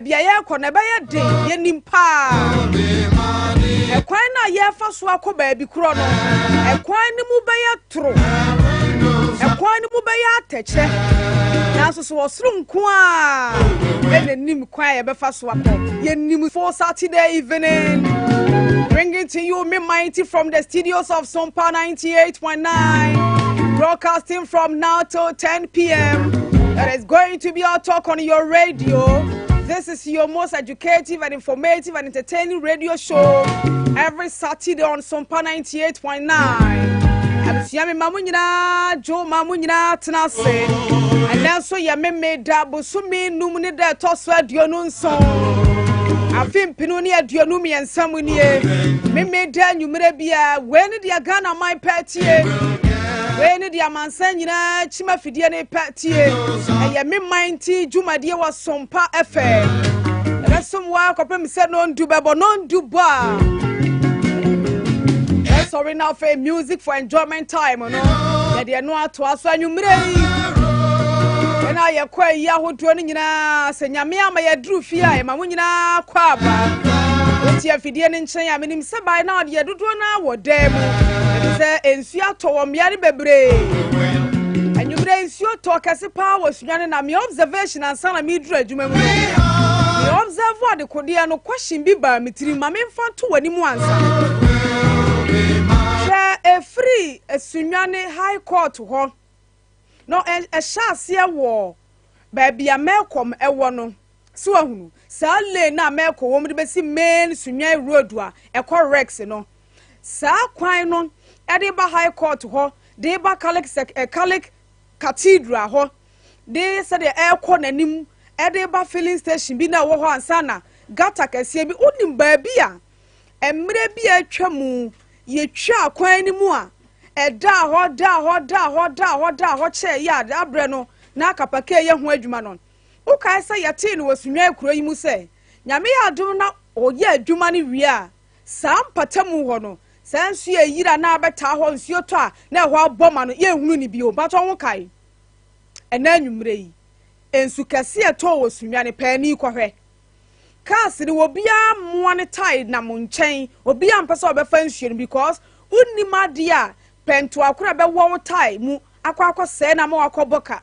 Baabi a yɛrekɔ no, ɛbɛyɛ den. Yɛnim paa. Ɛkwan no a yɛrefa so akɔ baabi korɔ no, ɛkwan no mu bɛyɛ toro. Ɛkwan no mu bɛyɛ atɛkyɛ. Nanso so ɔsoro nko a ɛna nim kwan a yɛbɛfa so akɔ. Yɛnim for Saturday evening. Bringing to you me mighty from the studios of Sompa 98.9. Broadcasting from now till 10 p.m. There is going to be a talk on your radio. This is your most educative and informative and entertaining radio show every Saturday on Sompa 98.9. Abusua, mi ma mo nyinaa dwo, ma mo nyinaa tena ase. Ɛnɛ nso yɛ meme da, bosome 5 ne da ɛtɔ so 27, afe 2023 mu nie. Meme da anwummerɛ biara wei ne deɛ Ghana man pɛ tie, wei ne deɛ amansan nyinaa kyima fidie ne pɛ tie. Ɛyɛ me man ti dwumadie wɔ Sompa FM. Ɛbɛsom wɔ akɔpem sɛ 10 bɛbɔ. 10 bɔ a, ɛsɔre na afei music for enjoyment time no, yɛde ɛno atoa so anwummerɛ yi. Ɛna yɛkɔ ayi ahodoɔ no nyinaa sɛ Nyame ama yɛduru fie a, yɛma mo nyinaa kɔ aba. Wote afidie no nkyɛn a, menim sɛ bae na ɔdeɛ dodoɔ no wɔ dan mu, ɛfiri sɛ nsuo atɔ wɔ mmea no bebree. Anwummerɛ nsuo tɔ kɛse paa wɔ Sunyani, na me observation ansa na meduru adwuma mu no, me observe adekodeɛ no, question bi baa me tirim ma memfa nto w'anim ansa. Hwɛ, ɛfiri Sunyani High Court hɔ na ɛhyɛ aseɛ wɔ baabi a Melcom ɛwɔ no so, ahunu saa lane na Melcom wɔn de bɛsi main Sunyani road a ɛkɔ Rex no, saa kwan no ɛde ba High Court hɔ, de ba Catholic Cathedral hɔ, de sɛdeɛ ɛrekɔ n'anim, ɛde ba filling station bi na ɛwɔ hɔ ansa na gutter kɛseɛ bi. Wonim baabi a mmerɛ bi a atwa mu yɛtwa kwan no mu a ɛda hɔ da hɔ da hɔ da hɔ da hɔ kyɛɛ yɛ a abrɛ no na akapaka yɛ ho adwuma no. Wokae sɛ yɛtee no wɔ Sunyani kuro yi mu sɛ Nyame yɛ adom na ɔyɛ adwuma no wie a, saa mpatamu hɔ no, saa nsuo a ɛyira na abɛtaa hɔ, nsuo tɔ a na ɛhɔ abɔ ma no, yɛnhunu ne bio. Mpatɔ ho kae ɛna anwummerɛ yi nsu kɛse a ɛtɔɔ wɔ Sunyani paani kɔhwɛ cars no, obiara mmoa ne tae nam nkyɛn. Obiara mpɛ sɛ ɔbɛfa nsuo no because wonnim adeɛ a pɛntoa koro a bɛwɔ wo tae mu akɔ akɔsɛe na ama wakɔbɔ ka,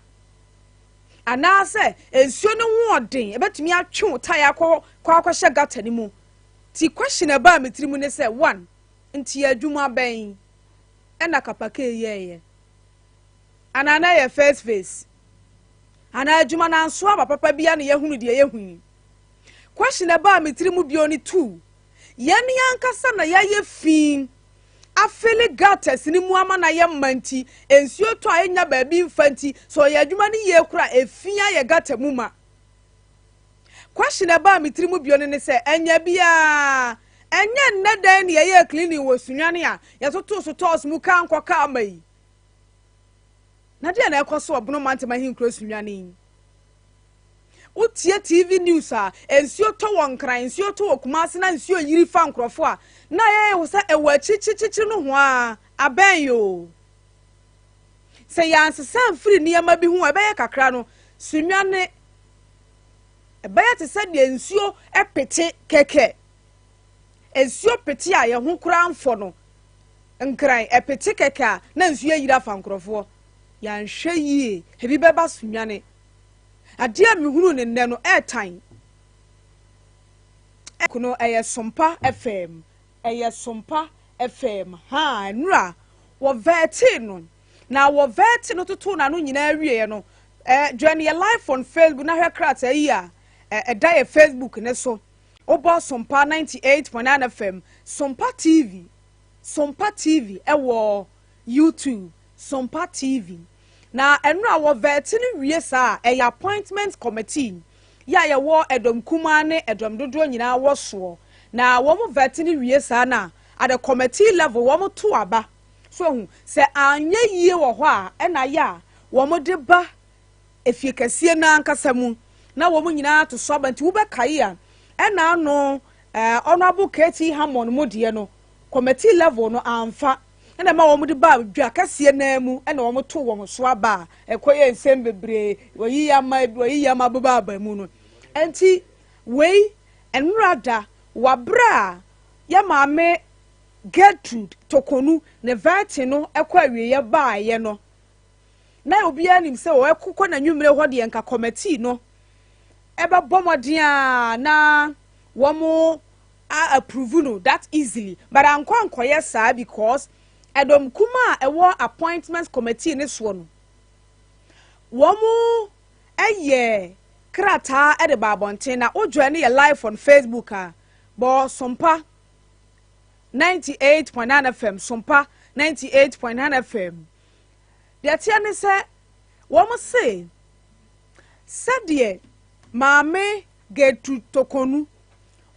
anaasɛ nsuo no ho ɔden ɛbɛtumi atwe wo tae akɔ kɔ akɔhyɛ gutter no mu. Ti question ɛbaa me tiri mu ne sɛ, one, nti adwuma bɛn ɛna kapake yɛɛyɛ, anaa na yɛ first phase, anaa adwuma nanso aba papa bia na yɛhunu deɛ yɛhu yi? Question ɛbaa me tiri mu bio ne two, yɛn ankasa na yɛayɛ fi afill gutters ne mu ama na yɛ mma, nti nsuo tɔ a ɛnya baabi mfa, nti sɛ ɔyɛ adwuma no yie kora, efi ayɛ gutter mu ma. Question ɛbaa me tiri mu bio no ne sɛ, ɛnya biara ɛnyɛ nnɛ dan ne yɛyɛ cleaning wɔ Sunyani a yɛtoto so tɔɔs mu kaa nkɔ kaa ma yi, na deɛ na ɛkɔ so ɔbono mantam ahenkuro Sunyani yi, wotie TV news a, nsuo tɔ wɔ Nkran, nsuo tɔ wɔ Kumase na nsuo yiri fa nkurɔfoɔ a, na yɛyɛ wɔ sɛ ɛwɔ akyirikyirikyiri no ho a abɛn yi o. Sɛ yɛansesa mfiri nneɛma bi ho a, ɛbɛyɛ kakra no Sunyani ɛbɛyɛ te sɛ deɛ nsuo pete kɛkɛ, nsuo pete a yɛn ho koraa mfɔ no. Nkran ɛpete kɛkɛ a na nsuo ayiri afa nkurɔfoɔ. Yɛanhwɛ yie, ebi bɛba Sunyani. Adeɛ a mehunu ne nnɛ no ɛɛtan no, ɛyɛ Sompa FM, ɛyɛ Sompa FM ha. Nnura wɔ vet no na wɔ vet no toto n'ano nyinaa wieɛ no, join yɛ live on Facebook na hwɛ krataa yi a ɛda yɛ Facebook ne so. Wobɔ Sompa 98.9 FM, Sompa TV, Sompa TV ɛwɔ YouTube, Sompa TV. Na ɛno a wɔ vet no wie saa, ɛyɛ appointment committee yɛ a yɛwɔ ɛdɔm kumaa ne ɛdɔm dodoɔ nyinaa wɔ soɔ, na wɔn vet no wie saa na at the committee level wɔn to aba so ehu sɛ anyɛ yie wɔ hɔ a, ɛna yɛ a wɔn de ba efie kɛseɛ n'ankasa mu na wɔn nyinaa to so aba. Nti wobɛkae a, ɛna ano Honourable KT Hammond mu deɛ no, committee level no amfa, ɛna ma wɔn de ba dwa kɛseɛ nan mu, ɛna wɔn to wɔn so aba a ɛkɔ yɛ nsɛm bebree, wɔyi ama, wɔyi ama bɛba aba mu no. Nti Wei, nnora da, wɔ aberɛ a yɛ maame Gertrude Torkornoo ne vetting no kɔ awieeɛ baeɛ no, na obiara nim sɛ wɔkokɔ n'anwummerɛ hɔ deɛ nka committee no ɛbɛbɔ mmɔden a na wɔn a approve no that easily, but ankɔ ankɔyɛ saa because ɛdɔm kuma a ɛwɔ appointment committee ne soɔ no, wɔn ɛyɛ krataa ɛde ba abɔnten. Na wodwa ne yɛ live on Facebook a, bɔ Sompa 98.9 FM, Sompa 98.9 FM. Deɛ teɛ ne sɛ wɔn se sɛdeɛ maame Gertrude Torkornoo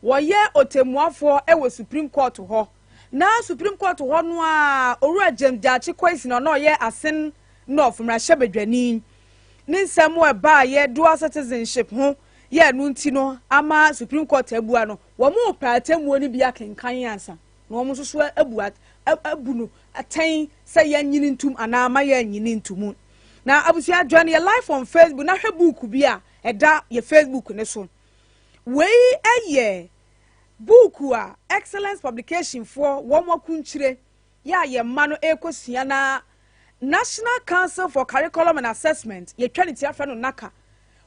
wɔyɛ otemmuafoɔ wɔ Supreme Court hɔ, na Supreme Court hɔ no a Owura James Gyakye Quayson na ɔno ɔyɛ Assin North mmarahyɛbadwani ne nsɛm a ɛbaayɛ dual citizenship ho yɛ no nti no ama Supreme Court abua no, wɔn pɛ atemmuo no bi akenkan ansa na wɔn nso so abu abu no atɛn sɛ yɛnyini ntum anaa ama yɛnyini ntum. Na abusua, join yɛ live on Facebook na hwɛ book bi a ɛda yɛ Facebook ne so. Wei yɛ book a Excellence Publication foɔ wɔn akunkyire yɛ a yɛn mma no rekɔsua, na National Council for Curriculum and Assessment, yɛtwa ne ti afɛ no NaCCA,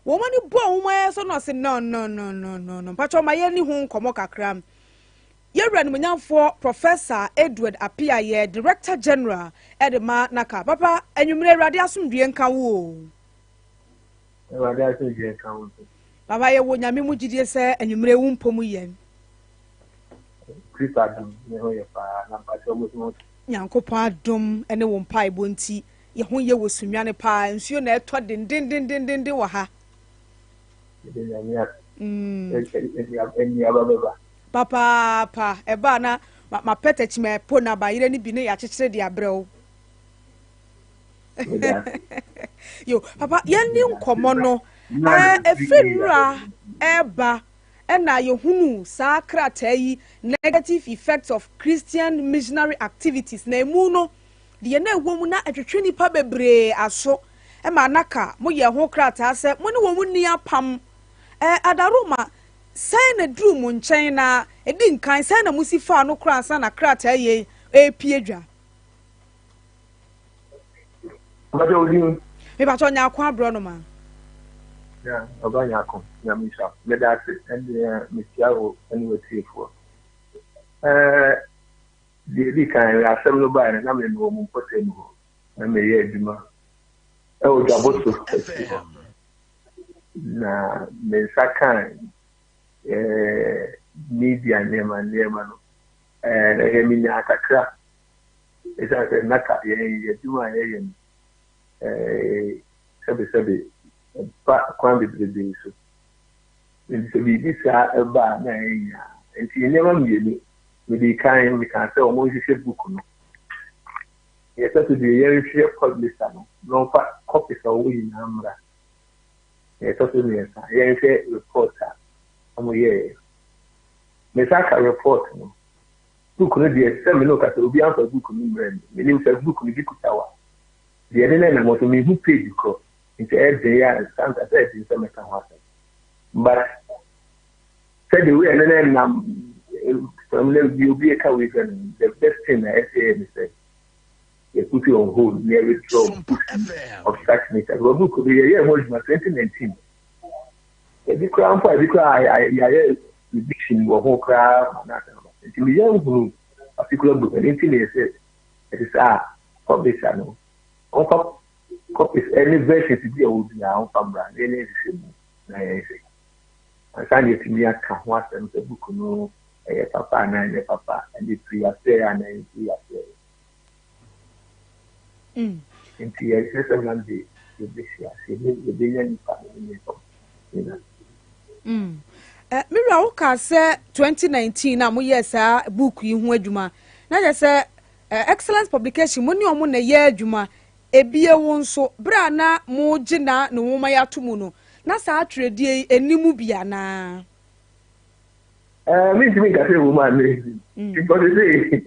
wɔn ani bɔ wɔn ayɛ so na ɔsɛ no no no no no no. Mpatwa ɔma yɛn ni ho nkɔmɔ kakra. Yɛwura nimonyamfoɔ Professor Edward Appiah yɛ Director General ɛde ma NaCCA. Papa, anwummerɛ, Awurade asomdue nka wo o. Awurade asomdue nka wo nso. Papa, yɛwɔ Nyame mu gyidie sɛ anwummerɛ wo mpɔ mu yɛn. Kristo adom, ne ho yɛ paa, na mpakyɛ mo so ho? Nyankopɔn adom ne wo mpaebɔ nti yɛ ho yɛ wɔ Sunyane paa. Nsuo na ɛtɔ dendendendenden wɔ ha. Yɛde Nyame ase. Nnuaba bɛba. Papaapa, ɛbaa na mapɛ tɛkyima ɛpo na bayerɛ no bi ne yɛakyekyere de abrɛ wo. Yo papa, yɛnni nkɔmmɔ no. Ɛfiri nnura ɛba ɛna yɛhunu saa krataa yi, Negative Effects of Christian Missionary Activities, na emu no deɛ na ɛwɔ mu na ɛtwetwe nipa bebree aso ɛma anaka moyɛ ho krataa sɛ mo ne wɔn nni apam. Adaroma sɛn na duru mo nkyɛn na ɛdi nkan sɛn na mo si faa no koraa ansa na krataa yi ɛrepie dwa? Mpakyɛ, wo din? Mepakyɛ, Nyako aborɔ no ma. Ya, ɔba Nyako, Nyame nhyira. Meda ase, ɛndeɛ mekyia wo ne w'atiefoɔ. Deɛ ɛdi kan, asɛm no baeɛ no, na mewɔ mo mpɔtam hɔ. Na meyɛ adwuma ɛwɔ Dwabo so akyi hɔ. Na me nsa kaa media nneɛma nneɛma no. Ɛyɛ menyaa kakra. Ɛsiane sɛ NaCCA yɛn adwuma a yɛyɛ no, sɛbesɛbe ɛba kwan bebrebe so. Nti sɛ biribi saa ɛba a na ɛnya. Nti nneɛma mmienu, mede kan meka sɛ wɔn nhwehwɛ book no. Yɛsɛ so deɛ yɛnhwehwɛ publisher no na ɔmfa copies a ɔwɔ nyinaa mmra. Yɛtɔ so mmiɛnsa, yɛnhwɛ report a wɔn yɛɛ. Mesa ka report no. Book no deɛ, sɛ me ne wo kasa, obi amfa book no mmerɛ me. Menim sɛ book no bi kuta wa. Deɛ ɛde no nam so mehu page korɔ. Nti ɛyɛ den yɛ a sometimes ɛyɛ den sɛ mɛka ho asɛm. But sɛdeɛ wei ɛne no nam fam na bi obi ka wei sɛ no, the best thing na ɛsɛ yɛ ne sɛ yɛ put it on hold na yɛ withdraw book of such nature. Because book no yɛyɛ ho adwuma 2019. Ebi koraa mpo a ebi koraa yɛayɛ revision wɔ ho koraa ma no asɛm ba. Nti meyɛ nhunu particular book ɛno nti na yɛsɛ ɛte sɛ a publisher no ɔmfa copies ɛne versions bi a ɛwɔ biara ɔmfa mmra na yɛnyɛ nhwehwɛ mu na yɛnhwɛ ansa na yɛtumi aka ho asɛm sɛ book no ɛyɛ papa anaa ɛnyɛ papa, ɛne firi aseɛ anaa ɛmfiri aseɛ. Nti yɛhwɛ sɛ Monday yɛbɛhyia ase, yɛbɛnya nipa no ne nyinaa. Me wura, woka sɛ 2019 na moyɛɛ saa book yi ho adwuma, na kyerɛ sɛ Excellence Publication mo ne ɔmo na ɛyɛ adwuma. Ebie wo nso berɛ a na mogye na ne nwoma yi ato mu no, na saa atwerɛdeɛ yi anim bi anaa? Mentumi nka sɛ ɛwɔ mu a ne because sɛ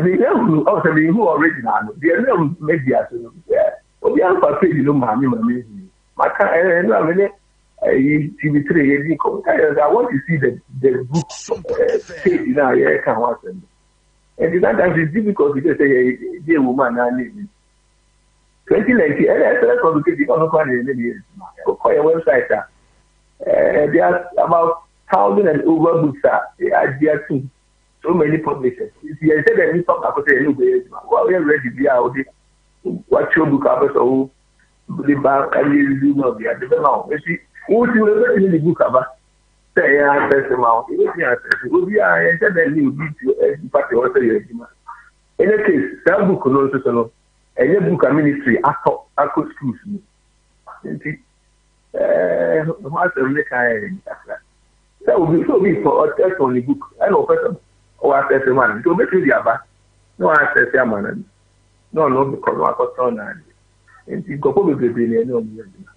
meyɛ hunu ɔwɔ sɛ mehu original no deɛ na media so no, obi amfa page no maa me ma mehu maka ɛno a me ne. Ɛyi TV3 yɛdi nkɔmmɔ. Ka yɛ sɛ I want to see the book page na yɛreka ho asɛm no. Nti sometimes it's difficult to say sɛ yɛ de ewu mu anaa ne ewu. 2019 ɛna ɛsɛ complicated ɔno kora na yɛ ne yɛ adwuma. Wokɔ yɛ website a there are about thousand and over books a agye atum, so many publishers. Nti yɛn sɛ dɛ nipa baako sɛ yɛne wobɛyɛ adwuma. Wo a woyɛ ready bi a wode watwerɛ book a wopɛ sɛ wo de ba ɛyɛ review ma obi ade bɛma wo. Nti wo ti wobɛtumi de book aba sɛ ɛyɛ asɛse ma wo, yɛbɛtumi asɛse obi a yɛnhyɛ dɛ ne obi ti nipa te hɔ sɛ yɛ adwuma. Ɛnyɛ case saa book no nso so no, ɛnyɛ book a ministry atɔ akɔ schools mu. Nti ho asɛm ne kan yɛ kakra sɛ obi tɔ ɔtɔn ne book ɛna ɔpɛ sɛ ɔwɔ asɛse ma no, nti obɛtumi de aba na ɔwɔ asɛse ama no na ɔno bɛkɔ na wakɔtɔn na ade. Nti nkurɔfoɔ bebrebe na ɛne ɔmo yɛ adwuma.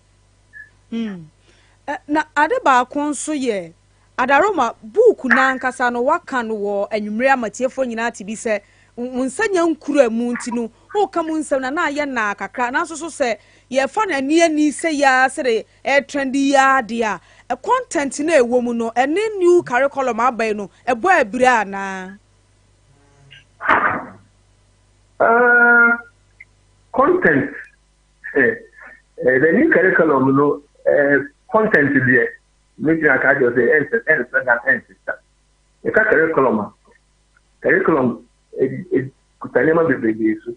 Na ade baako nso yɛ adaroma book n'ankasa no, waka no wɔ anwummerɛ amatiefoɔ nyinaa te bi sɛ wo nsa nya nkura mu, nti no woka mu nsɛm na ayɛ naa kakra. Nanso so sɛ yɛfa no ani ani sɛ yɛa sɛde ɛtrend yi adeɛ a, content no a ɛwɔ mu no ɛne new curriculum aba yi no ɛbɔ abira anaa? Content the new curriculum no content deɛ, mɛtumi aka akyerɛ sɛ ɛnsɛ ɛnsɛ da ɛnsesa. Yɛka curriculum a, curriculum kuta nneɛma bebree so.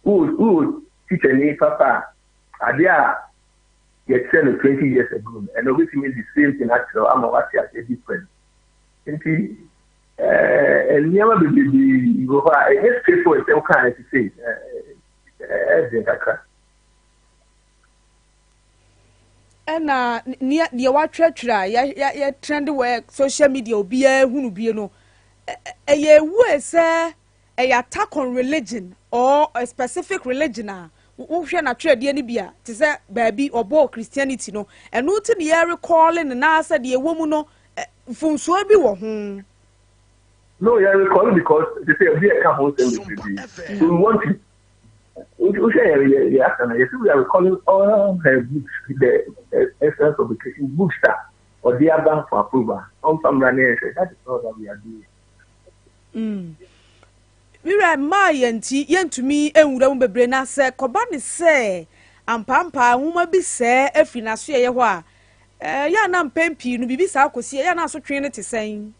Wowɔ teacher ni papa a, adeɛ a yɛkyerɛ no 20 years ago no, ɛna obɛtumi the same thing akyerɛ ama wate aseɛ different. Nti nneɛma bebree wɔ hɔ a ɛnyɛ straightforward sɛ wokaa no te sei, ɛden kakra. Ɛna nea deɛ watwerɛtwerɛ a yɛ yɛ trend wɔ social media, obiara hunu bie no, ɛyɛ ewu sɛ ɛyɛ attack on religion or a specific religion a wohwɛ n'atwerɛdeɛ no bi a, te sɛ baabi ɔbɔɔ Christianity no, ɛno ti ne yɛ recall ne nan sɛ deɛ ɛwɔ mu no mfomsoɔ bi wɔ ho. No, yɛ recall because they say obi ɛka ho nsɛm bebree, so we want to wohwɛ yɛ asa no, yɛsɛ we are recalling all her books, the essence publication books a ɔde aba for approval, ɔmfa mmra ne yɛhwɛ. That is all that we are doing. Wira mmaa yɛn nti yɛntumi nwura mu bebree, na sɛ kɔba ne sɛ ampaampa nwoma bi sɛɛ afiri n'aso yɛyɛ hɔ a, yɛ ana mpɛn pii no biribi saa kɔsi ɛyɛ ana asotwe no te sɛn?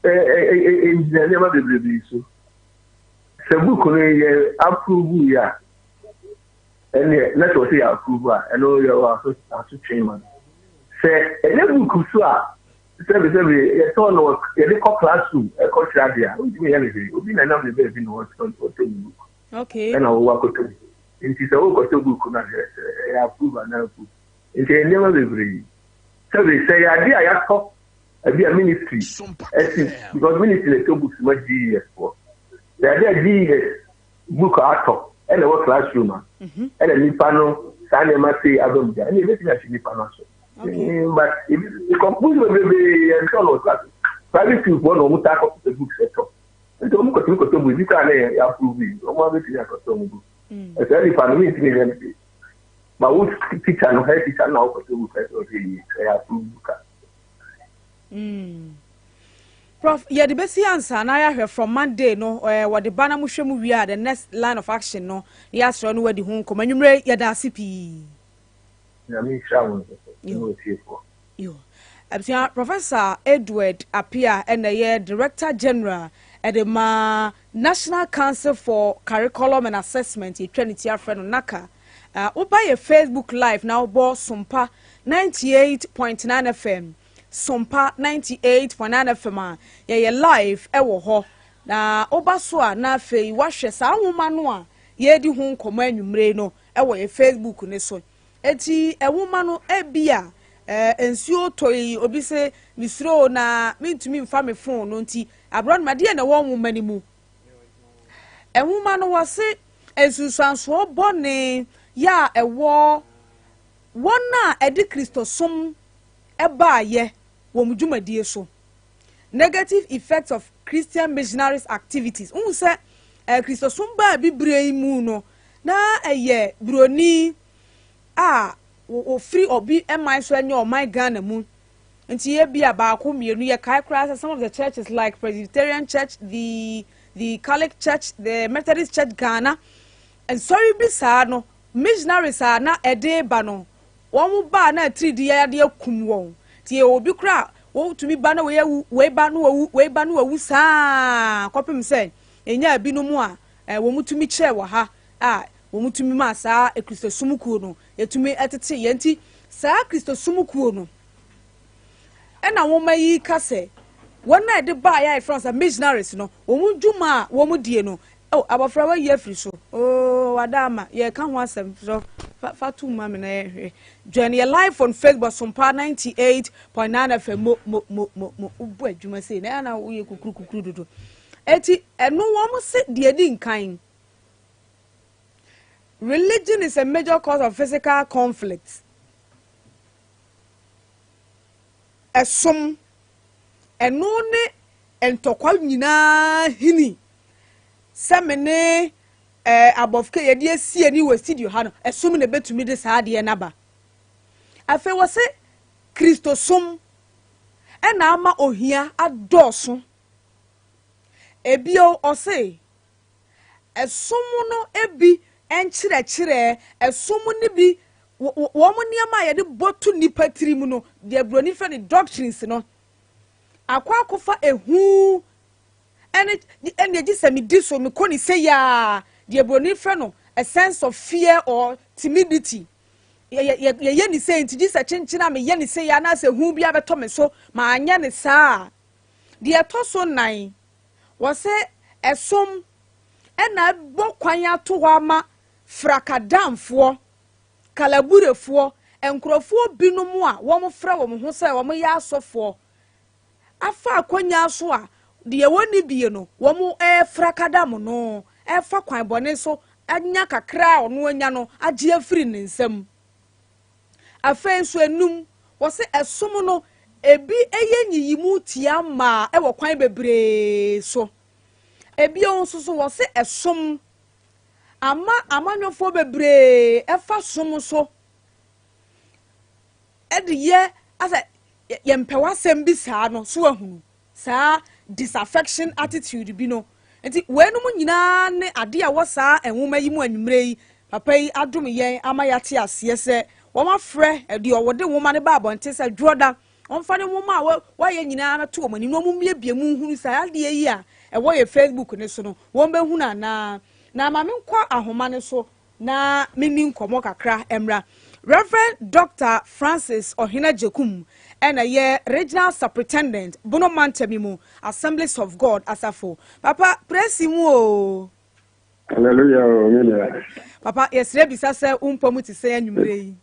Ɛgyina nneɛma bebree so. Sɛ book no yɛ approve yi a, ɛneɛ na sɛ wɔsɛ yɛ approve a, ɛno yɛ wɔ asotwe ma no. Sɛ ɛnyɛ book so a, sɛbi sɛbi, yɛtɔn no yɛde kɔ classroom ɛkɔ kyerɛ adeɛ a, wontumi yɛ no hwee. Obi na nam ne baabi na ɔtɔ ne book ɛna wɔwɔ akɔtɔ bi. Nti sɛ wokɔtɔ book no a, ɛyɛ approve anaa approve. Nti ɛyɛ nneɛma bebree. Sɛbi, sɛ yɛ adeɛ a yɛatɔ ebi a ministry ɛsi, because ministry na ɛtɔ books ma GES foɔ, sɛ adeɛ a GES book atɔ ɛna ɛwɔ classroom a, ɛna nipa no saa nneɛma sei aba mu gya, ɛna ebetumi ahyɛ nipa no aso. But ebi books bebree yɛn tɔ no class, private school foɔ na wɔn ta akɔtɔ books ɛtɔ, nti wɔn kɔtumi kɔtɔ book bi koraa na yɛ approve yi, wɔn abɛtumi akɔtɔ wɔn book. Ɛsɛ nipa no mi ntumi nyɛ no bi ma wo teacher no, head teacher no na wɔkɔtɔ book, ɛsɛ ɔhwɛ yie ɛyɛ approve book a. Prof, yɛde bɛsi ansa na yɛahwɛ from Monday no wɔde ba na mohwɛ mu wie a, the next line of action no na yɛasrɛ no wadi ho nkɔmmɔ. Anwummerɛ, yɛda ase pii. Nyame nhyira wo nso ne otiefoɔ. Yo. Abusua, Professor Edward Appiah ɛna ɛyɛ Director General ɛde ma National Council for Curriculum and Assessment, yɛtwa ne ti afrɛ no NaCCA. Woba yɛ Facebook Live na wobɔ Sompa 98.9 FM, Sompa 98.9 FM a, yɛyɛ live ɛwɔ hɔ, na woba so a, na afei woahwɛ saa nwoma no a yɛredi ho nkɔmmɔ anwummere no ɛwɔ yɛ Facebook ne so. Eti nwoma no ebi a nsuo tɔ yi, obi sɛ mesuro na mentumi mfa me phone no, nti aborɔnoma deɛ na ɛwɔ nwoma no mu. Nwoma no wɔse nsunsuansoɔ bɔne yɛ a ɛwɔ wɔn a ɛde Kristosom ɛbaayɛ wɔn dwumadie so, negative effects of Christian missionaries activities. N sɛ Kristosom baa bibire yi mu no, na ɛyɛ buroni. a wɔfiri obi man so ɛnyɛ ɔman Ghana mu. Nti ebia baako mmienu yɛkae koraa sɛ some of the churches like Presbyterian Church, the Catholic Church, the Methodist Church Ghana, nsɔre bi saa no, missionaries a na ɛde ba no, wɔn ba na atiridi yɛ akum wɔn. Nti yɛ obi koraa wɔtumi ba na wɔyɛ wei ba na wɔwu, wei ba na wɔwu saa kɔpem sɛ enya binom a wɔn tumi kyerɛ wɔ ha a wɔn tumi ma saa Kristosom kuo no yɛtumi tete yɛn. Nti saa Kristosom kuo no ɛna wɔn yi ka sɛ wɔn a yɛde baa yɛ a yɛfrɛ sɛ missionaries no, wɔn dwuma a wɔn die no. Oh, abɔfra wayi afiri so oh, wada ama yɛka ho asɛm so fa to mu ma na yɛhwɛ. Join yɛ live on Facebook, Sompa 98.9 FM. Mo mo mo mo mo wobɔ adwuma sei na ɛna woyɛ kukuru kukuru dodo. Eti ɛno wɔn se deɛ di nkan, religion is a major cause of physical conflict. Ɛsom ɛno ne ntɔkwa nyinaa hini sɛ me ne abɔfo yɛde esi ani wɔ studio ha no, ɛsom na ebetumi de saa adeɛ n'aba. Afei wɔsɛ Kristosom ɛna ama ohia adɔɔso. Ebio ɔse ɛsom no ebi nkyerɛkyerɛ, ɛsom no bi wɔn nneɛma a yɛde bɔ to nipa tirim no, deɛ buroni fɛ no doctrines no, akɔ akɔfa ehu ɛne egye sɛ mi di so mi kɔ ne se yaa, deɛ buroni fɛ no a sense of fear or timidity. Yɛyɛ ne se nti gye sɛ kyenkyen a meyɛ ne se yaa anaasɛ ehu bi abɛtɔ me so maa nyɛ ne saa. Deɛ ɛtɔ so nan, wɔsɛ ɛsom ɛna ɛbɔ kwan ato hɔ ama frakadamfoɔ, kalaburefoɔ, nkurɔfoɔ binom a wɔfrɛ wɔn ho sɛ wɔyɛ asɔfoɔ afa akonnwa so a deɛ wɔnni bie no, wɔn ɛfrakadam no, ɛfa kwan bɔne so anya kakra a ɔno anya no agye afiri ne nsam. Afei nso enum, wɔsɛ ɛsom no ebi ɛyɛ nyiyimu tia mmaa ɛwɔ kwan bebree so. Ebio nso so wɔsɛ ɛsom ama amanyɔfoɔ bebree ɛfa som so ɛde yɛ asɛ yɛmpɛ w'asɛm bi saa no so, ahunu saa disaffection attitude bi no. Nti weinom nyinaa ne adeɛ a wɔ saa nwoma yi mu. Anwummerɛ yi papa yi adom yɛn ama yɛate aseɛ sɛ wɔn afrɛ deɛ ɔwɔde nwoma no ba abɔnten sɛ dwoɔda wɔmfa ne nwoma a wɔayɛ nyinaa bɛto wɔn anim na wɔn mmiebie mu nhunu saa adeɛ yi a ɛwɔ yɛ Facebook ne so no, wɔn bɛhunu anaa. Na maame nkɔ ahoma no so na menni nkɔmmɔ kakra mmra. Reverend Dr Francis Ɔhena Gyekum ɛna yɛ Regional Superintendent, Bono Mantami mu Assemblies of God asafo. Papa, presi mu o. Hallelujah o, me nua. Papa, yɛsrɛ bisa sɛ wo mpɔ mu te sɛ anwummerɛ yi?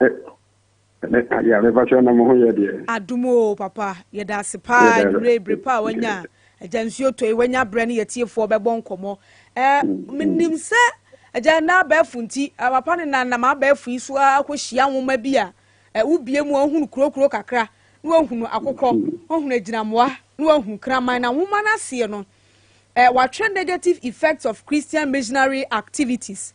Ya, mepakyɛ na mo ho yɛ deɛ? Adom o, papa, yɛda ase paa. Anwummerɛ yi bere pa a wanya agya nsuo tɔ yi, wanya berɛ ne yɛtiefoɔ bɛbɔ nkɔmmɔ. Menim sɛ agya na abɛɛfo nti papa ne nanam abɛɛfo yi so akɔhyia nwoma bi a wobie mu a wohunu kurokuro kakra na wahunu akokɔ, wahunu agyinamoa na wahunu kraman. Na nwoma no aseɛ no watwerɛ "Negative effects of Christian missionary activities".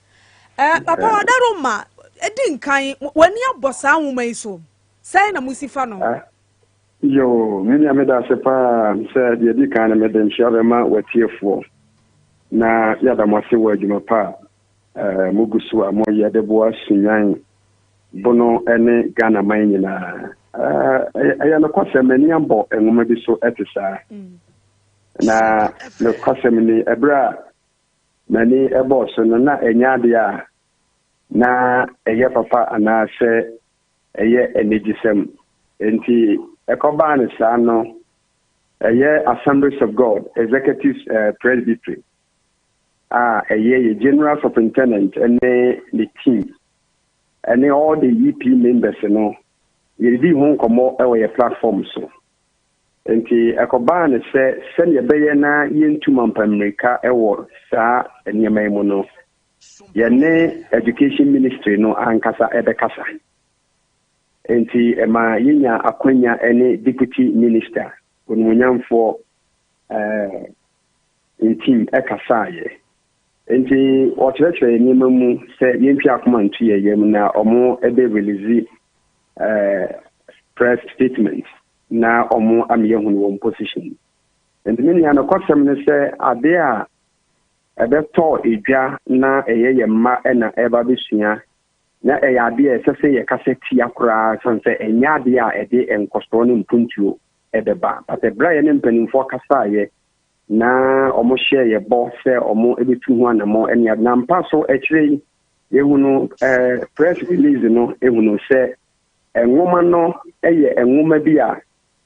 Papa wadaro ma ɛdi nkan w'ani abɔ saa nwoma yi so sɛn na musi fa no? Yo, me nua, meda ase paa. Sɛ deɛ di kan no, mede nhyia bɛma watiefoɔ na yɛada mo ase wɔ adwuma pa a mugu so a moyɛ de boa Sunyan, Bono ne Ghana man nyinaa. Ɛyɛ nokwasɛm, m'ani abɔ nwoma bi so ɛte saa. Na nokwasɛm ni, ɛberɛ a m'ani ɛbɔɔ so no, na ɛnyɛ adeɛ a na ɛyɛ papa anaasɛ ɛyɛ anigyesɛm. Nti ɛkɔbaa no saa no, ɛyɛ Assemblies of God Executive Presbytery a ɛyɛ yɛ General Superintendent ne ne team ɛne all the EP members no, yɛdidi ho nkɔmmɔ wɔ yɛ platform so. Nti ɛkɔbaa no sɛ sɛnea ɛbɛyɛ na yɛntu mampammirika wɔ saa nneɛma yi mu no, yɛne Education Ministry no ankasa ɛbɛkasa. Nti ɛma yɛnya akwanya ne Deputy Minister onimonyamfoɔ ntim ɛkasaeɛ. Nti wɔkyerɛkyerɛ nneɛma mu sɛ yɛntwi akoma nto yɛn yam na wɔn bɛ release eh, press statement na wɔn ama yɛahunu wɔn position. Nti me nua nokwasɛm ne sɛ adeɛ a ɛbɛtɔ edwa na ɛyɛ yɛn mma na ɛreba abɛsua na ɛyɛ adeɛ a ɛsɛ sɛ yɛkasa tia koraa ɛsiane sɛ ɛnyɛ adeɛ a ɛde nkɔsoɔ ne mpuntuo ɛbɛba. But ɛberɛ a yɛne mpanimfoɔ kasaeɛ na wɔhyɛɛ yɛ bɔ sɛ wɔbɛtu ho anammɔn ne ade na mpa so akyire yi yɛhunu eh, press release no ehunu sɛ nwoma no yɛ nwoma bi a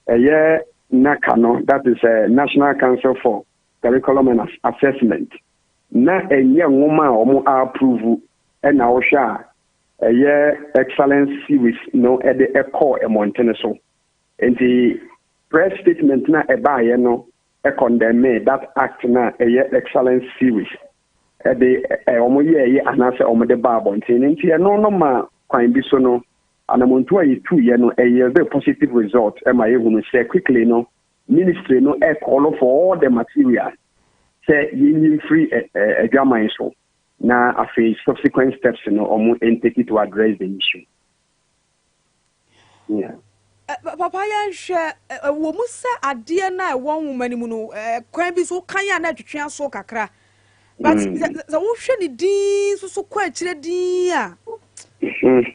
ɛyɛ NACA no that is uh, National Council for Curriculum and Assessment na ɛnyɛ nwoma a wɔn approve ɛna wohwɛ a ɛyɛ excellence series no ɛde ɛkɔɔ mmɔntene so nti press statement na ɛbaayɛ no ɛcondemne that act na ɛyɛ excellence series ɛde wɔn yɛɛyɛ anaasɛ wɔn de ba abɔnten no nti ɛno no ma kwan bi so no anamontu a yɛtuiɛ no ɛyɛ very positive result ɛma yɛhunu sɛ quickly no ministry no ɛcall for all the material sɛ yɛnyi mfiri adwaman so na afei subsequent steps no wɔn ntake to address the issue. Yeah. Papa yɛnhwɛ ɛwɔ mu sɛ adeɛ no a ɛwɔ nwoma no mu no kwan bi so wokan a na ɛtwetwe aso kakra but sɛ wohwɛ ne din nso so kɔ akyirɛ din a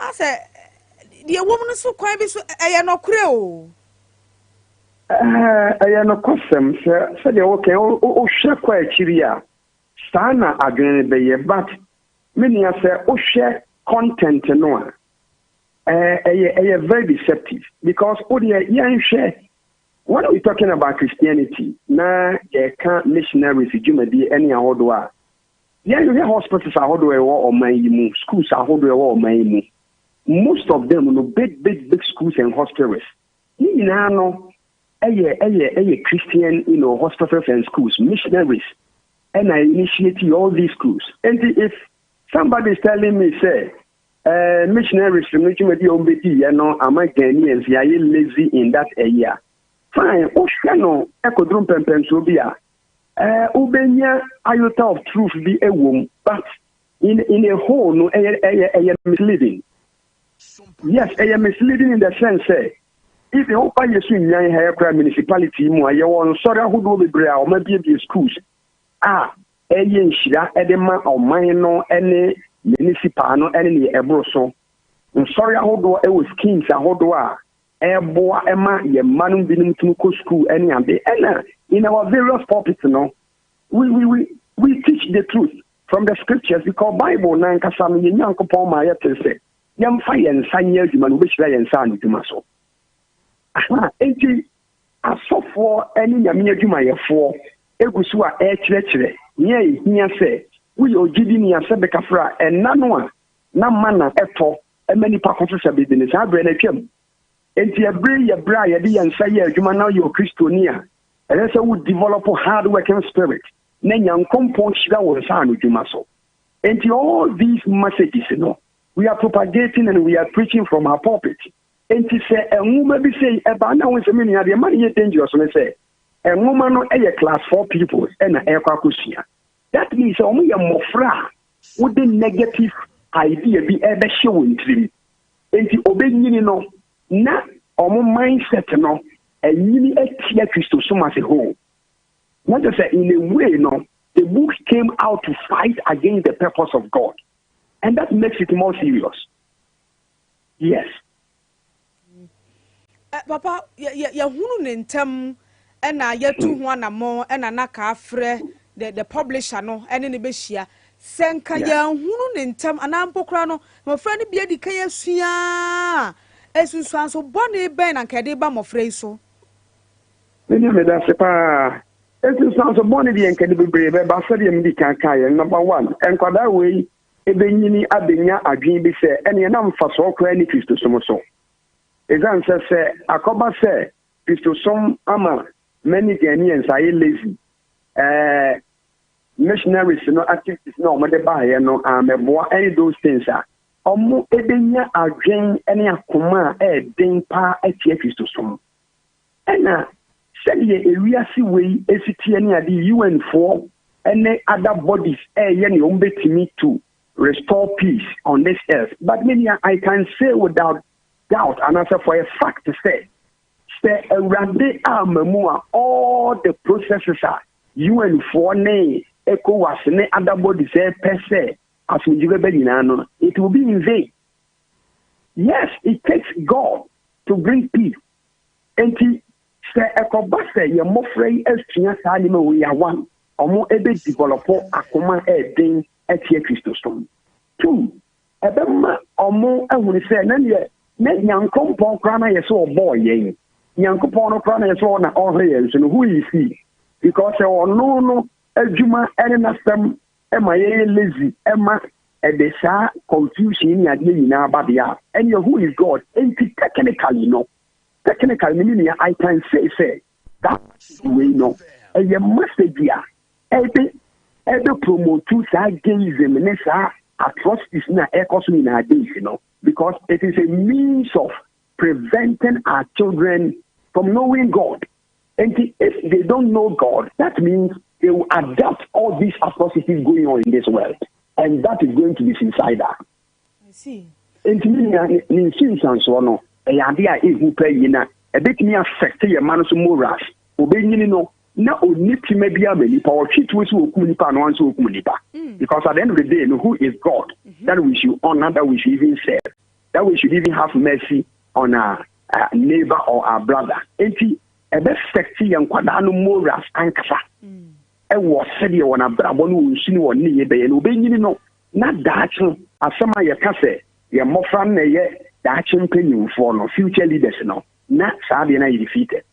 asɛ deɛ ɛwɔ mu no so kwan bi so ɛyɛ nɔkorɛ o. Ɛyɛ nokwasɛm sɛ sɛdeɛ wokan wohwɛ kɔ akyiri a saa na adwene no bɛyɛ but me nua sɛ wohwɛ content no a ɛyɛ ɛyɛ very deceptive because wo deɛ yɛnhwɛ when we talking about Christianity na yɛka missionaries dwumadie ne ahodoɔ a yɛnhwɛ hospitals ahodoɔ ɛwɔ ɔman yi mu schools ahodoɔ ɛwɔ ɔman yi mu most of them no big big big schools and hospitals ne nyinaa no ɛyɛ ɛyɛ ɛyɛ Christian you know, hospitals and schools missionaries ɛna initiate all these schools and if somebody is telling me say missionaries no dwumadi a wɔbɛdiiɛ no ama Ghanaians yɛayɛ lazy in that area fine wohwɛ no ɛkɔduru mpɛmpɛnsoɔ bi a wobɛnya iota of truth bi ɛwɔ mu but in a whole no ɛyɛ ɛyɛ ɛyɛ misleading yes ɛyɛ misleading in the sense sɛ if woba yɛ Sunyani ha yɛkora municipality mu a yɛwɔ nsɔre ahodoɔ bebree a wɔabiebie schools a ɛyɛ nhyira ɛde ma ɔman no ne municipal no ne neɛ ɛboro so nsɔre ahodoɔ ɛwɔ schemes ahodoɔ a ɛboa ɛma yɛn mma no binom tumi kɔ school ɛne ade ɛna in our various pulpits no we teach the truth from the scriptures because Bible nankasa no yɛn Nyankopɔn ma yɛte sɛ yɛmfa yɛn nsa nyɛ adwuma no wobɛhyira yɛn nsa ano adwuma so aha enti asɔfoɔ ne nyame adwumayɛfoɔ egu so a ɛrekyerɛkyerɛ nea ehia sɛ woyɛ ogyidini a sɛ bɛkafra ɛna no a na mana ɛtɔ ɛma nipa kɔ so sɛ bebi ne saa berɛ no atwam nti ɛbere yɛ berɛ a yɛde yɛn nsa yɛ adwuma na yɛ okristoni a ɛsɛ sɛ wo develop hard working spirit na nyankopɔn hyira wo nsa ano dwuma so nti all these messages no we are propagating and we are preaching from our pulpit nti sɛ nwoma bi sɛ ɛbaa na wo nsɛm nua deɛ ma no yɛ dangerous no sɛ nwoma no yɛ class four pupils ɛna ɛrekɔ akɔsua that means sɛ wɔn yɛ mmɔfra a wode negative idea bi ɛbɛhyɛ wɔn tirim nti obɛnyini no na wɔn mindset no ɛnyini atia kristosom as a whole na kyerɛ sɛ in a way no the book came out to fight against the purpose of God and that makes it more serious yes. Papa yɛhunu ne ntɛm ɛna yɛtu ho anammɔn ɛna naka afrɛ the publisher no ɛne ne bɛhyia sɛ nka yɛnhunu ne ntɛm anaa mpo koraa no mmɔfra no bi adi kan asua esunsuanso bɔne bɛn na nka yɛde ba mmɔfra yi so. Mene meda ase paa esunsuanso bɔne deɛ nka de bebree bɛba sɛdeɛ mede kan kaeɛ number one nkwadaa wei ɛbɛnyini abɛnya adwene bi sɛ ɛneɛ na mfasoɔ koraa ne kristosom so ɛsiane sɛ sɛ akɔba sɛ kristosom ama many Ghanaians ayɛ lazy missionaries no activities na wɔde baeɛ no amɛboa ɛne those things a ɔmo ɛbɛnya adwen ne akoma a ɛɛden paa atia kristosom ɛna sɛdeɛ ewiase wei esi teɛ ne ade UN foɔ ne other bodies ɛreyɛ nea wɔbɛtumi to restore peace on this earth. But me nua, I can say without doubt anaasɛ for a fact sɛ, sɛ Awurade amma mu a, all the processes a UN foɔ ne ECOWAS ne other bodies ɛrepɛ sɛ asomdwe bɛba nyinaa no, it will be in vain. Yes, it takes God to bring peace. Enti sɛ ɛkɔba sɛ yɛn mmɔfra yi asua saa nneɛma wei a, one, wɔn ɛbɛ develop akoma a ɛden atia Kristosom. Two, ɛbɛma wɔn ahunu sɛ na neɛ na Nyankopɔn koraa na yɛ sɛ ɔbɔɔ yɛn. Nyankopɔn no koraa na yɛ sɛ ɔna ɔhwɛ yɛn so no, who is he? Because sɛ ɔno no adwuma ne n'asɛm ma yɛyɛ lazy ma ɛde saa confusion ne adeɛ nyinaa ba deɛ a, ɛneɛ who is God? Enti technically no, technically no me nua, I can say sɛ that message wei no, ɛyɛ message a ɛde ɛde promote saa gayism ne saa atrocities na ɛkɔ so nyinaa days no, because it is a means of preventing our children from knowing God. Enti if they don't know God, that means they will adapt all these atrocities going on in this world, and that is going to be suicidal. Enti me nua, ne nsunsuansoɔ no, ɛyɛ adeɛ a ɛhu paa yie na ɛbɛtumi affect yɛn mma no so morals. Ɔbɛnyini no, na ɔnni tema biara ma nipa. Ɔtwe tuo sɛ ɔkum nipa anaa ɔnsɛ ɔkum nipa. Because at the end of the day no, who is God that we should honor, that we should even serve, that we should even have mercy on our neighbor or our brother? Enti ɛbɛ affect yɛn nkwadaa no morals ankasa ɛwɔ sɛdeɛ wɔn abrabɔ ne wɔn su ne wɔn nneyɛɛ bɛyɛ no. Wɔbɛnyini no na daakye asɛm a yɛka sɛ yɛn mmɔfra no na ɛyɛ daakye mpanyimfoɔ no, future leaders no, na saa adeɛ no ayɛ defeated.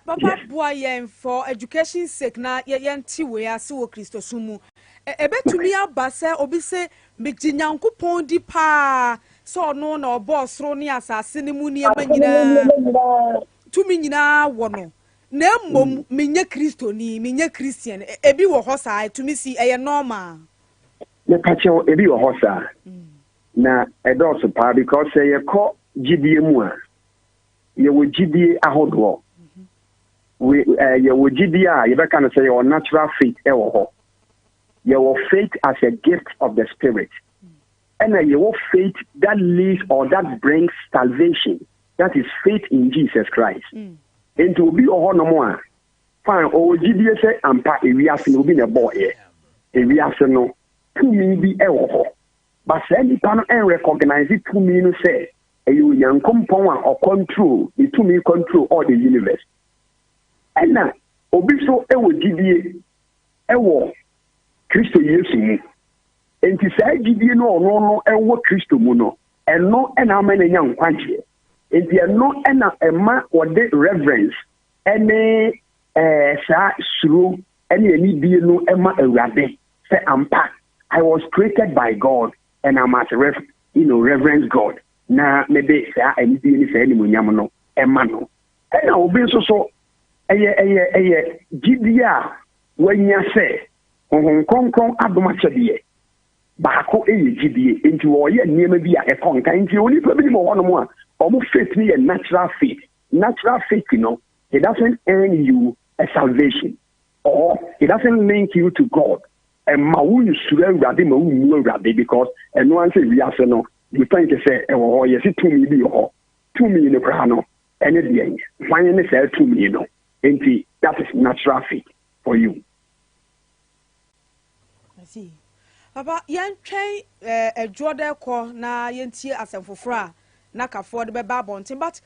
Papa boa yɛn for education sake na yɛnte wei ase wɔ Kristosom mu. Ɛbɛtumi aba sɛ obi se megye Nyankopɔn di paa sɛ ɔno na ɔbɔɔ soro ne asase ne mu nneɛma nyinaa, tumi nyinaa wɔ no, na mmom menyɛ Kristoni, menyɛ Christian. Ebi wɔ hɔ saa, ɛtumi si, ɛyɛ normal? Mepa kyɛw, ebi wɔ hɔ saa. Na ɛdɔɔso paa because sɛ yɛkɔ gyidie mu a, yɛwɔ gyidie ahodoɔ. We, yɛwɔ gyidie a yɛbɛka no sɛ yɛwɔ natural faith ɛwɔ hɔ. Yɛwɔ faith as a gift of the spirit. Ɛna yɛwɔ faith that leads or that brings salvation. That is faith in Jesus Christ. Enti obi wɔ hɔnom a, fine, ɔwɔ gyidie sɛ ampa ewiase no obi na ɛbɔɔyɛ. Ewiase no, tumi bi ɛwɔ hɔ. But saa nipa no ɛnrecognize tumi no sɛ ɛyɛ Onyankopɔn a ɔcontrol, ne tumi control all the universe. Ɛna obi so ɛwɔ gyidie ɛwɔ Kristo Yesu mu. Enti saa gyidie no ɔno no ɛwɔ Kristo mu no, ɛno ɛna ama no anya nkwagyeɛ. Enti ɛno ɛna ɛma wɔde reverence ɛne saa suro ɛne anidie no ɛma Awurade sɛ ampa, I was created by God and I must reverence God. Na mede saa anidie ne saa animuonyam no ɛma no. Ɛna obi nso so ɛyɛ gyidie a wanya sɛ Honhom Kronkron adom akyɛdeɛ baako yɛ gyidie, nti wɔyɛ nneɛma bi a ɛkɔ nka. Nti onipa bi wɔ hɔnom a wɔn faith no yɛ natural faith. Natural faith no, it doesn't earn you a salvation or it doesn't link you to God. Ɛma wo nsuro Awurade, ma wo mmu Awurade, because ɛno ara sɛ wiase no you think sɛ ɛwɔ hɔ, yɛsi tumi bi wɔ hɔ. Tumi no koraa no ɛne deɛn? Hwan ne saa tumi no? Nti that is natural faith for you. I see. Papa, yɛntwɛn ɛdwoɔ dɛ kɔ na yɛntie asɛm foforɔ a n'akafoɔ de bɛba abɔnten, but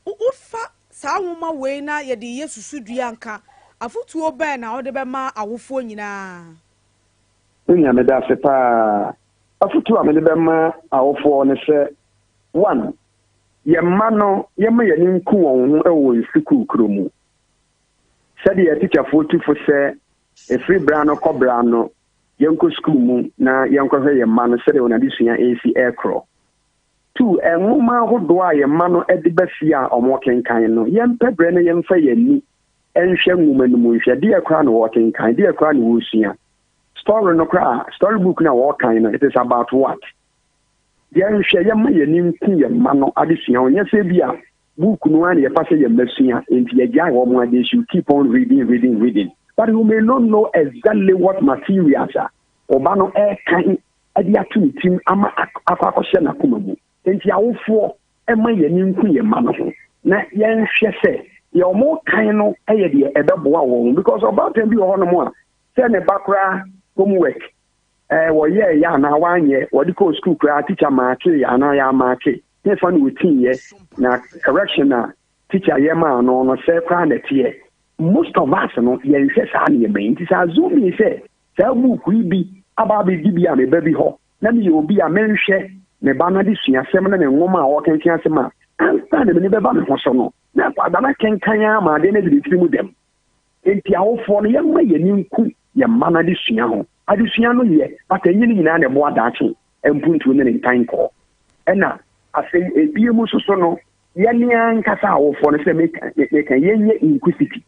wofa saa nwoma wei na yɛde yɛ susudua nka, afotuo bɛn na wode bɛma awofoɔ nyinaa? Me nua, meda ase paa. Afotuo a mede bɛma awofoɔ ne sɛ, one, yɛn mma no, yɛmma yɛn ani nku wɔn ho wɔ wɔn sukuu kuro mu. Sɛdeɛ tikyafoɔ tu fo sɛ, ɛfiri berɛ ano kɔ berɛ ano, yɛnkɔ sukuu mu na yɛnkɔhwɛ yɛn mma no sɛdeɛ wɔn adesua resi rekorɔ. Two, nwoma ahodoɔ a yɛn mma no de ba fie a wɔrekenkan no, yɛmpɛ berɛ na yɛmfa yɛn ani nhwɛ nwoma no mu nhwɛ deɛ koraa na wɔrekenkan, deɛ koraa na wɔresua. Story no koraa, story book no a wɔrekan no, it is about what? Yɛnhwɛ, yɛmma yɛn ani nku yɛn mma no adesua ho. Nyɛ sɛ bi a book no ara na yɛfa sɛ yɛn mma sua, nti yɛgyae wɔn a they should keep on reading, reading, reading. But you may not know exactly what materials a ɔba no ɛrekan de ato ne tirim ama akɔ akɔhyɛ n'akoma mu. Enti awofoɔ, mma yɛn ani nku yɛn mma no ho na yɛnhwɛ sɛ deɛ wɔrekan no yɛ deɛ ɛbɛboa wɔn because ɔbaatan bi wɔ hɔnom a sɛ ne ba koraa homework ɛɛ wɔyɛɛ yɛ anaa wanyɛ wɔde kɔɔ sukuu koraa teacher maakee anaa yɛ amaake ne fa na ɔtiiɛ na correction a teacher yɛ maa no no sɛ koraa na ɛteɛ. Most of us no yɛnhwɛ saa nneɛma yi nti sɛ assuming sɛ saa book yi bi aba abɛdi bi a me ba bi hɔ na meyɛ obi a menhwɛ me ba no adesuasɛm ne ne nwoma a ɔrekenkan asɛm a, ansa na m'ani bɛba me ho so no, na akwadaa no akenkan ara ma adeɛ no adi ne tiri mu dɛm. Enti awofoɔ no, yɛmma yɛn ani nku yɛn mma no adesua ho. Adesua no yɛ, but ɛnyɛ ne nyinaa na ɛboa daakye mpuntuo ne ne ntankɔɔ. Ɛna afei ebiem nso so no, yɛn ankasa awofoɔ no, sɛ meka, meka yɛnyɛ inquisitive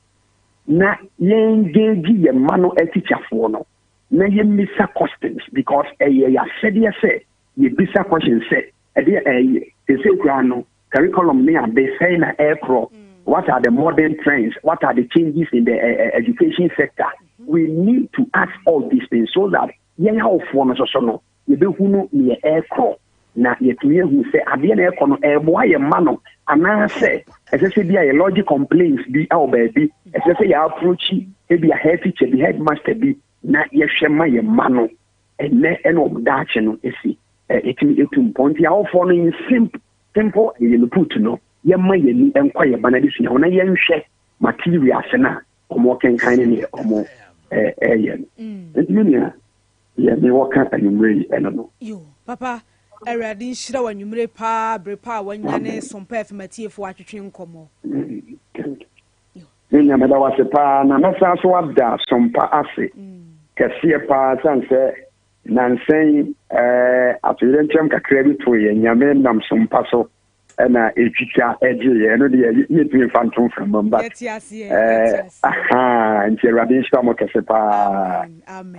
na yɛn engage yɛn mma no atikyafoɔ no. na yɛmmisa questions because ɛyɛ yɛasɛdeɛ sɛ yɛbisa questions sɛ ɛdeɛ ɛyɛ sɛsɛ koraa no curriculum ne ade sɛn na ɛrekorɔ, what are the modern trends, what are the changes in the uh, education sector. We need to ask all these things so that yɛn awofoɔ no soso no yɛbɛhunu neɛ ɛrekorɔ na yɛtumi ahu sɛ adeɛ na ɛrekɔ no ɛreboa yɛn mma no anaasɛ ɛsɛ sɛ bi a yɛ lodge complaints bi wɔ baabi, ɛsɛ sɛ yɛ approach ebi a head teacher bi, headmaster bi na yɛhwɛ ma yɛn mma no ɛnɛ ɛna wɔn daakye no esi ɛtumi etu mpɔn. Nti awofoɔ no in simple simple ɛyɛ no put no yɛma yɛn ani nkɔ yɛn ba no adesua ho na yɛnhwɛ materials no a wɔn kenkan ne neɛ wɔn ɛɛyɛ no. Nti me nua Deɛ me wɔ ka anwummerɛ yi ɛno no. Yo, papa, Awurade nhyira wo anwummere paa bere pa a wanya ne Sompa FM atiefoɔ atwetwe nkɔmmɔ. Me nua meda wo ase paa na mɛsan so ada Sompa ase kɛseɛ paa sane sɛ nansa yi eh, atoyerɛnkyɛm kakra bi too yɛn. Nyame nam Sompa so ɛna ɛtwitwa ɛgye yɛ ɛno deɛ yɛntumi mfa nto mframa mu but aha nti Awurade nhyira mo kɛse paa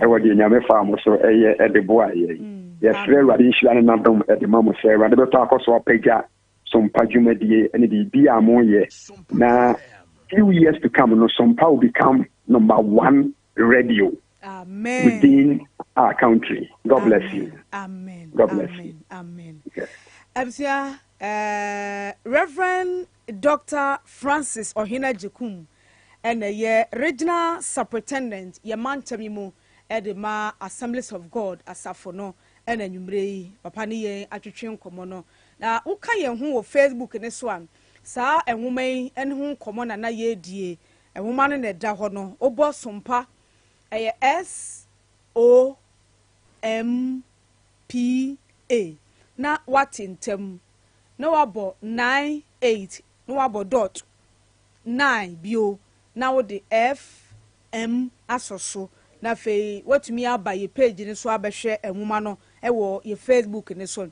ɛwɔ deɛ Nyame faa mo so ɛyɛ ɛde boa yɛ. Yɛsrɛ Awurade nhyira ne n'adom ɛde ma mo sɛ Awurade bɛtɔ akɔ so apagya Sompa dwumadie ne biribi a moyɛ na few years to come no Sompa will become number one radio. Amen. Within our country. God Amen. bless you. Amen. God bless Amen. you. Amen. Yes. Abusua, Reverend Dr. Francis Ohena Jekum ɛna ɛyɛ Regional Superintendent yɛ mantam yi mu ɛde ma Assemblies of God asafo no ɛna anwummere yi papa ne yɛn atwetwe nkɔmmɔ no. Na woka yɛn ho wɔ Facebook ne so a, saa nwoma yi ne ho nkɔmmɔ na na yɛredie. Nwoma no na ɛda hɔ no, wobɔ Sompa, ɛyɛ S O M P A, na woate ntam, na woabɔ 98, na woabɔ dot, 9 bio, na wode F M asɔ so, na afei woatumi aba yɛ page no so abɛhwɛ nwoma no wɔ yɛ Facebook no so.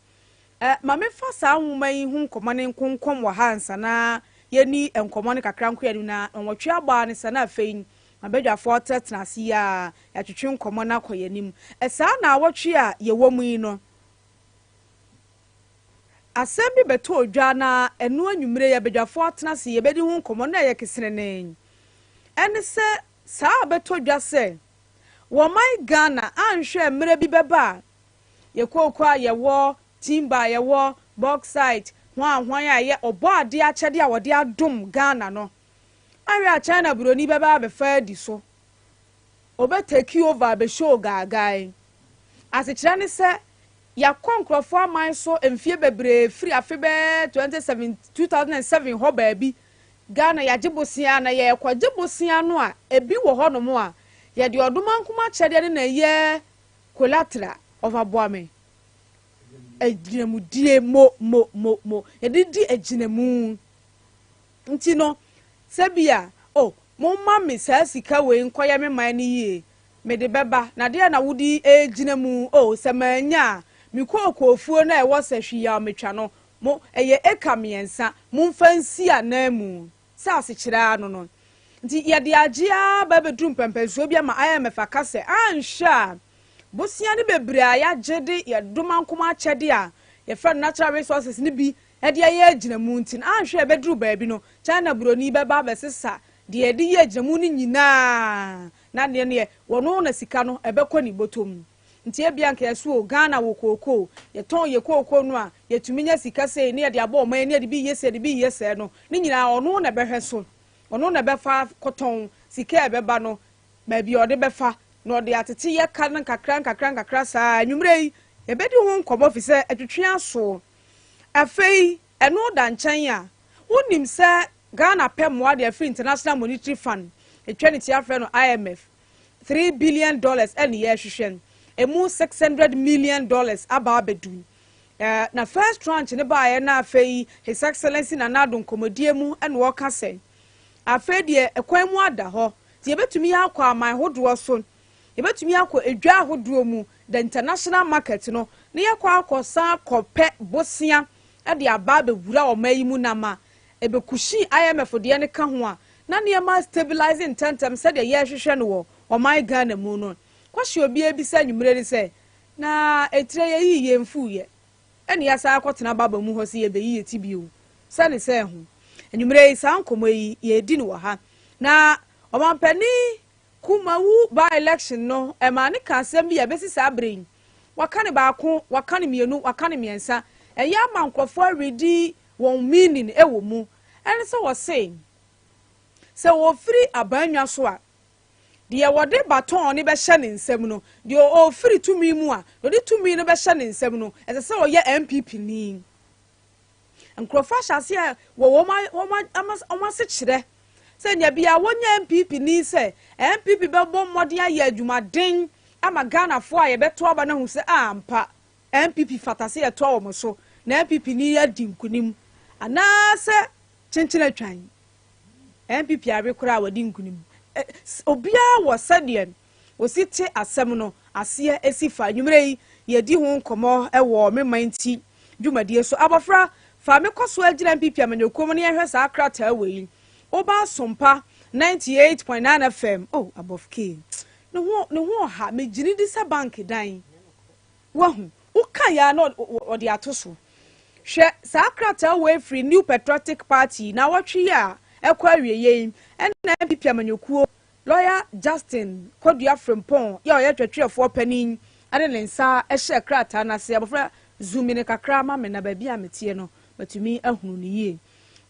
Eh, ma memfa saa nwoma yi ho nkɔmmɔ no nkonkɔm wɔ ha ansa na yɛnni nkɔmmɔ no kakra nkɔ anim na nnɔnwɔtwe abɔ ara ne sa na afei abadwafoɔ atenatena ase yi ara yɛatwetwe nkɔmmɔ no akɔ yɛn anim. Eh, saa nnawɔtwe a yɛwɔ mu yi no, asɛm bi bɛtɔɔ dwa na ɛno anwummere yi abadwafoɔ atena ase yɛbɛdi ho nkɔmmɔ na ɛyɛ keserenee. Ɛne sɛ saa a bɛtɔ dwa sɛ wɔ ɔman Ghana anhwɛ mmerɛ bi bɛba a Yɛ kooko a yɛwɔ, timber a yɛwɔ, bauxite, hwan hwan a ɛyɛ ɔbɔadeɛ akyɛdeɛ a wɔde adom Ghana no. Anhwɛ a China buroni bɛba abɛfa adi so. Ɔbɛ take over abɛ show gaagae. Asekyerɛ ne sɛ yɛakɔ nkorɔfoɔ aman so mfeɛ bebree firi afe bɛyɛ 27 2007 hɔ baabi. Ghana yɛagye bosea na yɛrekɔgye bosea no a ebi wɔ hɔnom a yɛde ɔdomankoma akyɛdeɛ no na ɛyɛ Collateral, ɔfa boa me. Agyinamudie, mo, mo, mo, mo. Yɛde di agyinamu. Nti no, sɛ bi a, oh, momma me saa sika wei nkɔyɛ me man no yie, mede bɛba. Na deɛ na wode regyina mu, oh, sɛ mannya a, me kookoofuo no a ɛwɔ sɛ hwee a metwa no, mo, ɛyɛ eka mmiɛnsa, momfa nsi ananmu. Sɛ asekyerɛ ara no no. Nti yɛde agye ara ba abɛduru mpɛnpɛnsoɔ bi ama IMF aka sɛ anhwɛ a bosea no bebree a yɛagye de yɛ domankoma akyɛdeɛ a yɛfrɛ no natural resources no bi de ayɛ agyinamu nti no anhwɛ a ɛbɛduru baabi no China buroni bɛba abɛsesa deɛ yɛde yɛ agyinamu no nyinaa. Na deɛ neɛ wɔno na sika no ɛbɛkɔ ne bɔtɔ mu. Nti ebia nka yɛso o, Ghana wɔ kookoo, yɛtɔn yɛ kookoo no a, yɛtumi nya sika sei ne yɛde abɔ ɔman ne yɛde bi yɛ sei, yɛde bi yɛ sɛɛ no, ne nyinaa ɔno na ɛbɛhwɛ so. Ɔno na ɛbɛfa kɔtɔn sika a ɛbɛba no, baabi a ɔde bɛfa na ɔde atete yɛ ka no nkakra nkakra nkakra saa. Anwummerɛ yi, yɛbɛdi ho nkɔmmɔ fi sɛ ɛtwetwe aso. Afei, ɛno da nkyɛn a, wonim sɛ Ghana pɛ mmoa de afiri International Monetary Fund, ɛtwa ne ti afrɛ no IMF, $3 billion ɛne yɛrehwehwɛ. Emu $600 million aba abɛdu. Na first tranche ne baeɛ na afei His Excellency Nana Addo nkɔmmɔdie mu ɛna wɔka sɛ afei deɛ ɛkwan mu ada hɔ nti yɛbɛtumi akɔ aman ahodoɔ so, yɛbɛtumi akɔ edwa ahodoɔ mu, the international market no, na yɛkɔ akɔ san akɔpɛ bosea ɛde aba abɛwura ɔman yi mu nama ebɛkusi IMF deɛ ne ka ho a na nneɛma stabilize ntɛntɛm sɛdeɛ yɛrehwehwɛ no wɔ ɔman Ghana mu no. Kɔhyɛ obiara bisa anwummerɛ ne sɛ na etire yɛ yi yɛn mfu yɛ ɛne yɛasa akɔtena baba mu hɔ sɛ yɛbɛyi yɛ ti bio sɛne sɛ ho. Anwummerɛ yi, saa nkɔmmɔ yi yɛredi no wɔ ha. Na ɔmampanin Kumawu by election no, ɛmaa ne ka asɛm bi a ɛbɛsi saa abere yi, waka ne baako, waka ne mmienu, waka ne mmiɛnsa, ɛyɛ ama nkurɔfoɔ aredi wɔn meaning ɛwɔ mu. Ɛne sɛ wɔse sɛ wɔfiri abannwa so a, deɛ wɔde baton ne bɛhyɛ ne nsam no, deɛ ɔfiri tumi mu a wɔde tumi no bɛhyɛ ne nsam no, ɛsɛ sɛ ɔyɛ NPP ni. Nkurɔfoɔ ahyɛ aseɛ wɔ wɔn ase kyerɛ sɛ nea bia wɔnyɛ NPP ni, sɛ NPP bɛbɔ mmɔden ayɛ adwumaden ama Ghanafoɔ a yɛbɛto aba no ahu sɛ a ampa NPP fata sɛ yɛtoa wɔn so na NPP ni adi nkunim, anaasɛ kyenkyen atwan NPP awe koraa a wɔde nkunim. Obiara wɔ sɛdeɛ osi te asɛm no aseɛ esi fa. Anwummerɛ yi yɛdi ho nkɔmmɔ wɔ Me Man Ti dwumadie so. Abɔfra, fa me kɔ so agyina NPP amanyɔkuo mu na yɛhwɛ saa krataa wɔ yi. Woba Asompa 98.9 FM. Oh, above k ne ho ɔha megyini di sɛ bank dan wahu woka ya na ɔde ato so. Hwɛ saa krataa wɔ efiri New Patriotic Party na wɔtwe yi a ɛkɔ awie yi, ɛna NPP amanyɔkuo Lawyer Justin Kodua Frimpong yɛ ɔyɛ twɛtwɛfoɔ panin ɛne ne nsa ɛhyɛ krataa n'ase. Abɔfra, zoom ne kakra ama me na baabi a meteɛ no matumi ahunu no yie.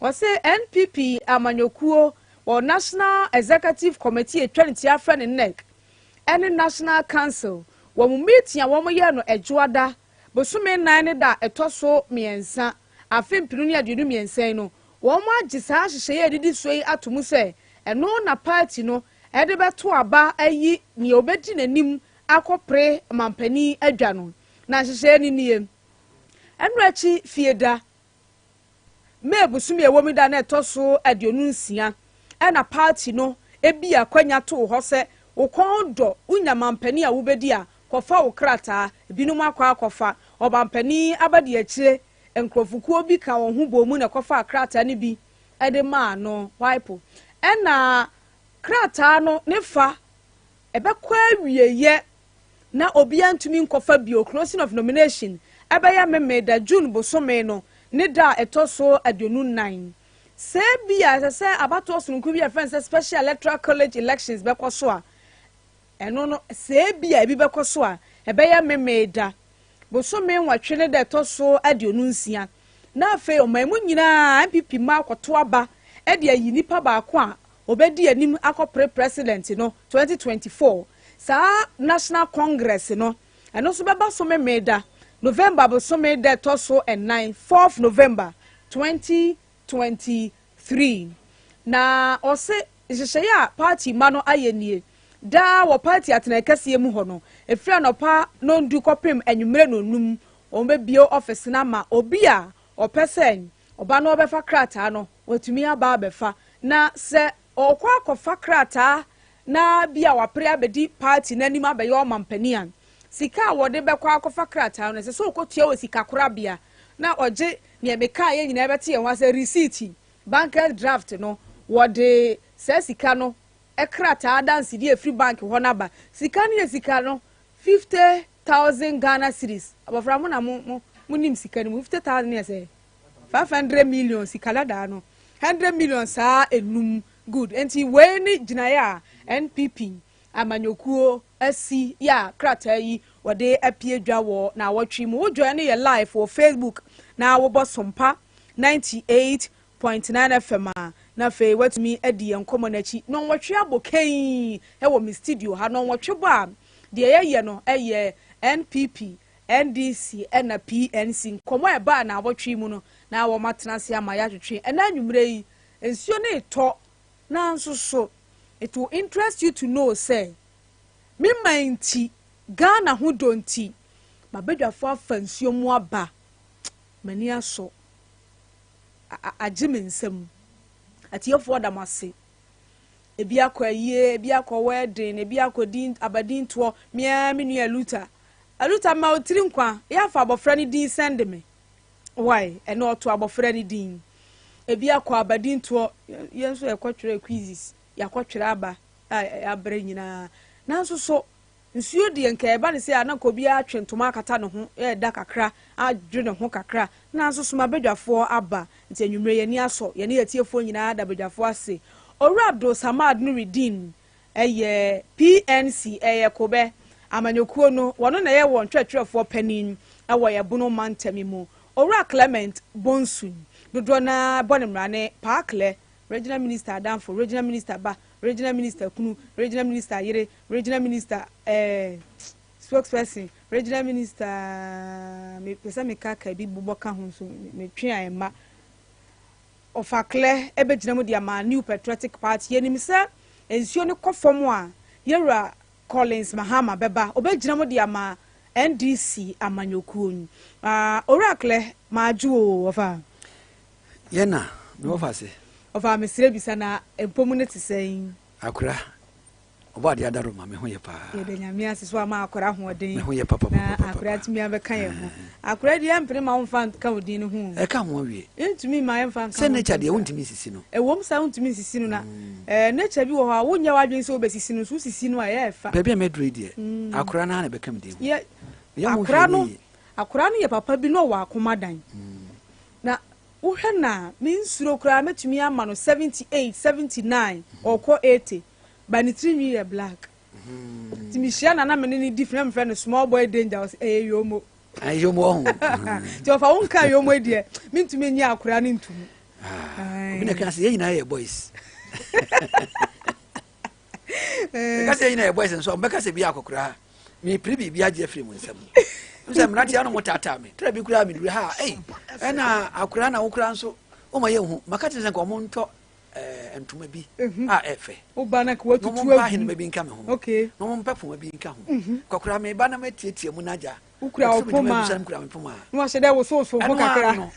Wɔsɛ NPP amanyɔkuo wɔ National Executive Committee atwa ne ti afrɛ ne NEC ɛne National Council wɔn mu meeting a wɔn yɛ no Ɛdwoada bosome 4 ne da ɛtɔ so 3, afe 2023 yi no, wɔn agye saa nhyehyɛeɛ a ɛdidi so yi ato mu sɛ ɛno na party no ɛde bɛto aba ayi nea obɛdi n'anim akɔpere mampanin adwa no. Na nhyehyɛeɛ no nie: ɛno akyi Fieda, May bosome a ɛwɔ mu da na ɛtɔ so 26, ɛna party no ebi akwanya too hɔ sɛ wo kɔn dɔ wonya mampanin a wobɛdi a, kɔfa wo krataa. Ebinom akɔ akɔfa. Ɔmampanin abadi akyire nkurɔfokuo bi ka wɔn ho bɔ mu na ɛkɔfa krataa no bi ɛde maa no waipo. Ɛna krataa no ne fa ɛbɛkɔ awieyɛ na obiara ntumi nkɔfa bio, closing of nomination, ɛbɛyɛ Memeda, June bosome no ne da a ɛtɔ so 24. Sɛ bi a ɛsɛ sɛ abatoɔ sononko bi a yɛfrɛ no sɛ Special Electoral College elections bɛkɔ so a, ɛno no sɛ bi a ebi bɛkɔ so a, ɛbɛyɛ Memeda bosome 8 ne da ɛtɔ so 26. Na afei ɔman mu nyinaa NPP mma akɔto aba ɛde ayi nipa baako a obɛdi anim akɔpere president no 2024. Saa National Congress no, ɛno nso bɛba so Memeda, November bosome da ɛtɔ so 4, 4th November 2023. Na ɔse nhyehyɛeɛ a party ma no ayɛ nie: daa wɔ party atena kɛseɛ mu hɔ no, efiri anɔpa nondu kɔpem anwummerɛ nonum, wɔn bɛbie office no ama obi a ɔpɛ sɛ ɔba no ɔbɛfa krataa no, watumi aba abɛfa. Na sɛ ɔkɔ akɔfa krataa na bi a wapere abɛdi party n'anim abɛyɛ ɔmampanin a, sika a wɔde bɛkɔ akɔfa krataa no, ɛsɛ sɛ ɔkɔtua wɔ sika korabea na ɔgye nea meka yɛ nyinaa bɛte yɛn ho asɛ receipt, bankers draft no. Wɔde saa sika no krataa adansedie efiri bank hɔ n'aba. Sika no yɛ sika no 50,000 Ghana cedis. Abɔfra, mo na mo nim sika no mu. 50,000 yɛ sɛ 500 million sika dadaa no, 100 million saa enum. Good. Nti wei ne gyinaeɛ a NPP. Amanyɔkuo asi yɛ a krataa yi wɔde apue dwa wɔ naawɔtwe mu. Wo join yɛ live wɔ Facebook na wobɔ Sompa 98.9 FM a, na afei woatumi adi yɛn nkɔmmɔ no akyi. Nnɔnwɔtwe abɔ kɛnn wɔ me studio ha. Nnɔnwɔtwe bɔ a, deɛ yɛyɛ no yɛ NPP, NDC ɛna PNC nkɔmmɔ a ɛbaa naawɔtwe mu no na wɔatena ase ama yɛatwetwe. Ɛnɛ anwummerɛ yi, nsuo no retɔ nanso so it will interest you to know sɛ me man nti, Ghana ho dɔ nti, m'abadwafoɔ afa nsuo mu aba. M'ani asɔ. Agye me nsam. Atiefoɔ da mo ase. Ebi akɔ ayie, ebi akɔ wedding, ebi akɔ din abadintoɔ. Me ara me nua Aluta. Aluta ma wo tiri nkwa. Yɛ afa abɔfra no din sɛnde me. Why? Ɛnɛ ɔto abɔfra no din. Ebi akɔ abadintoɔ. Yɛn nso yɛkɔtwerɛ quizzes. Yɛakɔtwerɛ aba a yɛabrɛ nyinaa. Nanso so nsuo deɛ nka ɛba ne sɛ a na nka obiara atwe ntoma akata ne ho ɛreda kakra adwe ne ho kakra. Nanso so m'abadwafoɔ aba. Nti anwummerɛ yɛn ani asɔ. Yɛne yɛn atiefoɔ nyinaa da badwafoɔ ase. Owura Abdul Samad Nurudeen ɛyɛ PNC, ɛyɛ Kobɛ amanyɔkuo no, wɔno na ɛyɛ wɔn twerɛtwerɛfoɔ panin wɔ yɛn Bono mantam yi mu. Owura Clement Bonsu, dodoɔ no ara bɔ ne mmrane Paa Clɛ, Regional Minister adamfo, Regional Minister ba, Regional Minister kunu, Regional Minister yere, Regional Minister eh, spokesperson, Regional Minister, mepɛ sɛ meka ka bi bobɔ ka ho nso, metwe a ɛmma. Ɔfaklɛ bɛgyina mu de ama New Patriotic Party. Yɛnim sɛ nsuo no kɔ fam a, Yɛwura Collins Mahama bɛba. Ɔbɛgyina mu de ama NDC amanyɔkuo no. Ah, Owura Klɛ, madwo o, ɔfa. Yɛn na, me wɔfa ase. Ɔfa, mesrɛ bisa na mpɔmu no te sɛn? Akora. Ɔbɔ adeɛ adaro ma me ho yɛ paa. Yɛda Nyame ase so ama akora ahoɔden. Me ho yɛ papa papa. Na akora atumi abɛka yɛn ho. Akora deɛ ɛmpene ma womfa nka wo din no ho. Ɛka ho awie. Ntumi ma yɛmfa nka ho. Sɛ nature deɛ wontumi nsisi no. Ɛwom sɛ wontumi nsisi no na ɛɛ nature bi wɔ hɔ a wonyɛ w'adwene sɛ wobɛsisi no nso wosisi no a ɛyɛ ɛfa. Baabi a mɛduru yi deɛ akora no ara na ɛbɛka me din ho. Yɛ akora no akora no yɛ papa bi na ɔwɔ akoma dan. Na wohwɛ no a mensuro koraa mɛtumi ama no 78 79 ɔkɔ 80. But ne tiri nwi yɛ black. Nti mehyia na na me ne ne di firi na mefrɛ no small boy danger ɔsɛ ɛyɛ yomo. Ɛyɛ yomo ɔho. Nti ɔfa wo nka yomo yi deɛ mentumi nye akora no ntom. Obi na ka sɛ yɛn nyinaa yɛ boys. Ɛka sɛ yɛn nyinaa yɛ boys nso a wɔbɛka sɛ bi akɔkora mepere biribi agye afiri mu nsam. Sɛ mmeranteɛ no mo taataa me tra bi koraa meduru ha ei ɛna akora na wo koraa nso woma yɛnhu maka kyerɛ sɛ nka ɔmo ntɔ eh, ntoma bi mhm. a ɛfɛ. Woba na ka watutu agu. Na wɔn mpa ahenema bi nka me ho. Okay. Na wɔn mpɛ poma bi nka ho. Mhm. Kɔkora me ba na ma tietie mu n'agya. Wokura wo poma. Kura me poma. Na wahyɛ dɛ wosowoso ho kakra. Ɛno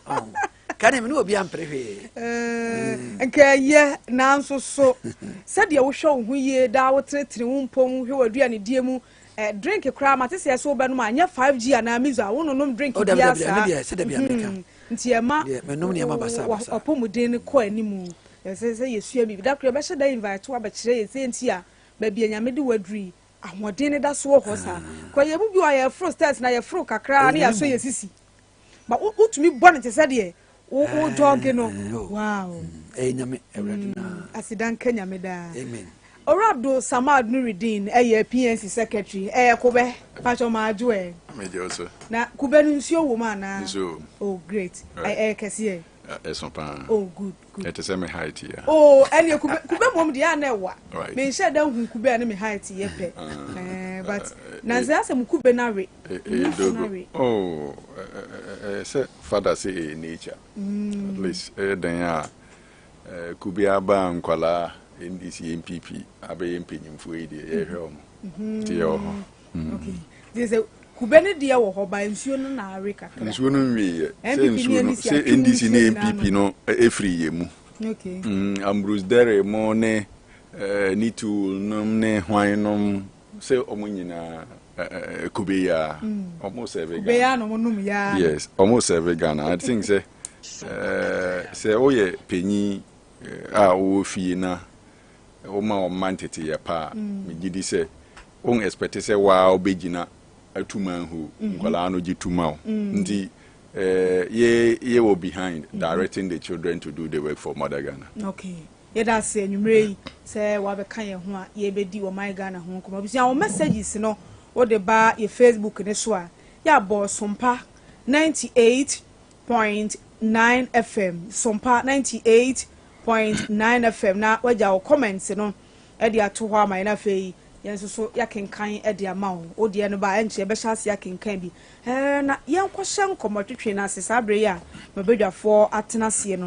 ano. Kane me ne obi ampere hwee. Eh, mm. Nka ɛyɛ nanso so sɛdeɛ wohwɛ wo ho yie daa wotenetene wo mpom hwɛ w'aduanedie mu eh, drink koraa mate sɛ ɛsɛ wobɛnom a nyɛ 5G anaa mizo a wononom drink oh, biara saa. Mhm. Nti ɛma w'apɔmuden no kɔ anim. Ɛsɛ sɛ yɛsua biribi. Da koro yɛbɛhyɛ da invite wo abɛkyerɛ yɛn sɛ nti a baabi a Nyame de wo aduru yi, ahoɔden no da so wɔ hɔ saa. Kɔ yɛn mu bi wɔ hɔ a yɛforo stairs na yɛforo kakra na yɛasɔ yɛn sisi. Ba wotumi bɔ no te sɛ deɛ wo wo jɔge no. Wow. Ɛyɛ Nyame Awurade na. Aseda nka Nyame daa. Amen. Owura Abdul Samad Nurudeen yɛ PNC secretary. Ɛyɛ Kobɛ. Pakyɛ madwo ɛ. Megye wo so. Na kube no nsuo wɔ mu anaa? Nsuo wɔ mu. Oh great. Ɛyɛ kɛseɛ? Ɛso paa. Oh good good. Ɛte sɛ me height yi a. Oh ɛneɛ kube kube mmom deɛ a na ɛwa. Right. Menhyɛ da nhu kube a ne me height yɛ pɛ. Ɛɛ but nansa asɛ mo kube no awe. Ɛyɛ dogo. Oh ɛyɛ sɛ father sɛ ɛyɛ nature. At least ɛyɛ dɛn a Kube aba a nkwadaa NDC NPP abɛyɛ mpanyinfoɔ yi deɛ yɛhwɛ wɔn nti yɛwɔ hɔ. Okay. Nti sɛ kube no deɛ wɔ hɔ ba nsuo no na awe kakra. Nsuo no nwie yɛ sɛ nsuo no sɛ NDC ne NPP no efiri yɛ mu. Okay. Ambrose Dere mo ne Nitul nom ne hwan nom sɛ wɔn nyinaa kube yaa wɔn sɛve Ghana. Kube yaa na wɔn nom yaa. Yes, wɔn sɛve Ghana. I think sɛ. Sɛ woyɛ panyin a wowɔ fie na woma wo mma nteteyɛ pa a, megye di sɛ wo expect sɛ wo ara wobɛgyina atu manhole, nkwadaa no gye tu ma wo. Nti yɛ yɛwɔ behind directing the children to do the work for Mother Ghana. Okay. Yɛda ase anwummerɛ yi sɛ wabɛka yɛn ho a yɛbɛdi ɔman Ghana ho nkɔmmɔ. Abusua, wo messages no wode ba yɛ Facebook ne so a, yɛabɔ Sompa 98.9 FM, Sompa 98.9 FM na wagya wo comments no de ato hɔ ama yɛn. Afei yɛn nso so yɛakenkan de ama wo. Wo deɛ no ba a, ɛnkyɛ yɛbɛhyɛ ase akenkan bi. Ɛɛ, na yɛnkɔhyɛ nkɔmmɔtwetwe no ase saa berɛ yi a mabadwafoɔ atena aseɛ no.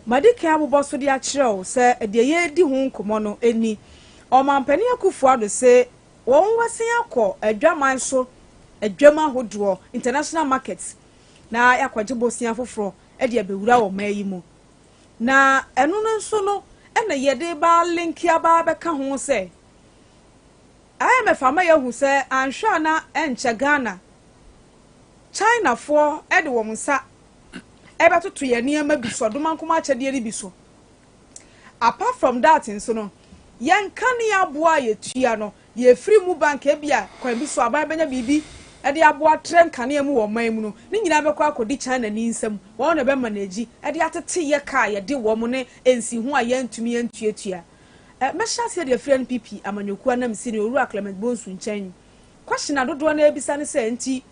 Madi kan abobɔ so de akyerɛ wo sɛ deɛ yɛredi ho nkɔmmɔ no ni. Ɔmampanin Akufo Addo se wɔasan akɔ adwaman so adwam ahodoɔ, international markets, na yɛakɔgye bosea foforɔ de abɛwura ɔman yi mu. Na ɛno no nso no na yɛde ba linki aba abɛka ho sɛ IMF ama yɛahu sɛ anhwɛ a na ɛnkyɛ Ghana, Chinafoɔ de wɔn nsa ɛbɛtoto yɛn nneɛma bi so, ɔdomankoma akyɛdeɛ no bi so. Apart from that nso no, yɛn kanea aboa a yɛtua no, deɛ ɛfiri mu ba nka ebi a kwan bi so aban bɛnya biribi de aboa trɛ nkanea mu wɔ ɔman mu no, ne nyinaa bɛkɔ akɔdi China ni nsam. Wɔn na ɛbɛma no agyi de atete yɛ ka a yɛde wɔn ne nsiho a yɛntumi ntuatua. Mɛhyɛ aseɛ de afiri NPP amanyɔkuo anamsini Owura Clement Bonsu nkyɛn. Question a dodoɔ no ara bisa ne sɛ, nti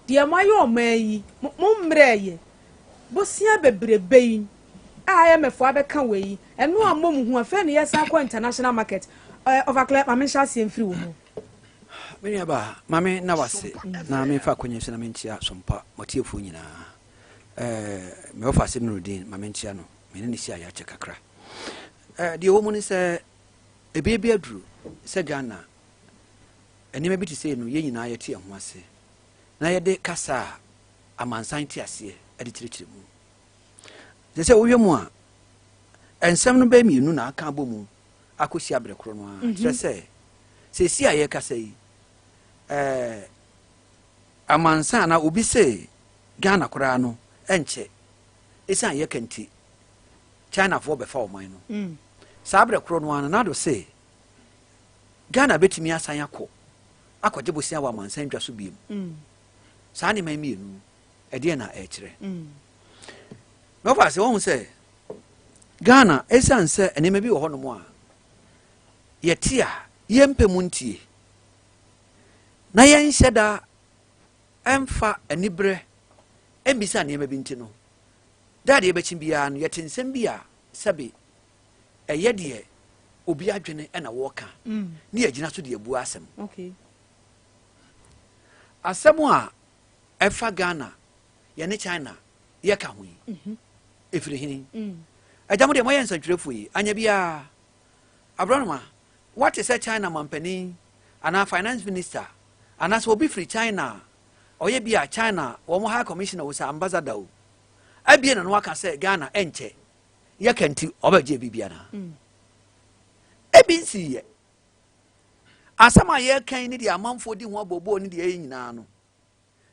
deɛ moayɛ ɔman yi, mo mmrɛɛyɛ? Bosea bebrebe yi a IMF abɛka wei, ɛno ammɔ mo hu, afei na yɛsan kɔ international market. Ɔfa ma menhyɛ aseɛ mfiri wo hɔ. Me nua baa, ma me nna wase na memfa akwanya so na menkyea Sompa mɔtiefoɔ nyinaa. Eh, me wɔfa ase Nurudeen, ma menkyea no. Me ne no hyia yɛakyɛ kakra. Eh, deɛ ɛwɔ mu ne sɛ, ebia bi aduru sɛ Ghana nneɛma bi te sɛ no yɛn nyinaa yɛte yɛn ho ase na yɛde kasa a amansan te aseɛ de kyerɛkyerɛ mu. Sɛ sɛ wohwɛ mu a, nsɛm no bɛyɛ mmienu na aka abɔ mu akɔsi aberɛ korɔ no ara. Kyerɛ sɛ, seesei a yɛrekasa yi, ɛɛ, amansan anaa obi se Ghana koraa no ɛnkyɛ, ɛsiane yɛka nti, Chinafoɔ bɛfa ɔman no. Saa berɛ korɔ no ara no, Nado se Ghana bɛtumi asan akɔ akɔgye bosea wɔ amansan dwa so biom. Saa nneɛma yi mmienu, ɛdeɛn na ɛkyerɛ? Na ɔfa sɛ wɔhu sɛ Ghana, ɛsiane sɛ nneɛma bi wɔ hɔnom a yɛte a yɛmpɛ mu ntie na yɛnhyɛ da ɛmfa aniberɛ mmisa nneɛma bi nti no, da adeɛ bɛkye biara no yɛte nsɛm bi a sɛbe ɛyɛ deɛ obi adwene na wɔka ne yɛgyina so de abu asɛm. Asɛm a ɛfa Ghana yɛne China yɛka ho yi, ɛfiri hene? Agya mo deɛ moyɛ nsɛntwerɛfoɔ yi, anyɛ biara. Aborɔnoma, woate sɛ China mampanin anaa finance minister anaasɛ obi firi China a ɔyɛ bi a China wɔn high commissioner o sɛ ambassador o, abie na no aka sɛ Ghana ɛnkyɛ yɛka nti ɔbɛgye biribi anaa? Ebi nsiiɛ. Asɛm a yɛreka yi ne deɛ amanfoɔ di ho abooboo ne deɛ ɛyɛ nyinaa no,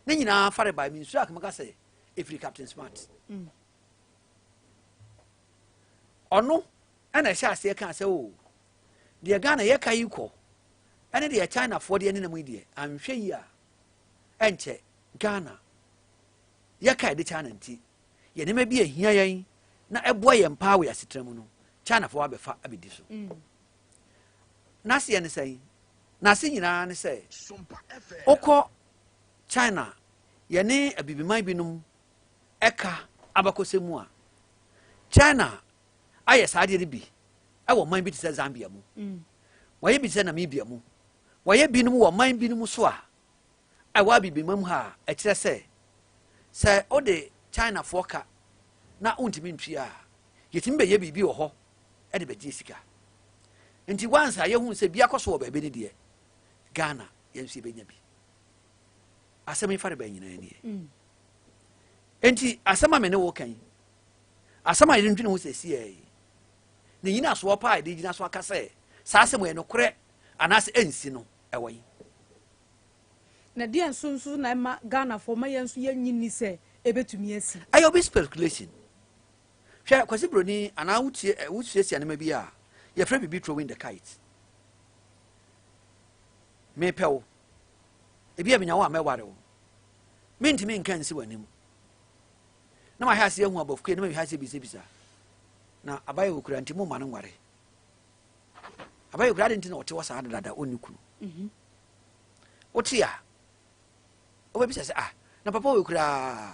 ne nyinaa fare bae. Mensuro a mɛka sɛ ɛfiri Captain Smart. Ɔno ɛna ɛhyɛ aseɛ kaa sɛ o, oh, deɛ Ghana yɛka yi kɔ ɛne deɛ Chinafoɔ deɛ nenam yi deɛ, anhwɛ yi a ɛnkyɛ Ghana yɛka ɛde China nti yɛ nneɛma bi a ɛhia yɛn na ɛboa yɛn paa wɔ yɛn asetena mu no, Chinafoɔ abɛfa abɛdi so. N'aseɛ ne sɛn? N'ase nyinaa ne sɛ wokɔ China yɛne abibiman binom ɛka abakɔsɛm mu a, China ayɛ saa adeɛ no bi ɛwɔ man bi te sɛ Zambia mu. Wɔayɛ bi te sɛ Namibia mu. Wɔayɛ binom wɔ man binom so a ɛwɔ abibiman mu ha a ɛkyerɛ sɛ sɛ wode Chinafoɔ ka na wontumi ntua a, yɛtumi bɛyɛ biribi wɔ hɔ de bɛgye sika. Nti once a yɛhu sɛ bi akɔ so wɔ baabi no deɛ, Ghana yɛn nso yɛbɛnya bi. Asɛm yi fare bɛn nyinaa nie. Nti asɛm a me ne wo ka yi, asɛm a yɛdwendwene ho sɛsiɛ yi, ne nyinasoɔ paa a yɛde gyina so aka sɛ saa asɛm yɛ nokorɛ anaasɛ ɛnsi no, ɛwɔ yi. Na deɛ nso nso na ɛma Ghanafoɔ ma yɛn nso yɛnnye nni sɛ ɛbɛtumi asi? Ɛyɛ obi speculation. Hwɛ Kwasi Broni anaa wotie ɛ wosuasua nneɛma bi a yɛfrɛ biribi throwing the kite. Mepɛ wo. Ebi a menya wo a mɛware wo. Mentumi nka nsi w'anim. Na mahwɛ ase ahu abɔfokue na mahwɛ ase bisabisa. Na abayɛ wɔ kura nti mo ma no nware. Abayɛ kura adi nti na ɔte hɔ saa dada ɔnni kunu. Wote a wobɛbisa sɛ, ah, na papa wɔ koraa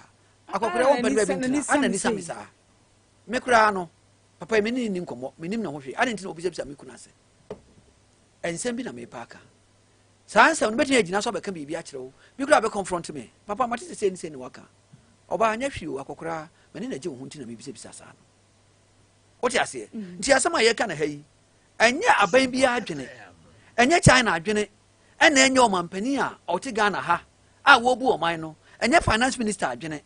akɔkora wɔmpɛ no baabi ntena ana ni sa me saa. Me koraa no papa yi me ne ni nkɔmmɔ, menim ne ho hwee, ade nti na wɔbisabisa me kunu ase. Nsɛm bi na mepa aka. Saa nsɛm no bɛtumi agyina so abɛka biribi akyerɛ wo bi koraa bɛconfront me. Papa, mate sɛ sei ne sei ne waka. Ɔbaa nyɛ hwee o, akɔkoraa m'ani na gye wo ho nti na mebisabisa saa no. Wote aseɛ? Nti asɛm a yɛka no ha yi, ɛnyɛ aban biara adwene, ɛnyɛ China adwene, ɛna ɛnyɛ ɔmampanin a ɔte Ghana ha a wɔrebu ɔman no, ɛnyɛ finance minister adwene.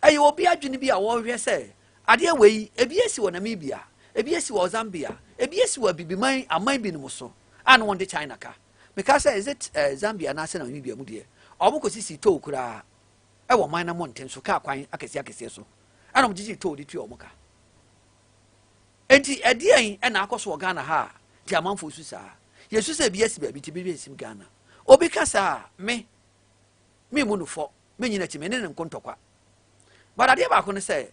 Ɛyɛ obi adwene bi a wɔrehwɛ sɛ adeɛ wei ebi asi wɔ Namibia, ebi asi wɔ Zambia, ebi asi wɔ abibiman aman binom so a na wɔn de China ka. Meka sɛ is it Zambia anaasɛ Namibia mu deɛ, wɔn kɔsisi toll koraa ɛwɔ ɔman no mmɔnten so, kaa kwan akɛseɛ akɛseɛ so, ɛna wɔn gyegye toll de tua wɔn ka. Enti ɛdeɛn na akɔ so wɔ Ghana ha a nti amanfoɔ su saa? Yɛsu sɛ ebi asi baabi nti ebi bɛsim Ghana. Obi ka saa a, me, memmu no fɔ, menyi n'akyi, me ne no nko ntɔkwa. But adeɛ baako ne sɛ,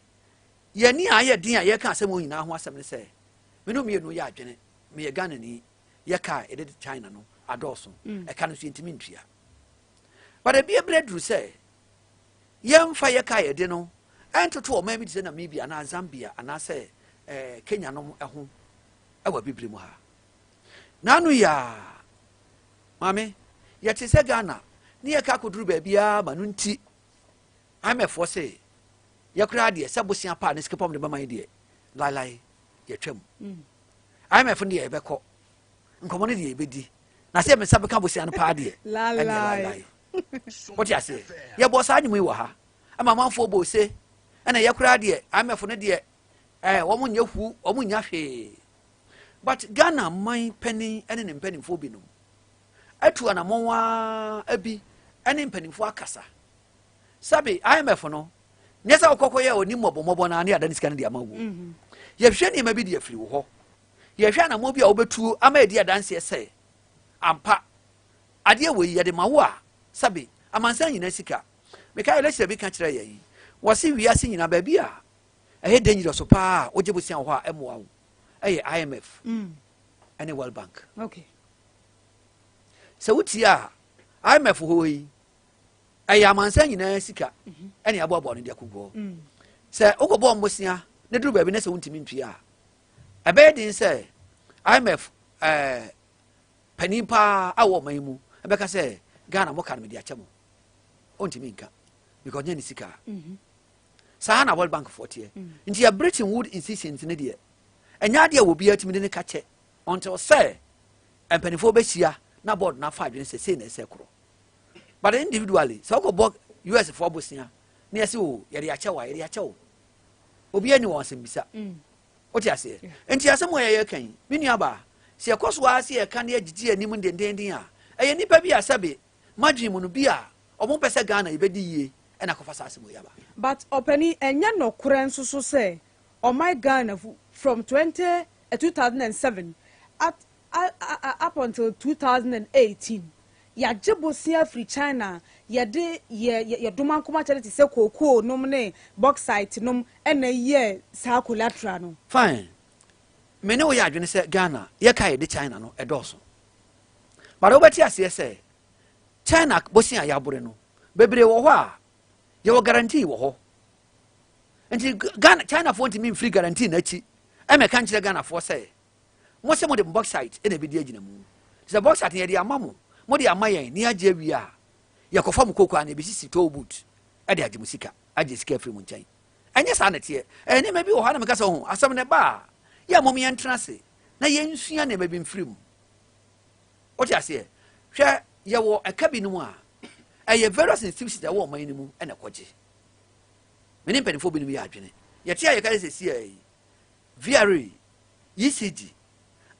yɛn ani a ayɛ den a yɛreka asɛm wɔ nyinaa ho asɛm ne sɛ, me ne mmienu yɛ adwene, meyɛ Ghanani, yɛ kaa yɛde de China no adɔɔso, ɛka no nso yɛntumi ntua. But ebi ebere duru sɛ yɛmfa yɛ kaa yɛde no ɛntoto ɔman bi te sɛ Namibia anaa Zambia anaasɛ Kenya nom ho ɛwɔ abibire mu ha. N'ano yi a, maame, yɛte sɛ Ghana ne yɛka akɔduru baabiara ma no nti IMF foɔ se yɛkoraa deɛ sɛ bosea paa ne sikapɔm de bɛma yi deɛ laelae yɛtwam. IMF no deɛ yɛbɛkɔ, nkɔmmɔ no deɛ yɛbɛdi, na sɛ yɛmesa bɛka bosea no paa deɛ ɛneɛ laelae. Wote aseɛ? Yɛbɔ saa nnwom yi wɔ ha ama amanfoɔ bɔ ose, ɛna yɛkoraa deɛ IMF no deɛ wɔn nyɛ hu, wɔn nya hwee. But Ghana man panin ne ne mpanimfoɔ binom atu anamɔn ara bi ne mpanimfoɔ akasa. Sɛbe IMF no, nyɛ sɛ wokɔkɔ yɛ ɔni mmɔbɔmmɔbɔ no ne ada ne sika no de ama wo. Yɛhwɛ nneɛma bi de afiri wo hɔ. Yɛhwɛ anamɔn bi a wobɛtuo ama ɛdi adanseɛ sɛ ampa adeɛ wei yɛde ma wo a, sɛbe amansan nyinaa sika. Meka lecture bi ka kyerɛ yɛn, wɔse wiase nyinaa baabi a ɛyɛ dangerous paa a wogye bosea wɔ hɔ a ɛmmoa wo ɛyɛ IMF ɛne World Bank. Sɛ wotie a, IMF hɔ yi ɛyɛ amansan nyinaa sika ɛne aboaboa no de akɔgu hɔ. Sɛ wokɔbɔ mmosea ne duru baabi na sɛ wontumi ntua a, ɛbɛyɛ den sɛ IMF panin paa a wɔ ɔman yi mu ɛbɛka sɛ Ghana moka no mede akyɛ mo. Ɔntumi nka because nyɛ ne sika. Saa na World Bank foɔ teɛ. Nti yɛ Bretton Woods institutions ne deɛ ɛnyɛ adeɛ a obiara tumi de ne ka kyɛ until sɛ mpanimfoɔ bɛhyia na board no afa adwene sɛ sei na ɛsɛ korɔ. But individually sɛ wokɔbɔ US foɔ bosea na yɛsɛ o yɛde akyɛ wo a, yɛde akyɛ wo, obiara ni wɔn asɛm bisa. Wote aseɛ? Nti asɛm a yɛyɛ kan me nua baa, sɛ yɛkɔ so ara sɛ yɛka ne yɛgyegye anim dendenden a, ɛyɛ nnipa bi a sɛbe madwene mu no bi a ɔmo mpɛ sɛ Ghana yɛbɛdi yie ɛna akɔfa saa asɛm yi aba. But ɔpanin, ɛnyɛ nɔkorɛ nso so sɛ ɔman Ghana from 20 2007 at up until 2018 yɛagye bosea afiri China a yɛde yɛ yɛ domankoma kyɛde te sɛ cocoa nom ne bauxite nom ɛna yɛ saa collateral no? Fine. Me ne wo yɛ adwene sɛ Ghana yɛka yɛde China no ɛdɔɔso. But wobɛte aseɛ sɛ China bosea a yɛabore no bebree wɔ hɔ a yɛwɔ guarantee wɔ hɔ. Nti Ghana Chinafoɔ ntumi mfiri guarantee n'akyi ɛmɛka nkyerɛ Ghanafoɔ sɛ mo sɛ mode bauxite ɛna ɛbɛdi agyina mu. Sɛ bauxite no yɛde ama mo, mode ama yɛn ne yɛagye awie a, yɛkɔfa mo koko a na yɛbɛsisi toll booth ɛde agye mo sika, agye sika afiri mo nkyɛn. Ɛnyɛ saa na ɛteɛ. Ɛyɛ nneɛma bi wɔ hɔ a na meka sɛ ho asɛm no ɛba a, yɛ mom yɛntena ase na yɛnsua nneɛma bi mfiri mu. Wote aseɛ? Hwɛ, yɛwɔ ɛka binom a ɛyɛ various institutions ɛwɔ ɔman no mu ɛna ɛkɔgye. Me ne mpanimfoɔ binom yɛ adwene. Yɛte a yɛka sɛ sɛsi yi, VRA, ECG,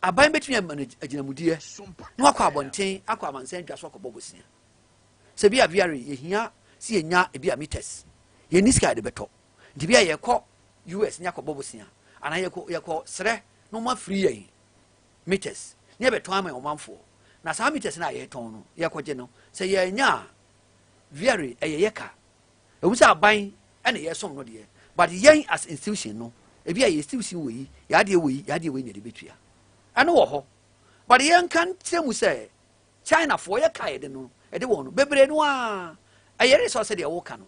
aban bɛtumi ama no agyinamudeɛ na wakɔ abɔnten akɔ amansan dwa so akɔbɔ bosea. Sɛ bi a VRA yɛhia sɛ yɛnya ebi a meters, yɛnni sika yɛde bɛtɔ. Nti bi a yɛkɔ US ne akɔbɔ bosea anaa yɛkɔ yɛkɔ serɛ na wɔn afiri yɛn meters ne yɛbɛtɔn ama ɔmanfoɔ. Na saa meters no a yɛtɔn no yɛkɔgye no sɛ yɛnya a, VRA ɛyɛ yɛ ka. Ɛwom sɛ aban ɛna yɛsom no deɛ, but yɛn as institution no Ebi a yɛ still wɔ yi, yɛ adeɛ wɔ yi, yɛ adeɛ wɔ yi na yɛde bɛtua. Ɛno wɔ hɔ. But yɛnka nkyerɛ mu sɛ Chinafoɔ yɛ ka yɛde no ɛde wɔn no bebree no a ɛyɛ resource deɛ wɔka no.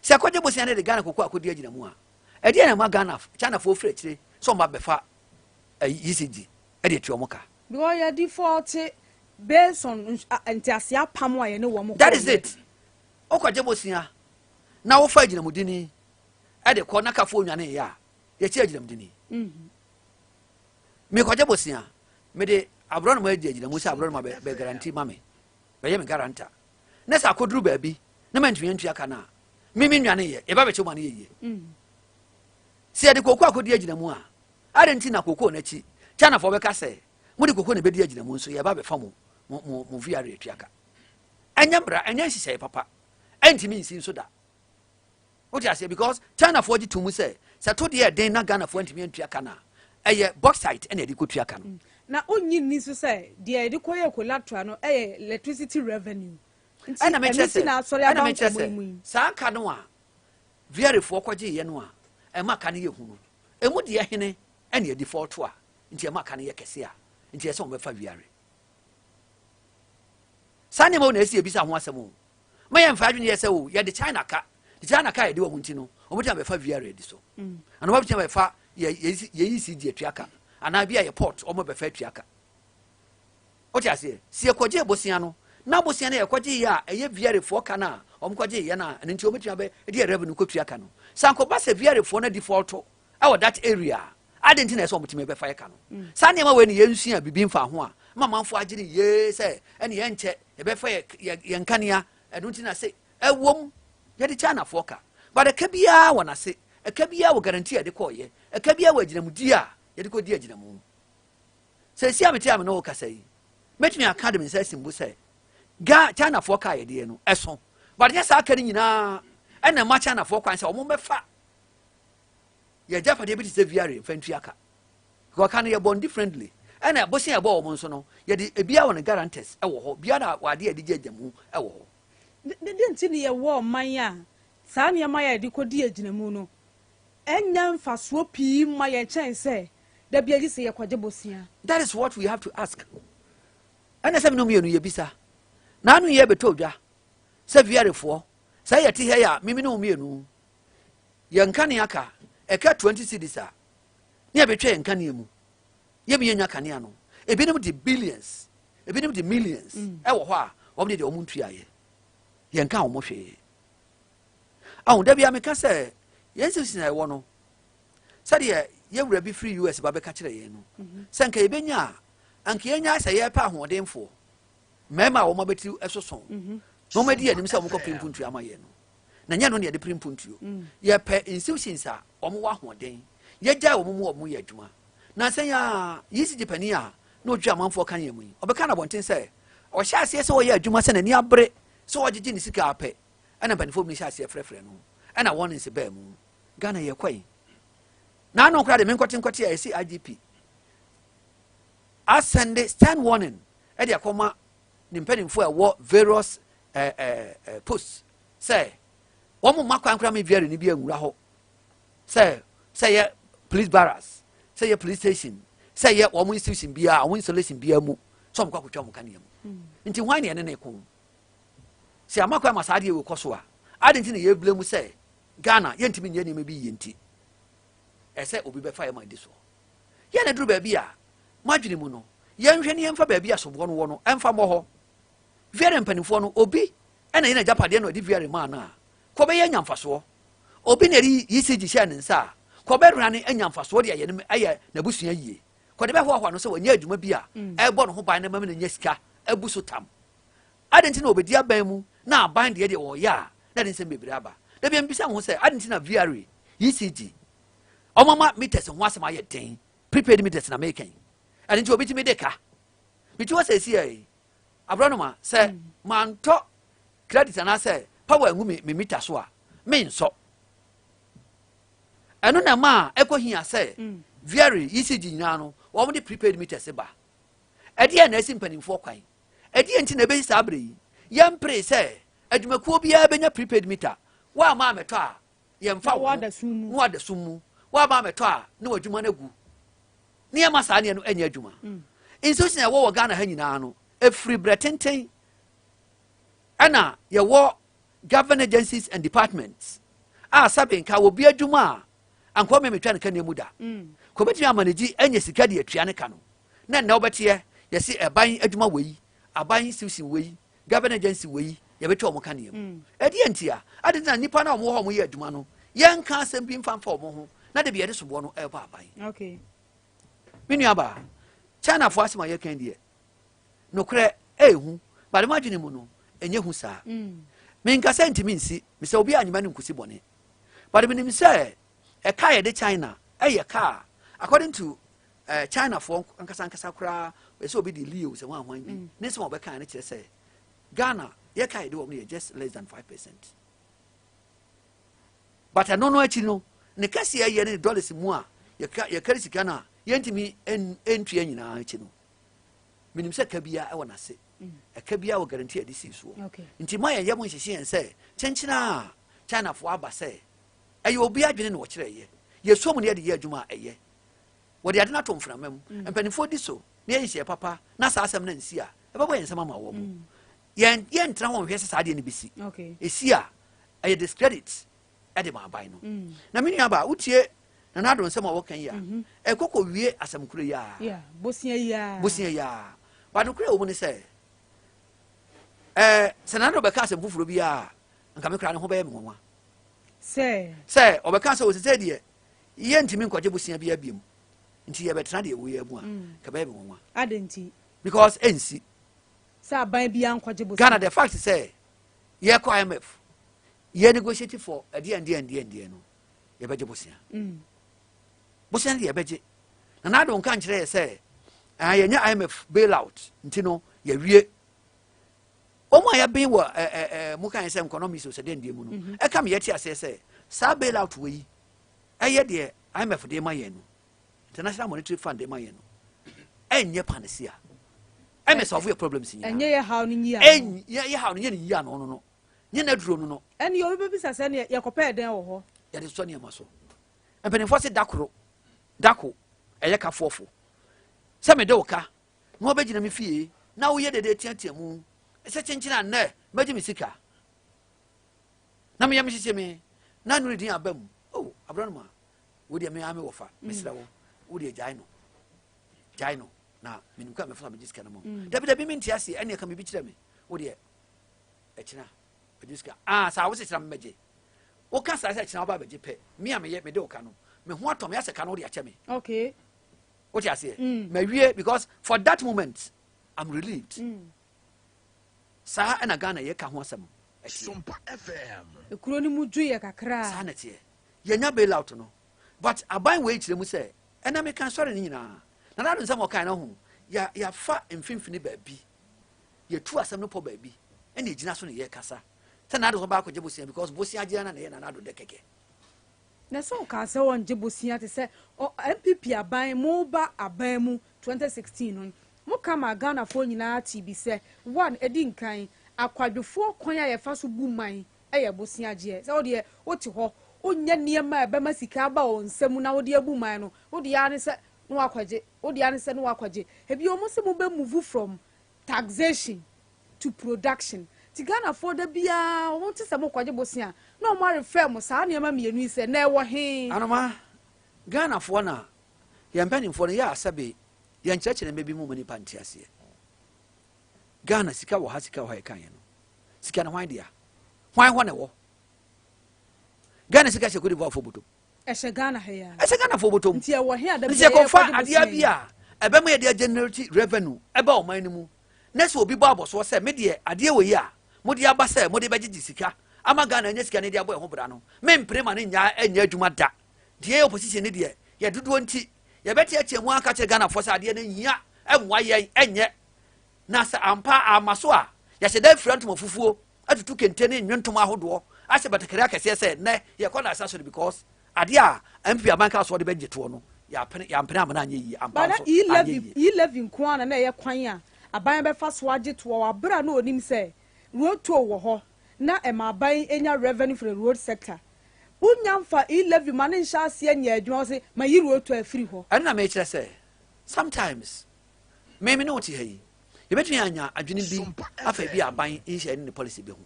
Sɛ ɛkɔgye bosia no de Ghana koko akɔdi agyina mu a, ɛdeɛ na ɛma Ghana Chinafoɔ firi akyire sɛ ɔmo abɛfa ECG ɛde atua ɔmo ka? Because yɛ default based on ntease apam a yɛne wɔn. That is it. Wokɔgye bosia na wofa agyinamudini ɛde kɔ na kafoɔ nwane yɛ a, yɛkyi agyinamudini. Mekɔgye bosia, mede aborɔnoma adi agyinamu sɛ aborɔnoma bɛ guarantee ma me, bɛyɛ me guarantor, na sɛ akɔduru baabi na mantumi antua ka no a, meme nwane yɛ, yɛba bɛkyɛ ma no yɛ yie. Sɛ yɛde kooko akɔdi agyinamu a, ade nti na kooko no akyi Chinafoɔ bɛka sɛ mode kooko na ɛbɛdi agyinamu nso yɛba bɛfa mo VRA atua ka? Ɛnyɛ mmara, ɛnyɛ nhyehyɛeɛ papa, ɛntumi nsi nso da. Wote aseɛ? Because Chinafoɔ gye to mu sɛ to deɛ ɛden na Ghanafoɔ antumi antua ka no a, ɛyɛ bauxite ɛna yɛde kɔtua ka no. Na wonnyi nni so sɛ deɛ yɛde kɔyɛ collateral no ɛyɛ electricity revenue nti ɛna mekyerɛ ɛno sɛ ti na asɔre ɛna aba mekyerɛ nkɔmmɔ yi mu sɛ yi. Saa ka no a VRAfoɔ kɔgyeeɛ no a ɛma ka no yɛ hu no, ɛmu deɛ hene ɛne yɛ default a nti ɛma ka no yɛ kɛse a nti ɛsɛ wɔn bɛfa VRA. Saa nneɛma wo na ɛsi ebisa ho asɛm o. Ma yɛn mfa adwene yɛ sɛ o yɛde China ka de China ka yɛde wɔn nti no, wɔn ti abɛfa VRA di so ana wɔn ti abɛfa yɛ ECG atua ka anaa bi a yɛ port wɔn bɛfa atua ka. Wote aseɛ? Si yɛkɔgye bosia no na bosia no yɛkɔgye yɛ a ɛyɛ VRA foɔ ka no a wɔn kɔgye yɛ no a, ɛno nti wɔn bɛtumi abɛ de yɛ revenue kɔtua ka no. Sankɔba sɛ VRA foɔ no default ɛwɔ that area a, adi nti na ɛsɛ wɔn tumi bɛfa yɛ ka no? Saa nneɛma wei ni yɛnsua bibi nfa ho a ma amanfoɔ agye ne yie sɛ ɛne yɛn nkyɛ yɛbɛfa yɛ nkanea. Ɛno nti na sɛ ɛwom yɛde Chinafoɔ ka, but ɛka biara wɔ n'ase, ɛka biara wɔ guarantee a yɛde kɔɔyɛ, ɛka biara wɔ agyinamudi a yɛde kɔdi agyinamu. Sɛ esi a mete a me ne wo kasa yi, mɛtumi aka de me nsa asi mbo sɛ ga Chinafoɔ ka a yɛdeɛ no ɛso, but nyɛ saa ka no nyinaa ɛna ɛma Chinafoɔ kwan sɛ wɔn bɛfa yɛ agyapadeɛ bi te sɛ VRA mfa ntua ka, because ka no yɛ bɔn differently. Ɛna bosia ɛbɔ wɔn nso no, yɛde ebia wɔ ne guarantors ɛwɔ hɔ bia na wɔ adeɛ a yɛde gye agyamu ɛwɔ hɔ. De nti ne yɛwɔ ɔman a saa nneɛma yɛ yɛde kɔdi agyinamu no ɛnyɛ mfasoɔ pii ma yɛn kyɛn sɛ dabi agye sɛ yɛkɔgye bosia? That is what we have to ask. Ɛna sɛ mene mmienu yɛbisa naano yɛ bɛtɔ odwa sɛ VRAfoɔ sɛ yɛte ha yi a, meme ne wo mmienu yɛn kanea ka ɛka 20 cedis a ne yɛbɛtwa yɛn kanea mu yɛmi yɛnya kanea no, ebinom de billions, ebinom de millions ɛwɔ hɔ a wɔn de deɛ wɔn ntuayɛ yɛn ka wɔn hwee ahu. Dabi a meka sɛ yɛn sisi na ɛwɔ no, sɛdeɛ yɛwura bi firi US ba bɛka kyerɛ yɛn no sɛ nka yɛbɛnya a, anka yɛnya sɛ yɛpɛ ahoɔdenfoɔ mmarima a wɔn abɛtiri ɛsoso na wɔn adi anim sɛ wɔn kɔ pere mpuntuo ama yɛn no, na nyɛ no na yɛde pere mpuntuo. Yɛpɛ institutions a wɔn wɔ ahoɔden, yɛgyae wɔn mu, wɔn yɛ adwuma. Na sɛ yɛ a ECG panin a na ɔtwa amanfoɔ ka yɛn mu yi, ɔbɛka no abɔnten sɛ ɔhyɛ aseɛ sɛ ɔyɛ adwuma sɛ n'ani abere sɛ ɔgyegye ne sika apɛ, ɛna mpanimfoɔ bi no hyɛ aseɛ frɛfrɛ no, ɛna wɔn nse bɛɛ mu. Ghana yɛ kɔ yi na ano koraa de me nkɔte a yɛsi IGP asɛnde stern warning ɛde akɔma ne mpanimfoɔ a ɛwɔ various posts sɛ wɔn mma kwan koraa ma VRA ni bi anwura hɔ, sɛ yɛ police barracks, sɛ yɛ police station, sɛ yɛ wɔn institution biara, wɔn installation biara mu sɛ wɔn kɔ akɔtwa wɔn kanea mu. Nti hwan ne ɛne ne ko sɛ ama kwan ma saa adeɛ wɔ kɔ so a? Adi nti na yɛbile mu sɛ Ghana yɛntumi nyɛ nneɛma bi yie nti ɛsɛ obi bɛfa yɛ ma di soɔ. Yɛn na duru baabi a madwene mu no, yɛnhwɛ ne yɛmfa baabi a soboɔ no wɔ no ɛmfa mmɔ hɔ. VRA mpanimfoɔ no, obi ɛna yɛn agyapadeɛ na ɔde VRA maa no a kɔbɛyɛ anya mfasoɔ. Obi na yɛde ECG hyɛɛ ne nsa a kɔbɛwura ne anya mfasoɔ de ayɛ ne ayɛ n'abusua yie, kɔde bɛhoahoa no sɛ wɔnyɛ adwuma bi a ɛbɔ ne ho ban na ma ne nya sika abu so tam. Adi nti na wɔbɛdi aban mu na aban deɛ wɔyɛ a na de nsɛm bebree aba. Dabi mbisa ho sɛ adi nti na VRA, ECG, ɔmama meters ho asɛm ayɛ den, prepaid meters na meka yi. Ɛno nti obi tumi de ka meti hɔ sɛ esi yɛ aborɔnoma sɛ mantɔ credit anaasɛ power ngu me meter so a mensɔ. Ɛno na ɛma a ɛkɔ hia sɛ VRA, ECG nyinaa no wɔn de prepaid meters ba. Ɛdeɛ na ɛsi mpanimfoɔ kwan? Ɛdeɛ nti na ɛbɛsi saa abere yi yɛmpere sɛ adwumakuo biara bɛnya prepaid meter? Woama amɛtɔ a yɛmfa wo ho wada sum mu. Na wada sum mu. Woaba amɛtɔ a na w'adwuma no agu. Ne yɛma saa nneɛ no nyɛ adwuma. Institution a ɛwɔ wɔ Ghana ha nyinaa no, ɛfiri berɛ tenten ɛna yɛwɔ government agencies and departments a sɛbe nka wɔ bi adwuma a anka ɔmɛ metwa ne ka mu da. Kò bɛtumi ama ne gyi anya sika de atua ne ka no. Na nnɛ wobɛteɛ yɛse ɛban adwuma wei, aban institution wei, government agency wei, yɛbɛtwa wɔn kaneɛ mu. Ɛdeɛ ntia? Ade nti na nnipa no a wɔn wɔ hɔ a wɔyɛ adwuma no, yɛnka asɛm bi mfa mfa wɔn ho na de bi yɛde soboɔ no ɛrebɔ aban. Me nua baa, Chinafoɔ asɛm a yɛka deɛ, nokorɛ ɛyɛ but mo adwene mu no, ɛnyɛ hu saa. Menka sɛ ntumi nsi, mesɛ obi anyima no nkosi bɔne. But menim sɛ ɛka a yɛde China ɛyɛ ka a, according to Chinafoɔ ankasa ankasa koraa, ɛsɛ obi de Leo sɛ hwan hwan bi, ne nsɛm a wɔbɛka no kyerɛ sɛ Ghana yɛka yɛde wɔn no yɛ just less than 5%. But ɛno no akyi no, ne kɛseɛ yɛ ne dollars mu a yɛkari sika no a yɛntumi ntua nyinaa akyi no, menim sɛ ka biara ɛwɔ n'ase, ɛka biara wɔ guarantee a yɛde sii soɔ. Nti ma yɛn yɛ mo nhyehye yɛn sɛ kyenkyena a Chinafoɔ aba sɛ ɛyɛ obi adwene na wɔkyerɛ yɛ yɛsɔ mu na yɛde yɛ adwuma a ɛyɛ wɔde ade no ato mframa mu. Mpanimfoɔ di so na yɛyɛ nhyehyɛ papa na saa asɛm no nsi a ɛbɛbɔ yɛn nsɛm ama wɔ mo. Yɛn yɛntena hɔ nhwɛ sɛ saa adeɛ no bɛsi. Ɛsi a ɛyɛ discredit ɛde ma aban no. Na me nua ba, wotie Nana Addo nsɛm a wɔka yi a, ɛkɔ kɔ wie asɛm koro yi a bosia yi a, bosia yi a, ba nokorɛ wɔ mu ne sɛ sɛ Nana Addo bɛka asɛm foforɔ bi a, nka me koraa ne ho bɛyɛ me nwanwa sɛ ɔbɛka sɛ ɔsɛ deɛ yɛntumi nkɔgye bosia bi abiam nti yɛbɛtena deɛ ɛwɔ yɛ mu a, nka bɛyɛ me nwanwa. Ade nti? Because ɛnsi sɛ aban bi ankɔgye bosia. Ghana, the fact sɛ yɛkɔ IMF, yɛ negotiate for ɛdeɛ ndeɛ ndeɛ ndeɛ no, yɛbɛgye bosia. Bosia no deɛ yɛbɛgye. Na Nana Addo nka nkyerɛ yɛ sɛ yɛnyɛ IMF bailout nti no yɛwie. Wɔn a yɛben wɔ ɛɛ ɛɛ mo kan sɛ economics sɛ deɛ ndeɛ mu no, ɛka mi yɛte aseɛ sɛ saa bailout wɔ yi ɛyɛ deɛ IMF de ma yɛn no, International Monetary Fund de ma yɛn no, ɛnyɛ panacea ɛmɛ solve yɛ problems nyinaa. Ɛnyɛ yɛ haw no nyi ano. Ɛnyɛ yɛ haw no nyɛ ne yi ano no nyɛ n'aduro no. Ɛne obi bɛbisa sɛ neɛ yɛkɔpɛɛ dɛn wɔ hɔ? Yɛde sɔ nneɛma so. Mpanimfoɔ se dakoro dako ɛyɛ kafoɔfo sɛ mede wo ka na wɔbɛgyina me fie na woyɛ dede teatea mu sɛ kyenkyene a nnɛ mɛgye me sika na meyɛ mehyehye me na nure din aba mu. Oh, aborɔnoma wo deɛ, me ara me wɔfa, mesrɛ wo, wo deɛ gyae no, gyae no na menim kɔ a mɛfa megye sika no mu. Dabi dabi, mente aseɛ. Ɛneɛ ka biribi kyerɛ me. Wo deɛ ɛkyena bɛgye sika. Ah, saa wo sɛ kyena mɛgye. Woka saa sɛ kyena woba bɛgye pɛ, me a meyɛ mede wo ka no, me ho atɔ me asɛ ka no wode akyɛ me. Wote aseɛ? Mawie because for that moment I'm relieved. Saa ɛna Ghana yɛka ho asɛm ɛteɛ. Ekuro no mu dwo yɛ kakra. Saa na ɛteɛ. Yɛnya bailout no, but aban wei kyerɛ mu sɛ ɛna meka sɔre no nyinaa na nado nsɛm ɔkae no ho yɛafa mfimfini baabi, yɛtu asɛm no pɔ baabi ɛna ɛgyina so ne yɛkasa sɛ nado sɛ ɔbaakɔgye bosea because bosea gyeɛ no na ɛyɛ Nana Addo dɛ kɛkɛ. Na sɛ ɔkaa sɛ ɔngye bosea te sɛ NPP aban mo ba aban mu 2016 no, mo ka maa Ghanafoɔ nyinaa tee bi sɛ one ɛdi nkan, akwadwofoɔ kwan a yɛfa so bu man yɛ bosea gyeɛ. Sɛ wodeɛ wote hɔ wonyɛ nneɛma a ɛbɛma sika aba wo nsa mu na wode abu man no, wode ara ne sɛ na wakɔgye, wode ara ne sɛ na wakɔgye. Ebi wɔn sɛ mo bɛ move from taxation to production. Ti Ghanafoɔ da biara wɔn te sɛ mo kɔgye bosea na wɔn arefɛ mo saa nneɛma mmienu yi sɛ na ɛwɔ he. Anoma, Ghanafoɔ na yɛn mpanimfoɔ no yɛ asɛbe yɛn kyerɛkyerɛ mma bi mu ma nipa nte aseɛ. Ghana sika wɔ ha, sika wɔ ha, yɛka yɛn no sika no hwan dea? Hwan hɔ na ɛwɔ? Ghana sika hyɛ Cote d'Ivoire fo bɔtɔm. Ɛhyɛ Ghana ha ya. Ɛhyɛ Ghana fo bɔtɔm. Nti ɛwɔ he a da Nti yɛkɔfa adeɛ bi a ɛbɛma yɛde agenerate revenue ɛba ɔman no mu na sɛ obi bɔ abɔsoɔ sɛ me deɛ adeɛ wɔ yi a mode aba sɛ mode bɛgyegye sika ama Ghana anya sika no de abɔ ɛho bra no, mempere ma no nya ɛnyɛ adwuma da. Nti yɛyɛ opposition ne deɛ yɛ dodoɔ nti yɛbɛteatea mu aka kyerɛ Ghanafoɔ sɛ adeɛ no nhia, ɛmmoa yɛn, ɛnyɛ. Na sɛ ampa amma so a, yɛahyɛ da afira ntoma fufuo, atutu kente ne nnwontoma ahodoɔ, ahyɛ batakari akɛseɛ sɛ nnɛ yɛkɔ Nasa Asɔre because adeɛ a NPP aban kaa so ɔde bɛgye toɔ no, yɛapene, yɛampene amma no anyɛ yie, ampa But na nso anyɛ E-levy, yie. E-levy nko ara na na ɛyɛ kwan a aban bɛfa so agye toɔ wɔ abere a na onim sɛ road toll wɔ hɔ na ɛma aban nya revenue for the road sector. Wonya mfa e-levy ma ne nhyɛ aseɛ nyɛ adwuma, wɔ se ma yi road toll afiri hɔ. Ɛno na mekyerɛ sɛ sometimes me me ne wo te ha yi, yɛbɛtumi anya adwene bi afa ebi a aban nhyehyɛe ne ne policy bi ho.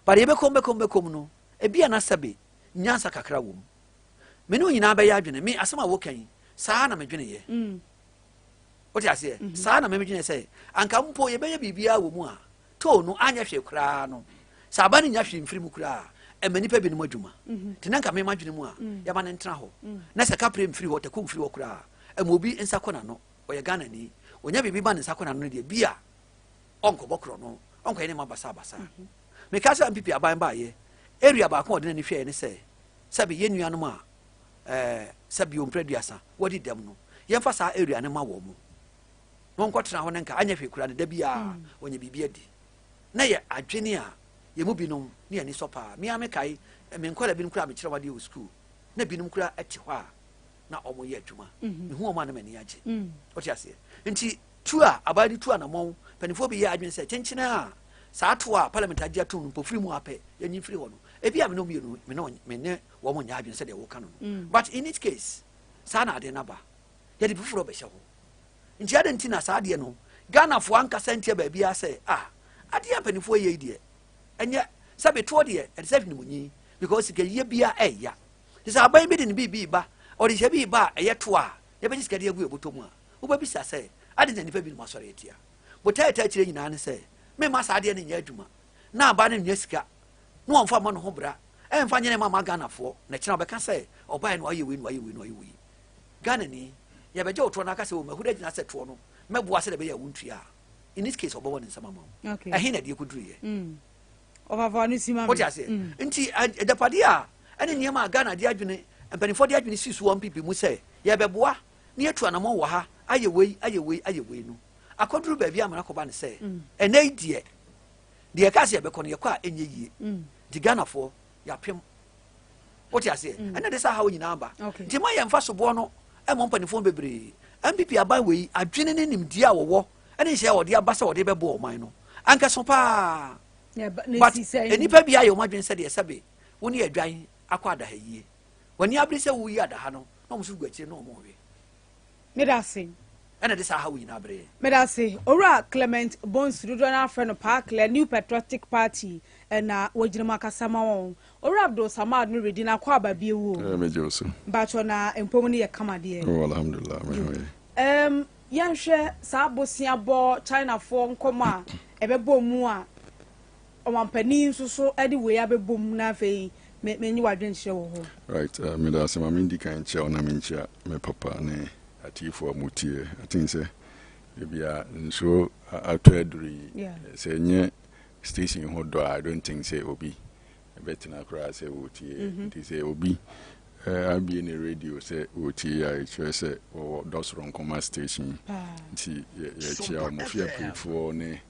But yɛbɛkɔm bɛkɔm bɛkɔm no, ebi a na sɛbe nyansa kakra wɔ mu. Me ne wo nyinaa bɛyɛ adwene. Me asɛm a woka yi, saa na medweneyɛ. Wote aseɛ? Saa na memedwene sɛ anka mpo yɛbɛyɛ biribiara wɔ mu a toll no anyɛ hwee koraa no, sɛ aba no nya hwee mfiri mu koraa a, ɛma nnipa binom adwuma. Nti na nka me m'adwene mu a, yɛma no ntena hɔ. Na sɛ kapre mfiri hɔ, taku mfiri hɔ koraa a, ɛma obi nsa kɔ n'ano. Ɔyɛ Ghanani, ɔnya biribi ma ne nsa kɔ n'ano no deɛ, bi a ɔnkɔbɔ korɔno, ɔnkɔyɛ nneɛma basabasa. Meka sɛ NPP aban baeɛ, area baako a ɔde n'ani hwɛeɛ ne sɛ, sɛbe yɛn nuanom a ɛɛ sɛbe wɔn mprɛ aduasa wɔadi dɛm no, yɛmfa saa area no ma wɔn. Na wɔnkɔtena hɔ no nka anyɛ hwee koraa no, da biara wɔnya biribi adi. Na yɛ adwene a yɛn mu binom ne yɛn ani sɔ paa. Me ara mekae me nkwadaa binom koraa a mekyerɛ wɔn adeɛ wɔ sukuu, na binom koraa te hɔ a na wɔyɛ adwuma. Mehu wɔn a na m'ani agye. Wote aseɛ? Nti tu a aban no tu anammɔn, mpanimfoɔ bi yɛ adwene sɛ kyenkyene a saa to a parliament agye atom no mpofiri mu apɛ yɛnyi mfiri hɔ no, ebi a me ne wɔn mmienu me ne me ne wɔn nyɛ adwene sɛdeɛ wɔka no no. But in each case, saa na ade no aba. Yɛde bi foforɔ bɛhyɛ hɔ. Nti adɛn nti na saa adeɛ no Ghanafoɔ ankasa ntia baabiara sɛ ah adeɛ a mpanimfoɔ yɛ yi deɛ ɛnyɛ sɛ betoɔ deɛ ɛte sɛ hwenemunyi because sika yie bia ɛya. Nti sɛ aban bi de ne biribi ba, ɔde hyɛ bi ba a ɛyɛ toɔ a yɛbɛgye sika de agu yɛ bɔtɔ mu a, wobɛbisa sɛ adɛn nti na nnipa binom asɔre atia. Botaeɛ ɛtaa akyire nyinaa ne sɛ memma saa adeɛ no nyɛ adwuma na aban no nnya sika na wɔmfa mmɔ ne ho bra ɛmfa nyɛ nneɛma mma Ghanafoɔ na kyena wɔbɛka sɛ ɔbaeɛ na wayɛ wei na wayɛ wei na wayɛ wei. Ghanani, yɛbɛgye wo toɔ na aka sɛ o mahuri agyina sɛ toɔ no mɛboa sɛdeɛ ɛbɛyɛ a wontua a, in this case ɔbɛbɔ ne nsam ama wo. Okay. Ɛhe na ɛdeɛ kɔduruiɛ? Ɔfafa no si ma me. Wote aseɛ? Nti agyapadeɛ a ɛne nneɛma a Ghana de adwene, mpanimfoɔ de adwene si so wɔ NPP mu sɛ yɛbɛboa na yɛatu anamɔn wɔ ha ayɛ wei, ayɛ wei, ayɛ wei no, akɔduru baabi ama no akɔba no sɛ ɛnɛ yi deɛ, deɛ yɛkaa sɛ yɛbɛkɔ no yɛkɔ a ɛnyɛ yie. Nti Ghanafoɔ yɛapem. Wote aseɛ? Ɛna de saa haw nyinaa ba. Nti ma yɛmfa soboɔ no mmɔ mpanimfoɔ no bebree. NPP aban wei, adwene ne nimdeɛ a wɔwɔ ne nhyehyɛe a wɔde aba sɛ wɔde bɛboa ɔman no, anka so paa. But nnipa bi ayɛ wɔn adwene sɛdeɛ sɛbe wo ne adwan akɔ adaha yie. W'ani abere sɛ woyi adaha no, na wɔn nso gu akyire na wɔn rewe. Meda ase. Ɛna de saa haw nyinaa brɛ yɛn. Meda ase. Owura Clement Bonsu, dodoɔ no ara frɛ no Paa Clɛ, New Patriotic Party na wagyina mu akasa ma wɔn. Owura Abdul Samad no redi n'akwaaba bio o. Eh, megye wo so. Mpakyɛw na mpom no yɛ kama deɛ. Oh, alhamdulillah, me ho ye. Um, yɛnhwɛ saa boseabɔ Chinafoɔ nkɔmmɔ a ɛbɛbɔ mu a ɔmampanin nso so de wei abɛbɔ mu na afei me menye w'adwenkyerɛ wɔ hɔ. Right, meda ase ma mendi kan nkyia wo na menkyia me papa ne atiefoɔ a motie. I think sɛ ebia nsuo atɔ aduru yi, sɛ ɛnyɛ station ho dɔ a, I don't think sɛ obi bɛtena koraa sɛ wɔtie. Nti sɛ obi abie ne radio sɛ wɔtie a, ɛkyerɛ sɛ wɔwɔ dɔ soronko ma station. Nti yɛkyia wɔn fiapirefoɔ ne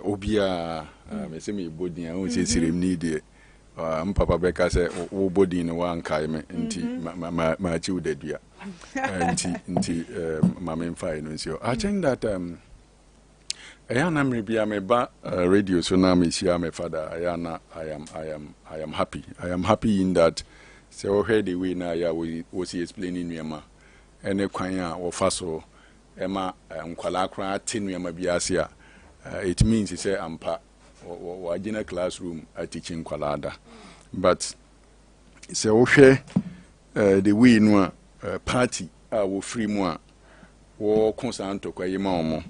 obiara. Mese mebɔ din a, wohu sɛ siremni deɛ, m papa bɛka sɛ wobɔ din no woankae me nti maakyi wo dadua. Nti ma memfae no nsi hɔ. I think that ɛyɛ ana mmerɛ bi a meba radio so na mehyia me father, ɛyɛ ana I am happy. I am happy in that sɛ wɔhwɛ the way na ayɛ a wɔsi explain nneɛma ɛne kwan a wɔfa so ɛma nkwalaa koraa te nneɛma bi ase a, it means sɛ ampa wɔagyina classroom atikyi nkwalaa da. But sɛ wohwɛ the way no a party a wɔfiri mu a wɔko saa ntɔkwa yi ma wɔn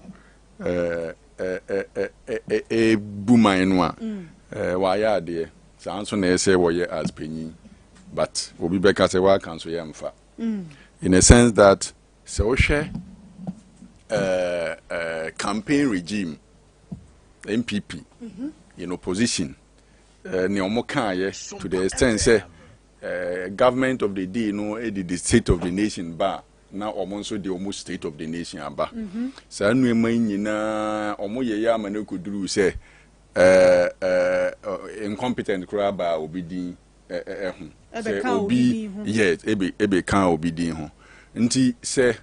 ɛbu man no a, wɔayɛ adeɛ saa nso na ɛsɛ wɔyɛ as panyin, but obi bɛka sɛ wɔaka nso yɛmfa in a sense that sɛ wohwɛ campaign regime NPP in opposition, nea wɔn kaayɛ to the extent sɛ government of the day no de the state of the nation ba, na wɔn nso de wɔn state of the nation aba. Saa nneɛma yi nyinaa wɔn yɛ yɛ ama no kɔduru sɛ incompetent koraa baa obi din ɛho sɛ obi, yes, ebe ebe ka obi din ho. Nti sɛ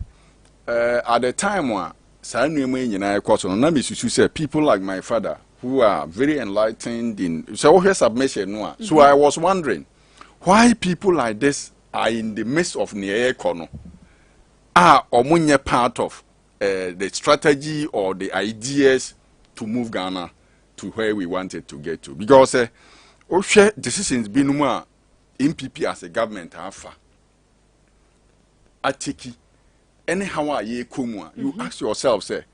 at the time a saa nneɛma yi nyinaa ɛkɔ so no, na mesusu sɛ people like my father who are very enlightened in sɛ wohwɛ submission no a, so I was wondering. why people like this are in the midst of nea ɛrekɔ no a ɔmo nyɛ part of the strategy or the ideas to move Ghana to where we want it to get to. Because wohwɛ decisions binom a NPP as a government afa ateki ɛne how a yɛrekɔ mu a, you ask yourself sɛ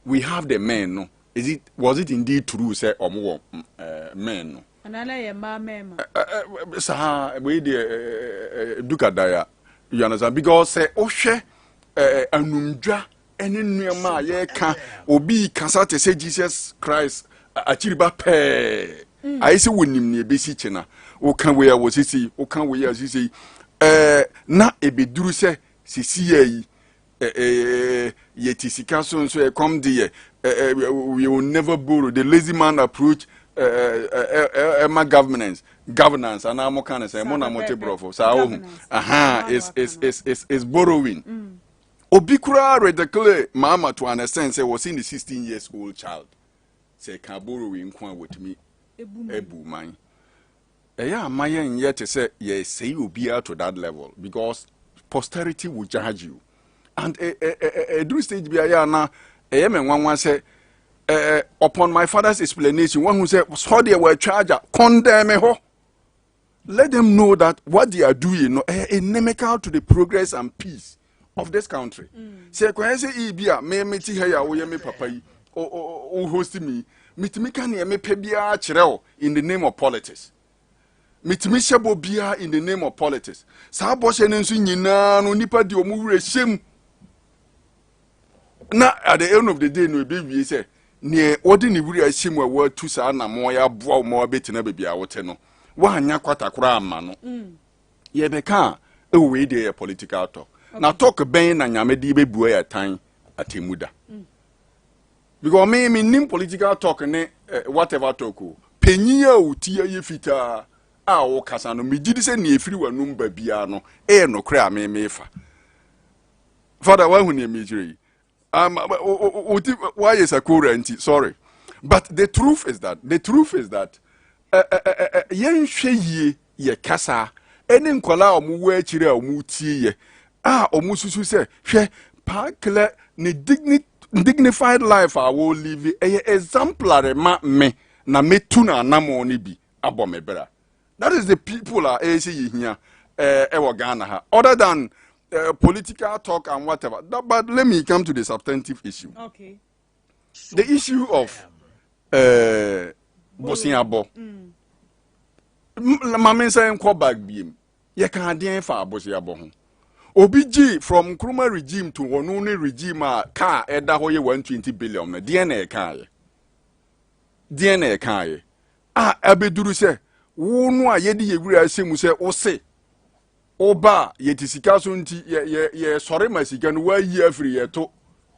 we have the men no, is it was it indeed true sɛ ɔmo wɔ men no? Anaa na yɛ mmaa mmarima? Saa wei deɛ duka daya, you understand? Because sɛ wohwɛ anumdwa ɛne nneɛma a yɛreka, obi kasa te sɛ Jesus Christ akyiriba pɛɛ, ayɛ sɛ wɔnim nea ɛbɛsi kyena. Woka wei a wɔ sisi, woka wei a sisi, na ebeduru sɛ sisi yɛ yi yɛte sika so nso ɛkɔm de yɛ, we will never borrow, the lazy man approach ɛma governance anaa mo ka ne sɛ mo na mo te borɔfo saa ohu aha is borrowing. Obi koraa redeclare Mahama to an extent sɛ wɔsi ne 16 years old child sɛ ka borrowing nko a wɔtumi ebu man. Ɛyɛ ama yɛn nyɛ te sɛ yɛsɛe obiara to that level, because posterity will judge you. And ɛduru stage bi ayɛ ana ɛyɛ me nwanwa sɛ upon my father's explanation, wɔn ho sɛ sɔ deɛ wɔatwa agya condemn hɔ. Let them know that what they are doing no ɛyɛ inimical to the progress and peace of this country. Sɛ kwan sɛ ebi a me me ti ha yi a woyɛ me papa yi o o o host me, metumi ka nea mepɛ biara kyerɛ wo in the name of politics. Metumi hyɛ bɔ biara in the name of politics. Saa bɔhyɛ no nso nyinaa no, nipa di ɔmo werɛ hyɛ mu, na at the end of the day no, ebi wie sɛ nea wɔde ne wura ahyɛ mu a wɔatu saa anamɔ yɛ aboa wo ma wabɛtena baabi a wote no, woanya kwata koraa ama no. Yɛbɛka a, ɛwɔ wei deɛ yɛ political talk. Na talk bɛn na Nyame de bɛbua yɛ tan atemmu da? Because me nim political talk ne whatever talk o. Panyin a oti ayɛ fitaa a wɔkasa no, megye di sɛ nea efiri w'anum ba biara no ɛyɛ nokorɛ a me mefa. Father, wahu nea mekyerɛ yi, oti wayɛ sakora nti sorry, but the truth is that yɛnhwɛ yie yɛ kasa ɛne nkɔla a wɔn wɔ akyire a wɔn tie yɛ a wɔn susu sɛ hwɛ paakilɛ ne dignified life a wɔn live ɛyɛ exemplary ma me na metu na anamɔ no bi abɔ me bra. That is the people a ɛyɛ sɛ yɛhia ɛwɔ Ghana ha, other than political talk and whatever that. But let me come to the substantive issue. The issue of boseabɔ. Maame nsa nkɔ back biem, yɛka adeɛ fa aboseabɔ ho. Obi gye from Nkrumah regime to ɔno ne regime a kaa ɛda hɔ yɛ 120 billion no, deɛ na ɛkaayɛ, deɛ na ɛkaayɛ a abɛduru sɛ wo no a yɛde yɛ wura ahyɛ mu sɛ wo se woba a yɛte sika so nti yɛ yɛ yɛsɔre ma sika no woayi afiri yɛto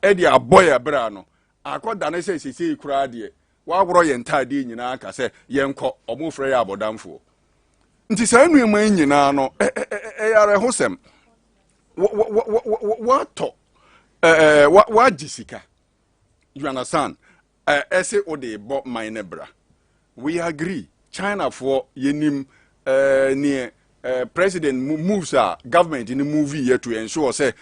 ɛde abɔ yɛ berɛ no akɔdane sɛ sesei koraa deɛ woaworɔ yɛn ntaadeɛ nyinaa ka sɛ yɛnkɔ ɔmo frɛ yɛ abɔdamfoɔ. Nti saa nneɛma yi nyinaa no ɛyɛ awerɛhosɛm. Woatɔ, woagye sika, you understand? Ɛsɛ wode bɔ man no bra. We agree, Chinafoɔ yɛnim neɛ president moves a government ni move yɛ to ensure sɛ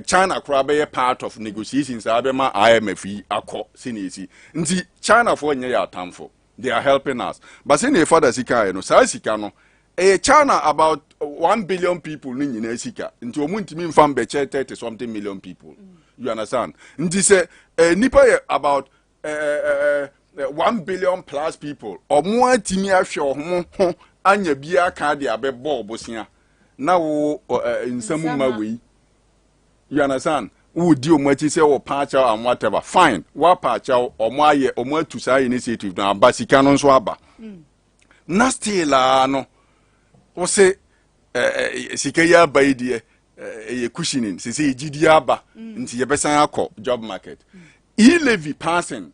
China koraa bɛyɛ part of negotiations a bɛma IMF yi akɔ sɛnea esi. Nti Chinafoɔ nyɛ yɛ atamfo, they are helping us. But sɛnea father sika yɛ no, saa sika no ɛyɛ China about 1 billion people no nyinaa sika, nti wɔn ntumi nfa mbɛkyɛ 30 something million people, you understand? Nti sɛ nipa yɛ about 1 billion plus people, ɔmo atumi ahwɛ ɔmo ho anya bi aka de abɛbɔ ɔbosia na wo nsɛm ma wei, you understand? Wodi ɔmo akyi sɛ wɔ paakyɛw and whatever, fine, wa paakyɛw, ɔmo ayɛ, ɔmo atu saa initiative na aba, sika no nso aba na still aa no wose ɛɛ sika yi aba yi deɛ, ɛyɛ cushioning sese gyidi aba nti yɛbɛsan akɔ job market. E-levy passing,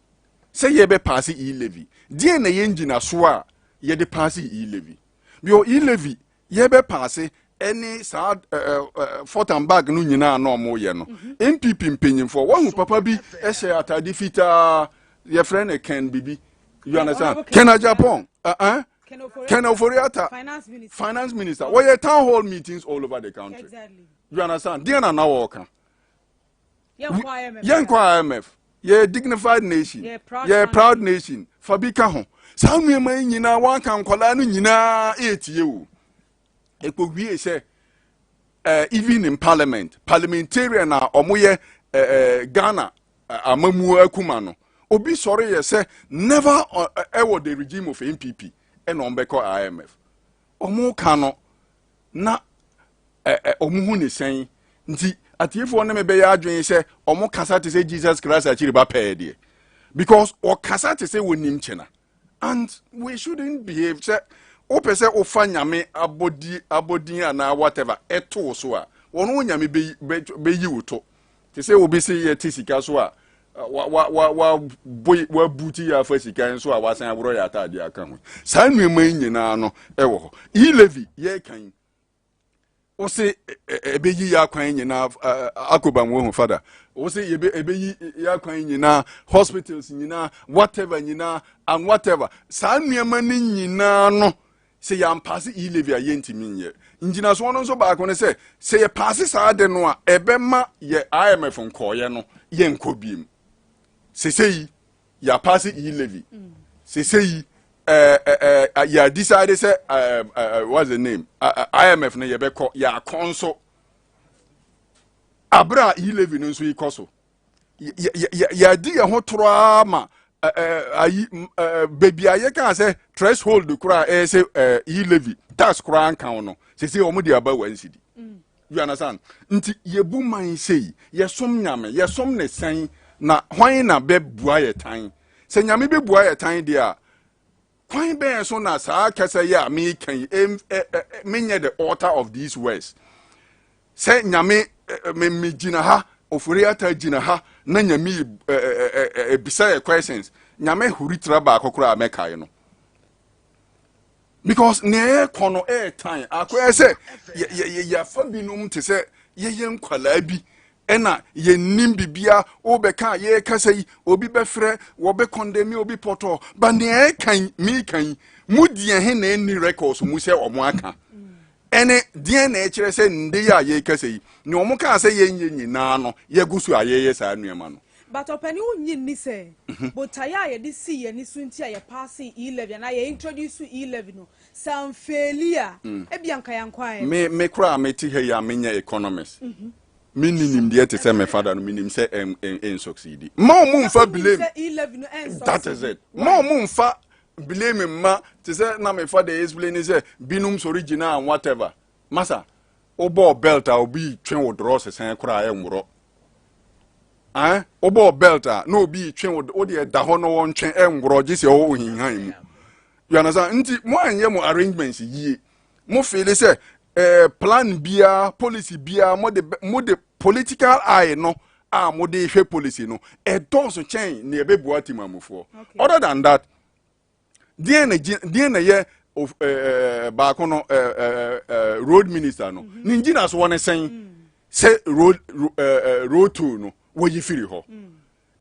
sɛ yɛbɛ pass e-levy deɛ, na yɛn gyina so a yɛde pass e-levy bio, e-levy yɛbɛ pass ɛne saa ɛɛ ɛɛ Fourth and Back no nyinaa na ɔmo yɛ no. NPP mpanyinfoɔ wɔn papa bi ɛhyɛ atade fitaa, yɛfrɛ no Ken bibi, you understand? Ken Agyapong. Ken Ofori-Atta, finance minister, finance minister, wɔyɛ town hall meetings all over the country. You understand? Deɛ na na wɔɔka? Yɛnkɔ IMF. Yɛnkɔ IMF, yɛ dignified nation. Yɛ proud. Yɛ proud nation. Fa bi ka ho. Saa nneɛma yi nyinaa wɔaka, nkɔlaa no nyinaa ɛɛtie o. Ɛkɔwie sɛ even in parliament, parliamentarian a ɔmoyɛ Ghana amamuo akuma no, obi sɔre yɛ sɛ never ɛwɔ the regime of NPP ɛna ɔmo bɛkɔ IMF. Ɔmo ka no na ɔmo hu ne sɛn? Nti atiefoɔ ne me bɛyɛ adwene sɛ ɔmo kasa te sɛ Jesus Christ akyiri ba pɛɛ deɛ, because ɔkasa te sɛ wɔnim kyena, and we shouldn't behave sɛ wopɛ sɛ wofa Nyame abɔdi abɔdin anaa whatever ɛto so a, wɔn wo Nyame bɛyi wo to te sɛ obi sɛ yɛte sika so a wa wa wa wa boy wa buti yɛ afa sika nso a wasan aborɔ yɛ ataadeɛ aka ho. Saa nneɛma yi nyinaa no ɛwɔ hɔ. E-levy yɛrekan wose ɛbɛyi yɛ akwan nyinaa akɔba mu wahu fada wose yɛbɛ ɛbɛyi yɛ akwan nyinaa, hospitals nyinaa, whatever nyinaa and whatever. Saa nneɛma no nyinaa no, sɛ yɛampass e-levy a, yɛntumi nyɛ. Ngyinasoɔ no nso baako ne sɛ, sɛ yɛpass saa de no a, ɛbɛma yɛ IMF nkɔɔyɛ no yɛnkɔ biem. Sesei yɛapass e-levy, sesei yɛ decide sɛ what's the name, IMF no yɛbɛkɔ, yɛakɔ nso abere a e-levy no nso yi kɔ so, yɛadi yɛn ho toro ma ayi beebi a yɛka sɛ threshold koraa ɛyɛ sɛ e-levy tax koraa nka ho no, sese wɔn de aba 1 cedi. You understand? Nti yɛbu man sei, yɛsom Nyame, yɛsom ne sɛn na hwan na bɛbua yɛ tan? Sɛ Nyame bɛbua yɛ tan deɛ a, kwan bɛn so na saa kasa yi a meka yi menyɛ the author of these words sɛ Nyame me me gyina ha, Ofori Ata gyina ha na Nyame ebisa yɛ questions, Nyame huri tira baako koraa mɛkae no, because nea ɛkɔ no ɛyɛ tan akɔyɛ sɛ yɛfa binom te sɛ yɛyɛ nkwalaa bi ɛna yɛnim bibia. Wobɛka a yɛrekasa yi, obi bɛfrɛ wɔbɛcondemn obi pɔtɔ ba. Nea ɛka yi, meka yi mu deɛ he na ɛnni records mu sɛ ɔmo aka ɛne deɛ na ɛkyerɛ sɛ nde yi a yɛrekasa yi, nea ɔmo kaa sɛ yɛnyɛ nyinaa no, yɛgu so a yɛyɛ saa nneɛma no. But ɔpɛni, wonyi nni sɛ botaeɛ a yɛde si yɛn ani so nti a yɛpass e-levy anaa yɛ introduce e-levy no, sɛ amfail a, ebi anka yɛnkɔ ayɛ? Me koraa mete ha yi a menyɛ economist, menni nimdeɛ te sɛ me father no, menim sɛ ɛnsucceed. Ma ɔmo mfa blame sɛ e-levy no ɛnsucceed. That is it. Ma ɔmo mfa blame mma te sɛ na me father explain sɛ binom sɔre gyina and whatever. Masa, wobɔɔ belt a, obi twe wo dorɔ sesɛn koraa ɛnworɔ. Ɛn wobɔɔ belt a na obi twe wo, wo deɛ da hɔ na wɔntwe, ɛnworɔ gye sɛ ɔwɔ ohinhan mu. You understand? Nti mo anyɛ mo arrangements yie. Mo feel sɛ plan biara, policy biara, mo de political eye no a mo de hwɛ policy no ɛdɔɔso kyɛn nea ɛbɛbua timamufoɔ. Other than that, deɛ na deɛ na yɛ of ɛɛ baako no, ɛɛ ɛɛ road minister no ne ngyina so wɔ ne sɛn sɛ road road toll no wɔyi firi hɔ,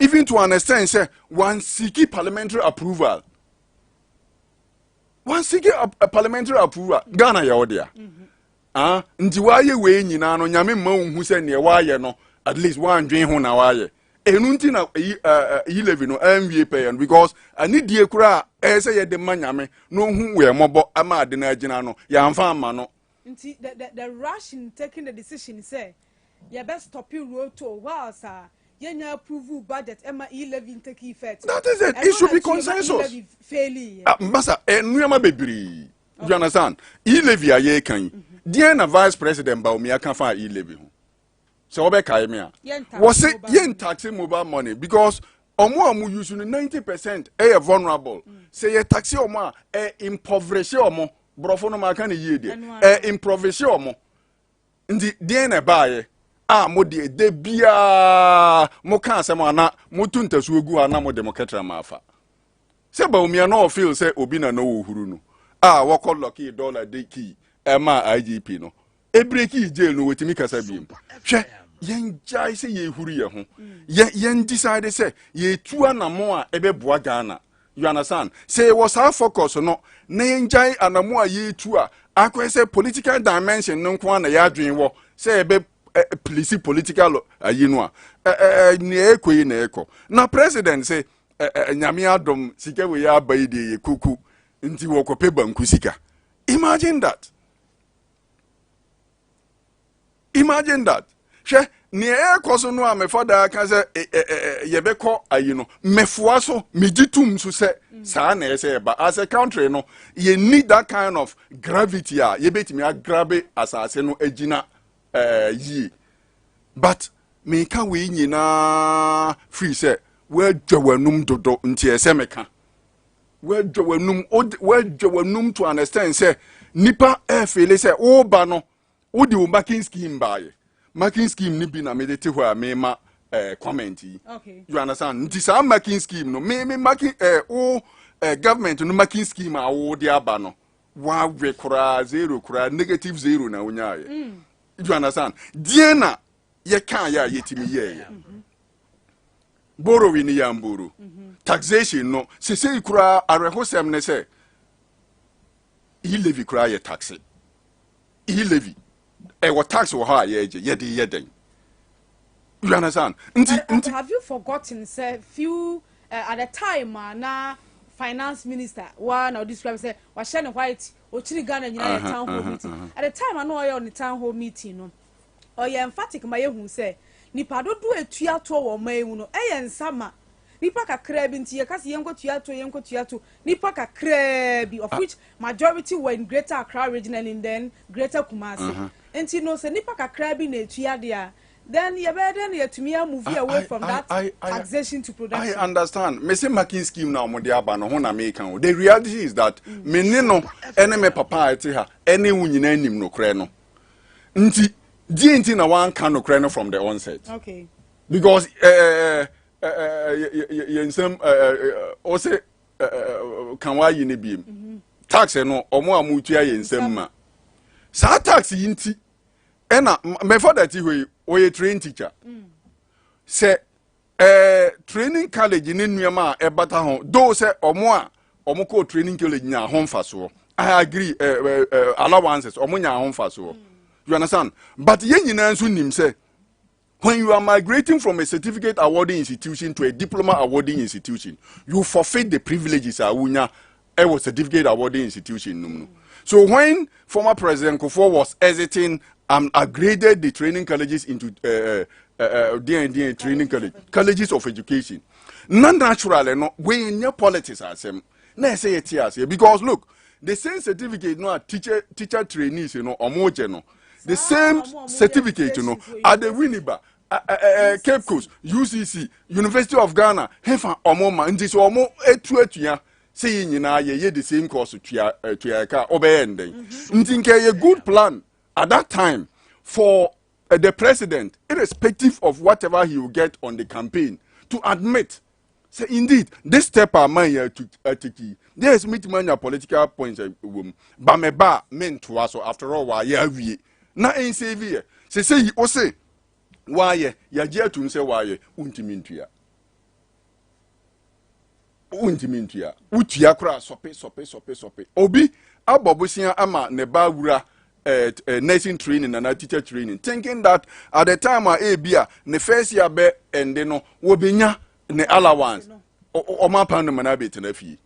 even to an extent sɛ wɔn parliamentary approval, wɔn seek a parliamentary approval. Ghana yɛ ɔde a, ah, nti wayɛ wei nyinaa no, Nyame mma wo hu sɛ nea wayɛ no, at least wandwen ho na wayɛ ɛnu. Nti na eyi e-levy no ɛnwie pɛyɛ no, because anidie koraa ɛyɛ sɛ yɛde ma Nyame na ohun wɔ ɛmɔbɔ ama ade no agyina no, yɛamfa ama no. Nti the rush in taking the decision sɛ yɛbɛ stop road toll whilst a yɛnya approve budget ɛma e-levy take effect. That is it. It should be consensus. Fail. Ah, mbasa nneɛma bebree, you understand? E-levy a yɛreka yi deɛ, na Vice President Bawumia ka fa e-levy ho sɛ wɔbɛkae me a, wɔse yɛn tax mobile money because ɔmo a mo use no, 90% ɛyɛ vulnerable. Sɛ yɛ tax ɔmo a, ɛ impoverish ɔmo. Borɔfo no ma aka ne yie deɛ, ɛ impoverish ɔmo. Nti deɛ na ɛbaayɛ a mo deɛ de biara mo ka asɛm ana mo tu ntasuo gu ha na mo de mo kɛtɛrɛ ma afa sɛ Bawumia na ɔfeel sɛ obi na na ɔwɔ no a wɔkɔ lucky dollar de key ɛma IGP no ebreak jail no, wɔtumi kasa biem. Hwɛ, yɛn gyae sɛ yɛhuru yɛn ho, yɛn decide sɛ yɛtu anamo a ɛbɛboa Ghana. You understand? Sɛ yɛwɔ saa focus no na yɛngyae anamo a yɛretu a akɔyɛ sɛ political dimension no nko ara na yɛadwen wɔ sɛ yɛbɛ please political ayi no a, nea ɛkɔ yi na ɛkɔ. Na president sɛ Nyame adom sika wei aba yi deɛ yɛ kuku nti wɔkɔpɛ banku sika. Imagine that. Imagine that. Hwɛ nea ɛrekɔ so no a mefa daa ka sɛ yɛbɛkɔ ayi no, mefoa so megye tom so sɛ saa na ɛsɛ ɛba. As a country no, yɛ need that kind of gravity a yɛbɛtumi agrabe asase no agyina yie. But meka wei nyinaa firi sɛ woadwa w'anum dodo nti ɛsɛ meka. Woadwa w'anum, woadwa w'anum to understand sɛ nipa ɛfeele sɛ woba no wode wo marking scheme baayɛ. Marking scheme ni bi na mede te hɔ a mema comment yi. You understand? Nti saa marking scheme no, me marking wo government no marking scheme a wo de aba no, wawe koraa zero koraa, negative zero na wonyaayɛ. You understand? Deɛ na yɛka yɛ a yɛtumi yɛɛyɛ borrowing ni yɛn borrow, taxation no sesei koraa awerɛhosɛm ne sɛ e-levy koraa yɛ tax. E-levy ɛwɔ tax wɔ hɔ a yɛregye yɛde yɛ dɛn? You understand? Nti But, nti have you forgotten sɛ few at the time na finance minister wa na describe sɛ wahyɛ ne white okyiri Ghana nyinaa yɛ town hall meeting? At the time ano ɔyɛ ɔne town hall meeting no, ɔyɛ emphatic ma yɛhu sɛ nipa dodoɔ etua toɔ wɔ ɔman yi mu no ɛyɛ nsa ma nipa kakraa bi. Nti yɛka sɛ yɛnkɔ tua to, yɛnkɔ tua to nipa kakraa bi, of which majority were in Greater Accra Region and in then Greater Kumasi. Nti no sɛ nipa kakraa bi na etua deɛ a, then yɛbɛyɛ dɛ na yɛtumi move away from that taxation to production. I understand. Mese marking scheme na ɔmo de aba no ho na meka o. The reality is that me ne no ɛne me papa a ɛte ha ɛne wo nyinaa nim nokorɛ no. Nti deɛ nti na wanka nokorɛ no from the onset? Because yɛn nsɛm ɔsɛ kan wayi ne biem. Tax no ɔmo a mo tua yɛn nsɛm ma. Saa tax yi nti ɛna my father ti hɔ yi, ɔyɛ trained teacher. Sɛ training college ne nneɛma a ɛbata ho though sɛ ɔmo a ɔmo kɔɔ training college nya ho mfasoɔ, I agree, allowances ɔmo nya ho mfasoɔ, you understand? But yɛn nyinaa nso nim sɛ when you are migrating from a certificate awarding institution to a diploma awarding institution, you forfeit the privileges a wonya ɛwɔ certificate awarding institution no mu no. So when former President Kufuor was exiting and upgraded the training colleges into D&D training college, colleges of education na naturally no wey nyɛ politics asɛm na ɛsɛ yɛ te aseɛ, because look, the same certificate no a teacher trainees no ɔmo gye no, the same certificate no at the Winneba, Cape Coast, UCC, University of Ghana, hefa ɔmo ma. Nti sɛ ɔmo etu atua sɛ yɛ nyinaa yɛyɛ the same course tua tua ɛka ɔbɛyɛ ndɛn. Nti nka yɛ good plan at that time for the president, irrespective of whatever he will get on the campaign, to admit sɛ indeed this step a man yɛ atiki, yes, metumi anya political points wɔ mu ba me ba a mentoa so. After all, wayɛ awie na ɛnsɛvi yɛ sɛ yi o se wayɛ yɛagye atum sɛ wayɛ. Wontumi ntua, wontumi ntua, wotua koraa sɔpe sɔpe sɔpe sɔpe. Obi abɔ bosia ama ne ba wura nursing training nana teacher training, thinking that at the time a ebi a ne first year bɛ ɛnde no wɔbɛnya ne allowance, ɔmo apan no ma na abɛtena fie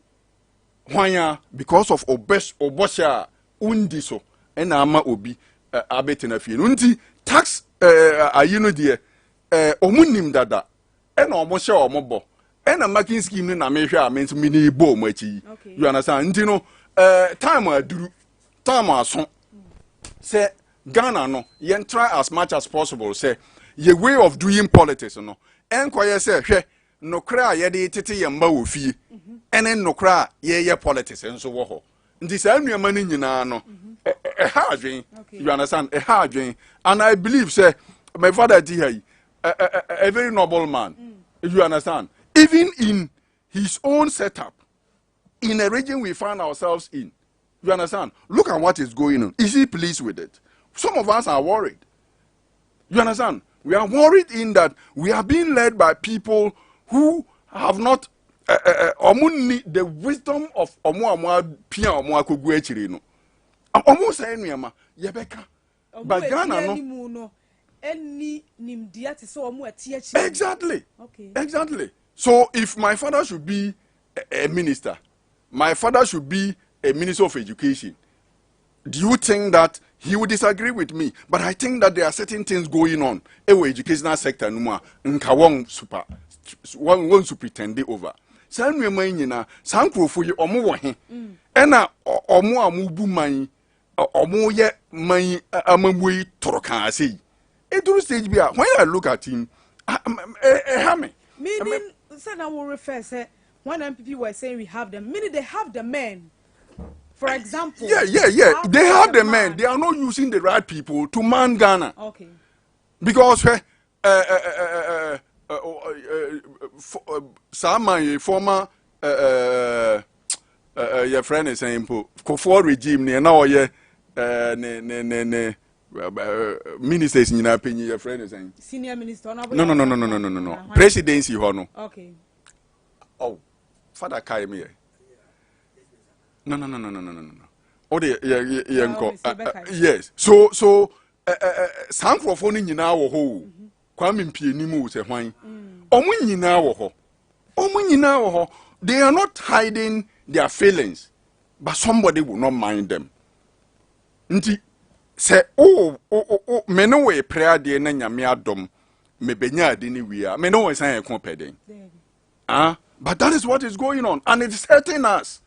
hwan a because of ɔbɛ ɔbɔhyɛ a undi so ɛna ama obi abɛtena fie no. Nti tax ayi no deɛ, ɔmo nim dada ɛna ɔmo hyɛ ɔmo bɔ ɛna marking scheme no na mehwɛ a me nso me ne bɔ ɔmo akyi yi. You understand? Nti no time aduru, time aso sɛ Ghana no yɛn try as much as possible sɛ yɛ way of doing politics no ɛnkɔyɛ sɛ hwɛ nokorɛ a yɛde tete yɛn mma wɔ fie ɛne nokorɛ a yɛyɛ politics nso wɔ hɔ. Nti saa nneɛma no nyinaa no ɛha adwen. You understand? Ɛha adwen and I believe sɛ my father ti ha yi, a very noble man, you understand? Even in his own setup in a region we find ourselves in, you understand? Look at what is going on. Is he pleased with it? Some of us are worried, you understand? We are worried in that we are being led by people who have not Ɔmo ni the wisdom of ɔmo a ɔmo apia ɔmo akɔgu akyiri no. Ɔmo sɛe nneɛma yɛbɛka. But Ghana no. Anim no ɛni nimdeɛ te sɛ ɔmo ɛte akyiri. Exactly. Okay. Exactly. So if my father should be a minister, my father should be a minister of education, do you think that he would disagree with me? But I think that there are certain things going on ɛwɔ educational sector no mu a nka wɔn super wɔn superintend over saa nneɛma yi nyinaa. Saa nkurɔfoɔ yi, ɔmo wɔ he? Ɛna ɔmo a ɔmo bu man, ɔmo yɛ man yi amamuo yi tɔrɔ kan ase yi, eduru stage bi a, when I look at him, ɛha me. Meaning sɛ na wo refer sɛ when NPP were saying we have them, meaning they have the men, for example. Yeah, they have the men. They are not using the right people to man Ghana. Because saa man yi, former yɛfrɛ ne sɛn mpo, Kufuor regime ne na ɔyɛ ne ministers nyinaa panyin, yɛfrɛ ne sɛn? Senior minister. No, no, no, no, no, no, no, no, presidency hɔ no. Oh, father, kae mi yɛ. No, no, no, no, no, no, no, no, o de yɛ yɛ nkɔ. Yes, so saa nkurɔfoɔ no nyinaa wɔ hɔ o. Kwame Mpianim o, sɛ hwan, ɔmo nyinaa wɔ hɔ, ɔmo nyinaa wɔ hɔ. They are not hiding their feelings, but somebody will not mind them. Nti sɛ o o o me ne wo epere adeɛ na Nyame adɔm mebɛnya ade ne wie a, me ne wo san yɛ ko pɛ den. Ah, but that is what is going on and it's hurting us.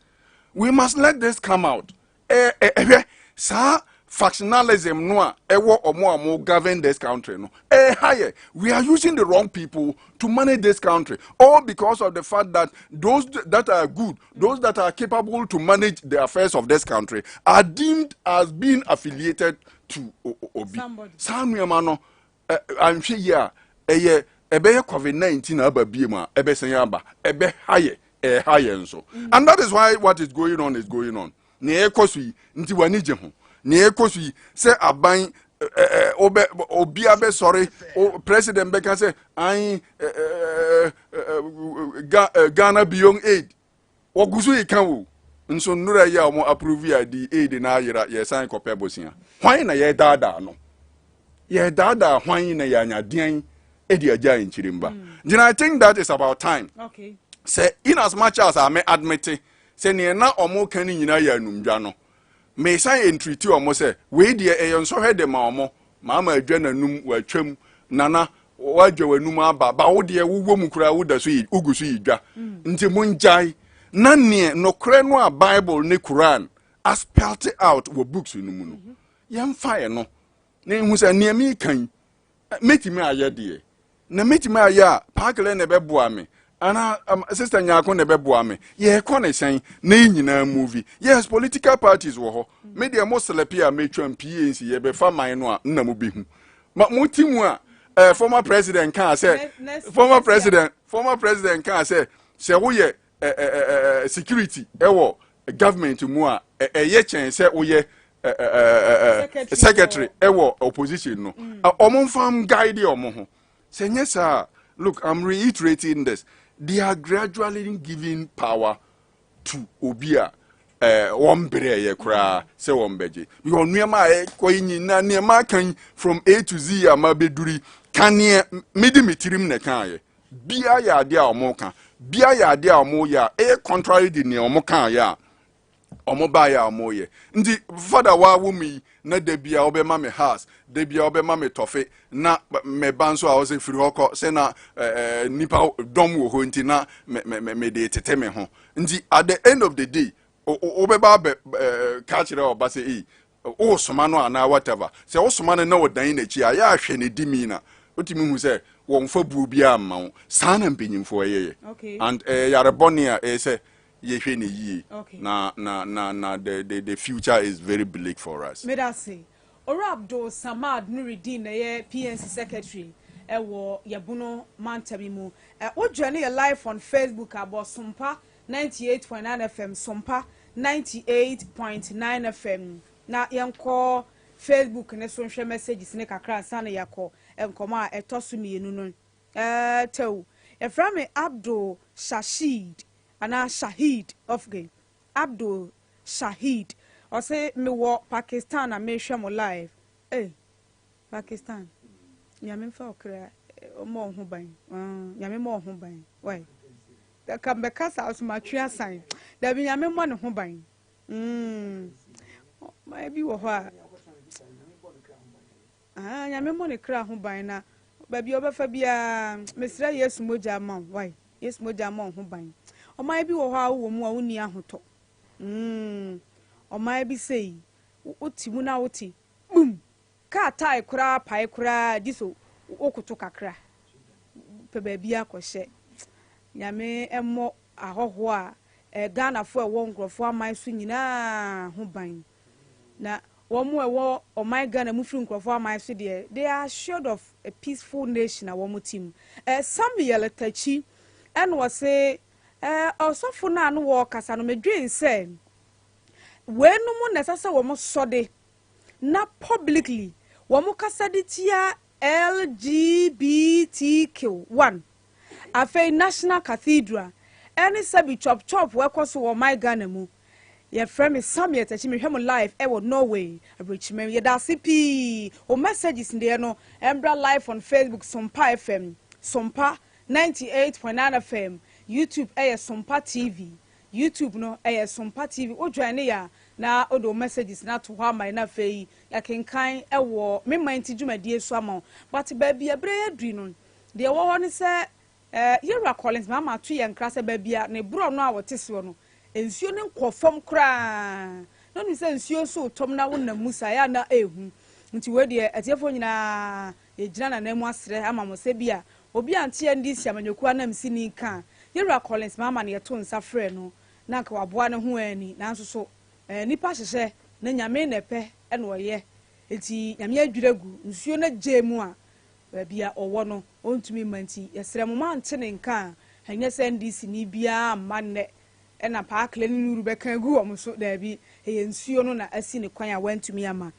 We must let this come out. Ɛ ɛ ɛhwɛ saa factionalism no a ɛwɔ ɔmo a mo govern this country no, ɛha yɛ. We are using the wrong people to manage this country, all because of the fact that those that are good, those that are capable to manage the affairs of this country are deemed as being affiliated to obi. Saa nneɛma no, ɛ anhwɛ yi a, ɛyɛ ɛbɛyɛ COVID-19 aba bie mu a, ɛbɛsɛn aba, ɛbɛha yɛ, ɛha yɛ nso. And that is why what is going on is going on. Nea ɛkɔ so yi nti w'ani gye ho. Nea ɛkɔ so yi sɛ aban ɛɛ ɔbɛ obi abɛsɔre o, president bɛka sɛ ayi ɛɛ ɛɛ Ghana Beyond Aid, wɔgu so yi ka wo nso nnura yi a wɔn approve a di aid na ayera, yɛsan kɔpɛ bosia. Hwan na yɛdaadaa no? Yɛdaadaa hwan na yɛanyadeɛn ɛde agya nkyiri mba? I think that is about time. Sɛ in as much as I may admit sɛ nea na ɔmo ka no nyinaa yɛ anumdwa no, mesan entreat ɔmo sɛ wei deɛ ɛyɛ nsɔhwɛ de ma ɔmo. Maama adwa n'anum watwam, nana wadwa w'anum aba ba, wo deɛ wowɔ mu koraa, woda so yi, wogu so yi dwa. Nti mongyae na neɛ nokorɛ no a Bible ne Quran aspelt out wɔ books no mu no, yɛmfa yɛ no na ehu sɛ nea meka yi, mɛtumi ayɛ deɛ na mɛtumi ayɛ a paakele na ɛbɛboa me ana sister Nyako na ɛbɛboa me. Yɛrekɔ ne sɛn na yɛ nyinaa movie? Yes, political parties wɔ hɔ. Me deɛ, mo sɛlɛpi a metwam PNC, yɛbɛfa man no a nna mo bɛhu ma mo ti mu a former president kaa sɛ former president kaa sɛ woyɛ security ɛwɔ government mu a, ɛyɛ kyɛn sɛ woyɛ secretary ɛwɔ opposition no. Ɔmo nfa guide ɔmo ho sɛ nyɛ saa. Look, I'm reiterating this: they are gradually giving power to obi a wɔn brɛ yɛ koraa sɛ wɔn bɛgye, because nneɛma a ɛkɔ yi nyinaa, nneɛma aka yi from A to Z a ma bɛduri kaneɛ medi mi tirim na ɛka yɛ bia yɛ adeɛ a wɔn ka bia yɛ adeɛ a wɔn yɛ a ɛyɛ contrary de nea wɔn ka yɛ a wɔn ba yɛ a wɔn yɛ. Nti fada wa wo mi yi na da bia wɔbɛma mi house, da bia wɔbɛma mi tɔfe, na mɛ ba nso a wɔsɛ firi hɔ kɔ sɛ na nipa dɔm wɔ hɔ, nti na mɛ mɛ mɛ de tete mi ho. Nti at the end of the day, wobɛba abɛ ka kyerɛ ɔba sɛ ei, wosoma no anaa whatever, sɛ wosoma no na ɔdan n'akyi a, yɛ ahwɛ ne di mi na wotumi hu sɛ wɔmfa buo biara mma wo. Saa na mpanyimfoɔ yɛyɛ and yarebɔne a ɛyɛ sɛ yɛhwɛ ne yie na the future is very bleak for us. Medase. Owura Abdul Samad Nuridin na yɛ PNC secretary ɛwɔ yɛbono mantam yi mu. Ɛ wodwa ne yɛ live on Facebook abɔ Sompa 98.9 FM, Sompa 98.9 FM. Na yɛnkɔ Facebook ne so nhwɛ messages ne kakra ansa na yɛakɔ nkɔmɔ a ɛtɔ so mmienu no. Tɛw yɛfrɛ me Abdul Shashid. Anaa Shahid okay Abdul Shahid ɔse mewɔ Pakistan na mehwɛ mo live ei Pakistan Nyame mfa ɔkra ɔmmɔ wo ho ban Nyame mmɔ wo ho ban wai ka mbɛka saa so matwe asan dabi Nyame mmɔ ne ho ban mm ɔman bi wɔ hɔ a Ahaa Nyame mmɔ ne kra ho ban na baabi a ɔbɛfa biara mesrɛ Yesu mogya mma wo wai Yesu mogya mmɔ wo ho ban Ɔman bi wɔ hɔ a wowɔ mu a wonni ahotɔ mm Ɔman bi sei wote mu na wote bum kaa tae koraa pae koraa gye sɛ wokoto kakra pɛ baabi akɔhyɛ Nyame mmɔ ahɔhoɔ a Ghanafoɔ a ɛwɔ nkurɔfoɔ aman so nyinaa ho ban Na wɔn a ɛwɔ ɔman Ghana mu firi nkurɔfoɔ aman so deɛ, they are assured of a peaceful nation a wɔn te mu. Eh, Samuel Takyi ɛna ɔse, eh, ɔsɔfo no a no wɔrekasa no, medwen sɛ weinom na ɛsɛ sɛ wɔn sɔde na publicly wɔn kasa de tia LGBTQ 1 Afei National Cathedral ɛne sɛbi chop chop ɛkɔ so wɔ ɔman Ghana mu. Yɛfrɛ me Samuel Takyi mehwɛ mo live ɛwɔ Norway abrɛkyima mu. Yɛdaase pii wo messages deɛ no ɛmbra live on Facebook Sompa FM, Sompa 98.9 FM, YouTube ɛyɛ Sompa TV, YouTube no ɛyɛ Sompa TV. Wo join ne yɛ a na wode wo messages no ato hɔ ama yɛn na afei yɛakenkan ɛwɔ Me Man Ti dwumadie so ama wo. But baabi a berɛ yi aduru no Deɛ ɛwɔ hɔ ne sɛ, Yɛwura Collins Mahama ato yɛn nkra sɛ baabi a ne borɔno a ɔte soɔ no, nsuo no nkɔ fam koraa. Na wonim sɛ nsuo nso retɔ mu na wonam mu saa, ɛyɛ a na ɛrehu. Nti wei deɛ, atiefoɔ nyinaa, yɛgyina n'ananmu asrɛ ama mo sɛ bi a obi ante NDC amanyɔkuo ananmusini nka a, Yɛwura Collins Mahama na yɛto nsa frɛɛ no na anka waboa ne ho anni. Nanso so, nnipa hyehyɛ na Nyame na ɛpɛ na ɔyɛ. Nti Nyame adwiri agu nsuo no agyae mu a, Baabi a ɔwɔ no ɔntumi mma nti yɛsrɛ mo moante ne nka a, ɛnyɛ sɛ NDC ni biara mma nnɛ na Paakle ne Nuru bɛka agu wɔn so, daabi, ɛyɛ nsuo no na asi ne kwan a wantumi amma.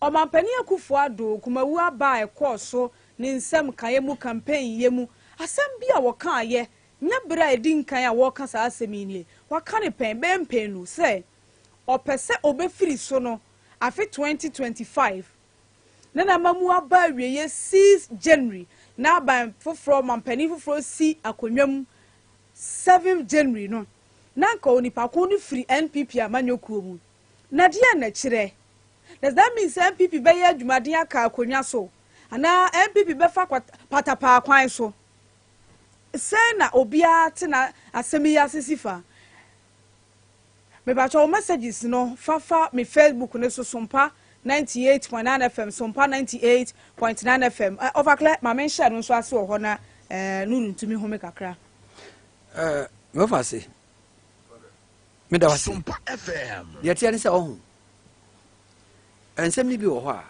Ɔmampanin Akuffo Addo, Kumawu aba a ɛkɔɔ so ne nsɛm kaeɛ mu campaign yɛ mu, asɛm bi a wɔkaeɛ, nyɛ berɛ a ɛdi nkan a wɔreka saa asɛm yi nie, waka no pɛn, bɛyɛ mpɛnnu, sɛ ɔpɛ sɛ ɔbɛfiri so no afe 2025, Na n'amamu aba awieɛ 6 January na aban foforɔ ɔmanpanin foforɔ si akonnwa mu 7 January no na anka onipa ko no firi NPP amanyɔ kuo mu. Na deɛn na ɛkyerɛ? Does that mean sɛ NPP bɛyɛ adwumaden aka akonnwa so anaa NPP bɛfa patapaa kwan so? Sɛn na obiara te na asɛm yi ase si fa? Mepakyɛ wo messages no fa fa me Facebook no so Sompa 98.9 FM Sompa 98.9 FM eh, Ɔfaklɛ ma menhyɛ no nso ase wɔ hɔ na eh, Nuru ntumi home kakra. Eh, mɛfa ase meda wase deɛ ɛteɛ ne sɛ ɔho nsɛm no bi wɔ hɔ a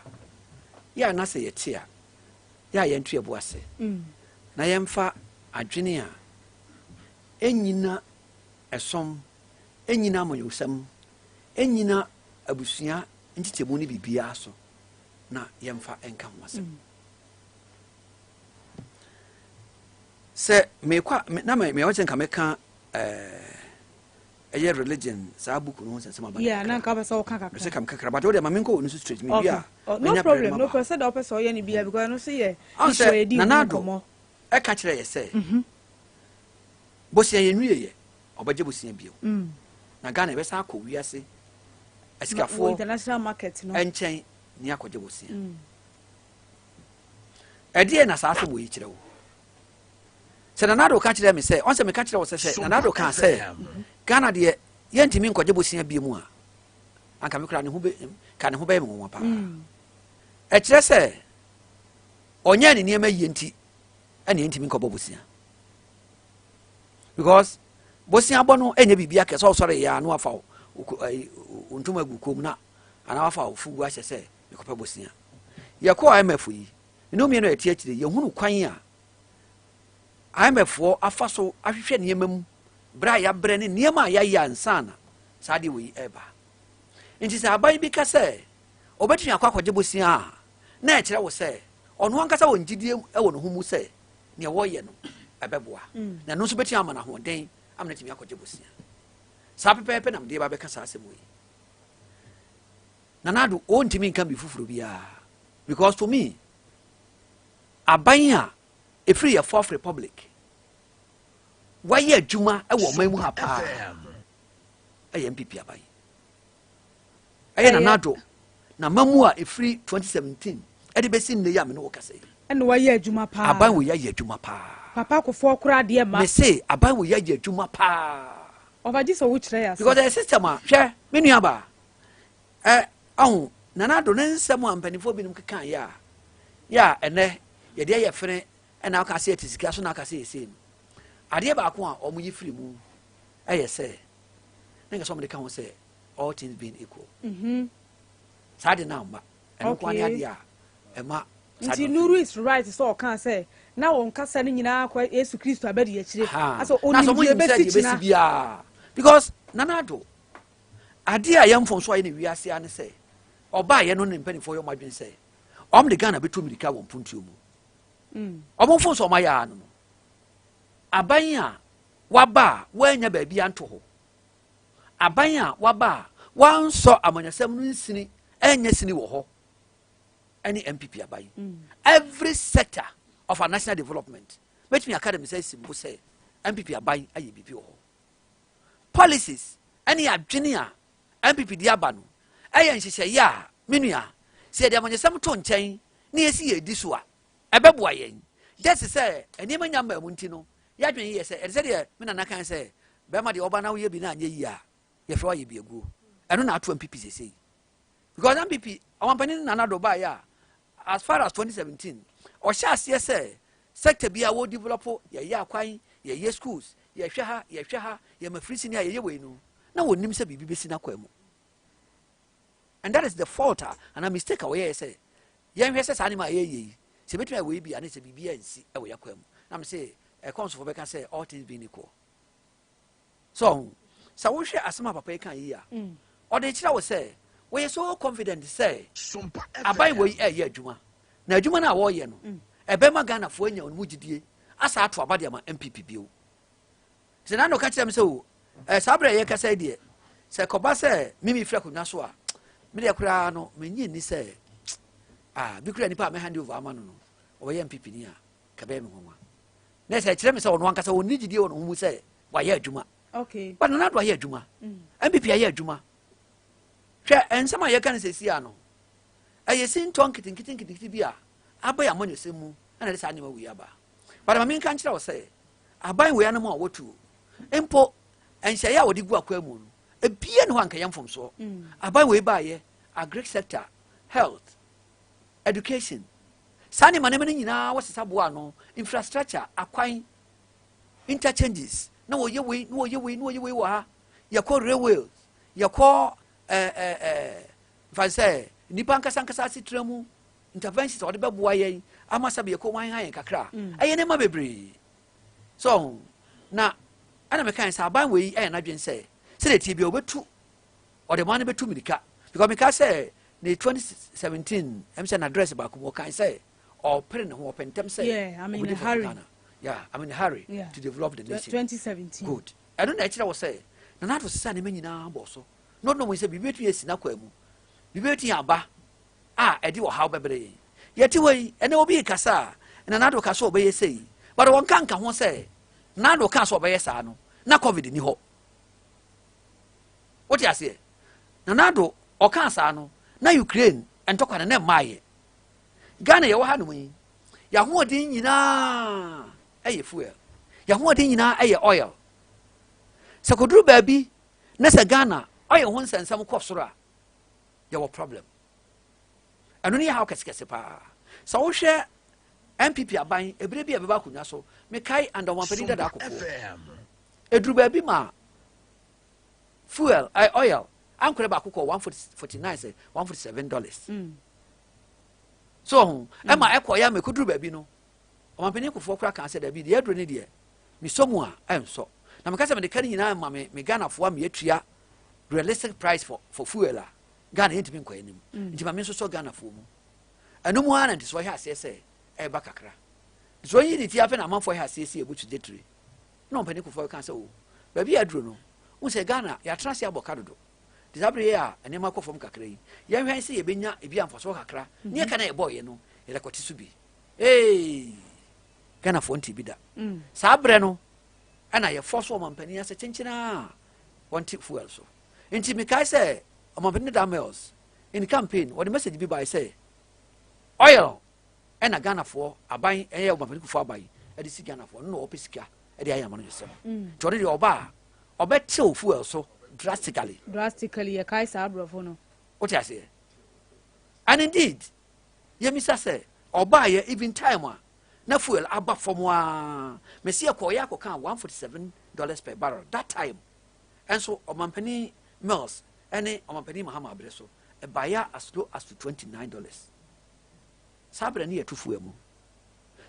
yɛ a na sɛ yɛte a yɛ a yɛnto yɛbo ase mm. na yɛmfa adwene a ɛnyina ɛsom, ɛnnyina amanyɔsɛm, ɛnnyina abusua nkyekyɛmu ne biribiara so na yɛmfa nka ho asɛm. Sɛ mekɔ a na mewɔ sɛ nka mɛka ɛyɛ religion saa book no ho nsɛnsɛm aba. Yeah, na nka wopɛ sɛ woka kakra. Sɛ kam kakra but wode ma menkɔ wɔ no so straight me bi a. Oh, no problem, no problem. Sɛ da wopɛ sɛ ɔyɛ no bia because ɛno so yɛ issue a yɛdi ho nkɔmmɔ. Ɛka kyerɛ yɛ sɛ Bosea yɛ nwie yɛ ɔbɛgye bosea bio na Ghana yɛbɛsan akɔ wiase asikafoɔ international market no nkyɛn ne akɔgye bosea. Ɛdeɛ na saa asɛm wɔ yi kyerɛ wo? Sɛ Nana Addo ka kyerɛ me sɛ ɔn sɛ meka kyerɛ wo sɛ sɛ Nana Addo kaa sɛ Ghana deɛ yɛntumi nkɔgye bosea bio mu a anka me koraa ne ho bɛ ka ne ho bɛyɛ me nwanwa paa. Ɛkyerɛ sɛ ɔnyɛɛ ne nneɛma yie nti ɛna yɛntumi nkɔbɔ bosea. Because bosea bɔ no ɛnyɛ biribi akɛ sɛ ɔsɔre yɛ a na wafa wo ntoma agu kom na anaa wafa wo fugu ahyɛ sɛ mekɔpɛ bosea. Yɛkɔɔ IMF yi, ne mmienu a yɛte akyire yɛhunu kwan a IMF foɔ afa so ahwehwɛ nneɛma mu berɛ a yɛabrɛ ne nneɛma a yɛayɛ ansa na saa adeɛ wɔ yi ɛreba. Nti sɛ aban bi ka sɛ ɔbɛtumi akɔ akɔgye bosea a, na ɛkyerɛ wo sɛ ɔno ankasa wɔ ngyidie wɔ ne ho mu sɛ nea wɔreyɛ no ɛbɛboa, na ɛno nso bɛtumi ama no ahoɔden Ama no atumi akɔgye bosea. Saa pɛpɛɛpɛ na mede ba bɛka saa asɛm wei. Nana Addo, ɔntumi nka bi foforɔ biara because to me, aban a ɛfiri yɛ Fourth Republic wayɛ adwuma wɔ ɔman mu ha paa ɛyɛ NPP aban. Ɛyɛ Nana Addo na mamu a ɛfiri 2017 ɛde bɛsi nnɛ yi a me ne wo kasa yi. Ɛna wayɛ adwuma paa. Aban wɔ yi ayɛ adwuma paa. Papa Kufuor koraa deɛ ma. Me se aban wɔ yi ayɛ adwuma paa. Ɔfa gye sɛ wokyerɛ yɛ ase. Because ɛyɛ system a, hwɛ me nua baa, ɛ ɔho Nana Addo ne nsɛm a mpanimfoɔ binom keka yɛ a, yɛ a ɛnɛ yɛde ayɛ fene ɛna aka sɛ yɛte sika so na aka sɛ yɛsei no. Adeɛ baako a wɔn yi firi mu ɛyɛ sɛ, ne nka sɛ wɔn de ka ho sɛ all things being equal. Saa de na amma. Ɛno nko ara ne adeɛ a ɛma saa Nti de no Nuru is right sɛ ɔkaa sɛ na wɔn kasa no nyinaa kɔ Yesu Kristo abɛdi akyire. Ha. Asɛ Na sɛ onim ɔmo deɛ nim sɛ ebesi deɛ ebesi kyina. biara because Nana Addo adeɛ a yɛn mfomso a yɛ ne wiase ano sɛ ɔbaa yɛ no ne mpanimfoɔ yɛ ɔmo adwene sɛ ɔmo de Ghana bɛtu mirika wɔ mpuntuo mu. Ɔmo mfomso ɔmo ayɛ ano no aban a waba a wɔanya baabi anto hɔ, aban a waba a wansɔ amanyɔsɛm no nsini ɛnyɛ sini wɔ hɔ ɛne NPP aban. Every sector of our national development, mɛtumi aka dɛm sɛ simbo sɛ NPP aban ayɛ biribi wɔ hɔ. Policies ɛne adwene a NPP de aba no ɛyɛ nhyehyɛeɛ a, me nua, sɛ yɛde amanyɔsɛm to nkyɛn na yɛsi yɛ di so a, ɛbɛboa yɛn. Just sɛ nneɛma nya mmaa mu nti no, yɛadwene yɛ sɛ ɛde sɛdeɛ me nana kan sɛ bɛrima deɛ ɔba na woyɛ bi na anyɛ yie a, yɛfrɛ wayɛ bi aguo. Ɛno na ato NPP sesei because NPP ɔmampanin Nana Addo baeɛ a, as far as 2017 ɔhyɛ aseɛ sɛ sector bi a wɔ develop, yɛyɛ akwan, yɛyɛ schools, yɛhwɛ ha, yɛhwɛ ha, yɛma free senior, yɛyɛ wei no, na wɔnim sɛ biribi bɛsi n'akwan mu. And that is the fault a anaa mistake a wɔyɛɛ sɛ yɛnhwɛ sɛ saa nneɛma a yɛyɛ yi sɛ ebɛtumi ayɛ wei bi a ne sɛ biribi ansi wɔ yɛakwan mu. Na me sɛ ɛkɔnsofo bɛka sɛ all things being equal. So ɔho sɛ wohwɛ asɛm a papa yi ka yi a, ɔde kyerɛ wo sɛ wɔyɛ so confident sɛ aban wɔ yi ɛyɛ adwuma na adwuma no a wɔreyɛ no ɛbɛma Ghanafoɔ anya wɔn mu gyidie asa ato aba de ama NPP bio. Sɛ nano ka kyerɛ me sɛ o saa berɛ a yɛkasa yi deɛ, sɛ kɔba sɛ mimi firi akonnwa so a, medeɛ koraa no menye nni sɛ ah, bi kura nipa a mɛhand over ama no no ɔbɛyɛ NPP ni a, kɛbɛyɛ me nwanwa. Na sɛ ɛkyerɛ me sɛ ɔno ankasa ɔnni gyidie wɔ ne ho mu sɛ wayɛ adwuma. But Nana Addo ayɛ adwuma, NPP ayɛ adwuma. Hwɛ nsɛm a yɛka no sɛsi a no, ɛyɛ sintɔ nketenkete nketenkete bi a aba yɛ amanyɔsɛm mu ɛna de saa nneɛma wei aba. But ma menka nkyerɛ wo sɛ aban wei anom a wɔtuo mpo, nhyɛeɛ a wɔde gu akwan mu no, ebia ne hɔ anka yɛ mfomsoɔ. Aban wei baayɛ, agric sector, health, education, saa nneɛma nneɛma no nyinaa wɔsesa boa ano, infrastructure, akwan, interchanges, na wɔyɛ wei na wɔyɛ wei na wɔyɛ wei wɔ ha, yɛkɔ railways, yɛkɔ ɛɛ ɛɛ nfa sɛ nipa nkasa nkasa asetena mu interventions a wɔde bɛboa yɛn ama sɛ yɛkɔ wɔn ha yɛn kakra. Ɛyɛ nneɛma bebree so na ɛna meka yɛn sɛ aban wei ɛyɛ n'adwene sɛ sɛdeɛ tie bi a wɔbɛtu ɔde ɔman no bɛtu mirika because meka sɛ ne 2017 ɛm sɛ n'address baako mu ɔkan sɛ ɔpere ne ho, ɔpɛ ntɛm sɛ Yeah, I'm in a ɔbɛdevelop hurry. Ghana. Yeah, I'm in a hurry to develop the nation. 2017. Good. Ɛno na ɛkyerɛ wɔ sɛ Nana Addo sesa nneɛma nyinaa bɔ so na ɔdɔm sɛ biribi bɛtumi asi n'akwan mu, biribi bɛtumi aba a ɛde ɔhaw bɛbrɛ yɛn. Yɛte hɔ yi, ɛnɛ obi kasa a, Nana Addo ka sɛ ɔbɛyɛ sei, but wɔnka nka ho sɛ Nana Addo ka sɛ ɔbɛyɛ saa no na COVID ni hɔ. Wote aseɛ? Nana Addo ɔka saa no na Ukraine ntɔkwa no na mmaayɛ. Ghana yɛwɔ ha nom yi, yɛahoɔden nyinaa ɛyɛ fuel, yɛahoɔden nyinaa ɛyɛ oil. Sɛ kɔduru baabi na sɛ Ghana ɔyɛ ho nsɛnsɛm kɔ soro a, yɛwɔ problem. Ɛno ne yɛ haw kɛsekɛse paa. Sɛ wohwɛ NPP aban ebire bi a ɛbɛba akonnwa so, mekae under ɔmampanin dada Kufuor, ɛduru baabi ma fuel oil ankorɛ baako kɔ 149 sɛ $147. So ɔho ɛma ɛkɔ yɛ ama ɛkɔduru baabi no, ɔmampanin Kufuor koraa kaa sɛ dabi deɛ aduro ne deɛ mesɔ mu a ɛnsɔ na meka sɛ mede ka no nyinaa ma me Ghanafoɔ a meatua realistic price for fuel a, Ghana yɛntumi nkɔ anim. Nti ma me nso sɔ Ghanafoɔ mu. Ɛno mu ara na nti sɛ ɔhyɛ aseɛ sɛ ɛreba kakra nti sɛ ɔyi ne ti afei na amanfoɔ hyɛ aseɛ si ɛbu trajectory na ɔmpanin Kufuor ka sɛ o. Baabi a aduro no, wohu sɛ Ghana yɛatena ase abɔ ka dodo. Nti saa bere yi a nneɛma kɔ fam kakra yi, yɛnhwɛ sɛ yɛbɛnya ebi a mfasoɔ kakra ne yɛka na yɛbɔeɛ no, yɛde akɔte so bi. Ee, Ghanafoɔ nte bi da. Saa berɛ no, ɛna yɛfɔ so ɔmampanin ase kyenkyene a wɔnte fuel so. Nti mekae sɛ ɔmampanin da Mills in campaign wɔde message bi bae sɛ oil ɛna Ghanafoɔ aban ɛyɛ ɔmampanin Kufuor aban ɛde si Ghanafoɔ no na wɔpɛ sika ɛde ayɛ amanyɔsɛm. Nti ɔno deɛ ɔba a ɔbɛtew fuel so drastically. Drastically, yɛkae saa aborɔfo no. Wote aseɛ? And indeed, yɛmisa sɛ ɔbaayɛ even time a na fuel aba fam a mesi ɛkɔɔyɛ akɔka $147 per barrel that time, ɛnso ɔmampanin Mills ɛne ɔmampanin Mahama abere so ɛbaeɛ as low as to $29. Saa berɛ ne yɛto fuel mu,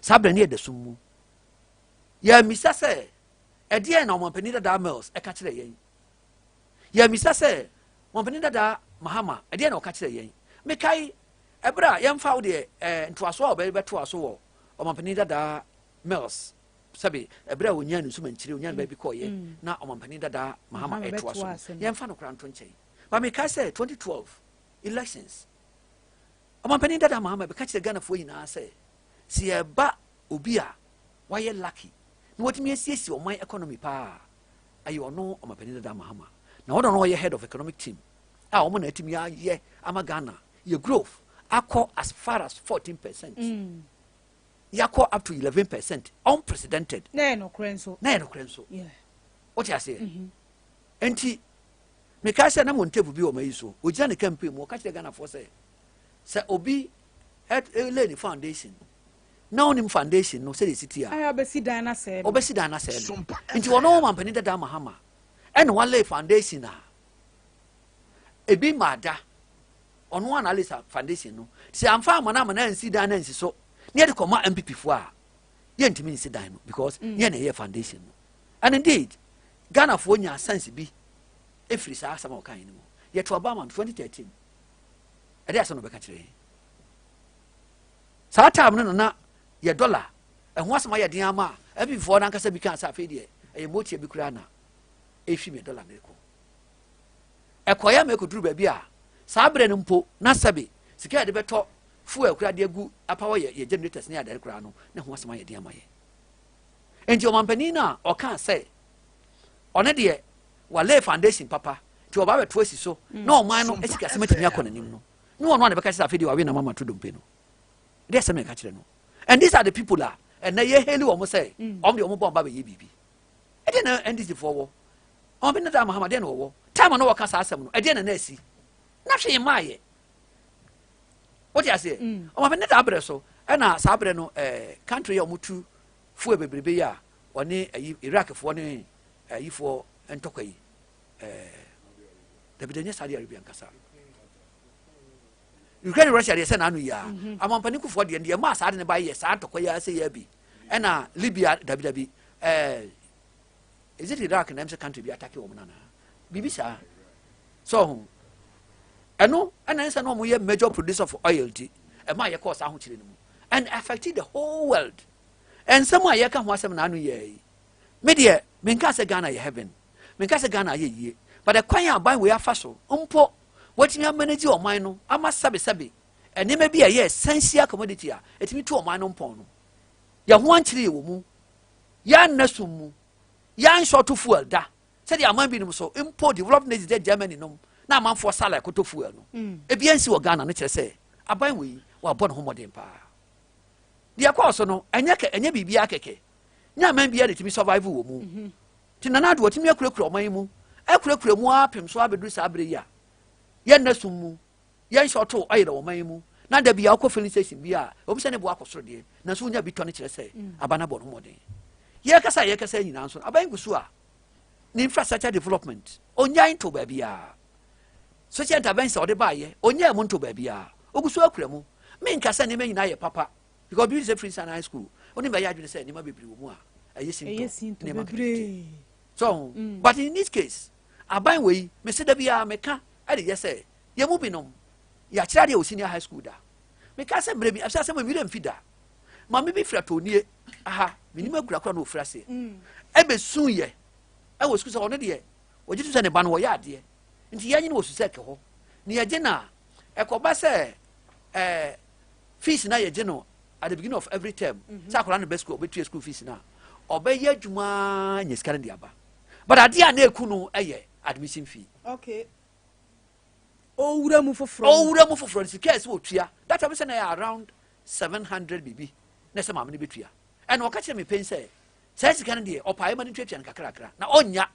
saa berɛ ne yɛda sum mu. Yɛmisa sɛ ɛdeɛn na ɔmampanin dadaa Mills ɛka kyerɛ yɛn? Yɛmisa sɛ ɔmampanin dadaa Mahama ɛdeɛn na ɔka kyerɛ yɛn? Mekae ɛberɛ a yɛmfa wo deɛ ntoasoɔ a ɔbɛtoa so wɔ ɔmampanin dadaa Mills, sɛbe ɛberɛ a ɔnyaa ne nsumankyire, ɔnyaa ne baabi kɔɔyɛ na ɔmampanin dadaa Mahama ɛtoa so no, yɛmfa no koraa nto nkyɛn. Ba mekae sɛ 2012 elections, ɔmampanin dadaa Mahama bɛka kyerɛ Ghanafoɔ nyinaa sɛ sɛ yɛba obi a wayɛ lucky na watumi asiesie ɔman economy paa, ɛyɛ ɔno ɔmampanin dadaa Mahama, na ɔno na ɔyɛ head of economic team a wɔn na atumi ayɛ ama Ghana yɛ growth akɔ as far as 14%, yɛakɔ up to 11%, unprecedented. Na yɛ nokorɛ nso. Na yɛ nokorɛ nso. Wote aseɛ? Nti mekae sɛ na mo ntapu bi wɔ ma yi so, ogyina ne campaign mu ɔka kyerɛ Ghanafoɔ sɛ sɛ obi lay ne foundation na onim foundation no sɛdeɛ ɛsi ti a, ɔbɛsi dan no asɛe no. Ɔbɛsi dan no asɛe no. Nti ɔno mampanin dada Mahama ɛna walay foundation a ebi ma da ɔno a na alay foundation no, sɛ amfa ama no ama no ansi dan no ansi so ne yɛde kɔma NPP foɔ a, yɛntumi nsi dan no because yɛn na ɛyɛ foundation no. And indeed, Ghanafoɔ nya sense bi ɛfiri saa asɛm a ɔka yɛn no mu. Yɛto aba ama no 2013, ɛde asɛm na ɔbɛka kyerɛ yɛn saa time no nana yɛ dollar ɛho asɛm ayɛ den ama a NPP foɔ no ankasa bi kaa sɛ afei deɛ ɛyɛ motia bi koraa na ɛfi me dollar no kɔ ɛkɔyɛ ma ɛkɔduru baabi a saa berɛ no mpo na sɛbe sika yɛde bɛtɔ fuel koraa de agu apawa yɛ generators ne adare koraa no ne ho asɛm ayɛ den ama yɛ. Nti ɔmampanin no a ɔkaa sɛ ɔne deɛ walay foundation papa nti ɔba bɛto asi so na ɔman no asika asɛm atumi akɔ n'anim no, ne ɔno a na bɛka kyerɛ sɛ afei deɛ wawe nam ama to dompe no deɛ asɛm na ɛka kyerɛ no. And these are the people a ɛnɛ yɛheli wɔn sɛ ɔmo deɛ ɔmo bɔ ɔmo ba bɛyɛ biribi. Ɛdeɛ na NDC foɔ wɔ, ɔmo bi ne da Mahama deɛ na wɔwɔ time a na wɔka saa asɛm no, ɛdeɛ na na asi na hwee mmaayɛ. Wote aseɛ? Ɔmo bi ne da abrɛ so ɛna saa abrɛ no country a ɔmo tu fuel bebrebe yi a ɔne ɛyi Iraq foɔ ne ɛyifoɔ ntɔkwa yi, dabi de nyɛ Saudi Arabia nkasa, Ukraine, Russia deɛ sɛ n'ano yi a amampanin kufoɔ deɛ deɛ maa saa de ne ba yɛ saa ntɔkwa yi ase yɛ bi ɛna Libya, dabi dabi, is it Iraq na ɛm sɛ country bi attack wɔn nana biribi saa so ho ɛno ɛna ɛsɛ na wɔn yɛ major producer of oil ti ɛmaa yɛ kɔɔ saa ahokyere no mu and affected the whole world. Ɛnsɛm a yɛka ho asɛm n'ano yɛ yi, me deɛ menka sɛ Ghana yɛ heaven, menka sɛ Ghana ayɛ yie, but ɛkwan a aban wei afa so mpo wɔatumi amanage ɔman no ama sɛbesɛbe nneɛma bi a ɛyɛ essential commodity a ɛtumi tu ɔman no mpɔn no, yɛn ho ankyere yɛ wɔ mu, yɛanna sum mu, yɛanshort fuel da sɛdeɛ aman binom so mpo developed nations sɛ Germany nom na amanfoɔ sala ɛkɔtɔ fuel no. Ebi ansi wɔ Ghana no kyerɛ sɛ aban wei wabɔ ne ho mmɔden paa. Deɛ kɔɔ so no ɛnyɛ kɛ ɛnyɛ biribiara kɛkɛ nyɛ aman biara na ɛtumi survive wɔ mu. Nti Nana Addo wɔtumi akurakura ɔman yi mu, akurakura mu apem so abɛduru saa berɛ yi a yɛnna sum mu, yɛnhyɛ ɔto ɔyerɛ ɔman yi mu na da bi a wokɔ filling station bi a ɛwom sɛ ne bo akɔ soro deɛ, nanso wonya bi tɔ no kyerɛ sɛ aba no abɔ no mmɔden. Yɛkasa a yɛkasa nyinaa nso aban gu so a ne infrastructure development ɔnyae nto baabiara, social intervention ɔde baayɛ ɔnyae mu nto baabiara, ɔgu so akura mu. Menka sɛ nneɛma nyinaa yɛ papa because bi sɛ free senior high school wonim bɛyɛ adwene sɛ nneɛma bebree wɔ mu a ɛyɛ sintɔ nneɛma bebree so. But in this case aban wei mese da biara meka ɛde yɛ sɛ yɛn mu binom yɛakyerɛ adeɛ wɔ senior high school da. Meka sɛ mmerɛ bi ɛsɛ asɛm mmerɛ mfi da maame bi fira tɔnie aha menim akurakura na ofira aseɛ ɛbɛsu yɛ. Ɛwɔ sukuu sɛ ɔno deɛ ɔgye to sɛ ne ba no wɔyɛ adeɛ nti yɛnye no wɔ susɛk hɔ na yɛgye no a ɛkɔba sɛ ɛɛ fees na yɛgye no at the beginning of every term sɛ akwadaa no bɛ school ɔbɛtua school fees no a ɔbɛyɛ adwuma nya sika no de aba, but adeɛ a na eku no yɛ admission fee. Okay, owura mu foforɔ. Owura mu foforɔ no, sika ɛsɛ otua that time sɛ na yɛ around 700 bibi na sɛ maame no bɛtua. Ɛna ɔka kyerɛ me pɛn sɛ saa sika no deɛ ɔpaeɛ ma no ntuatua no kakrakra na ɔnya.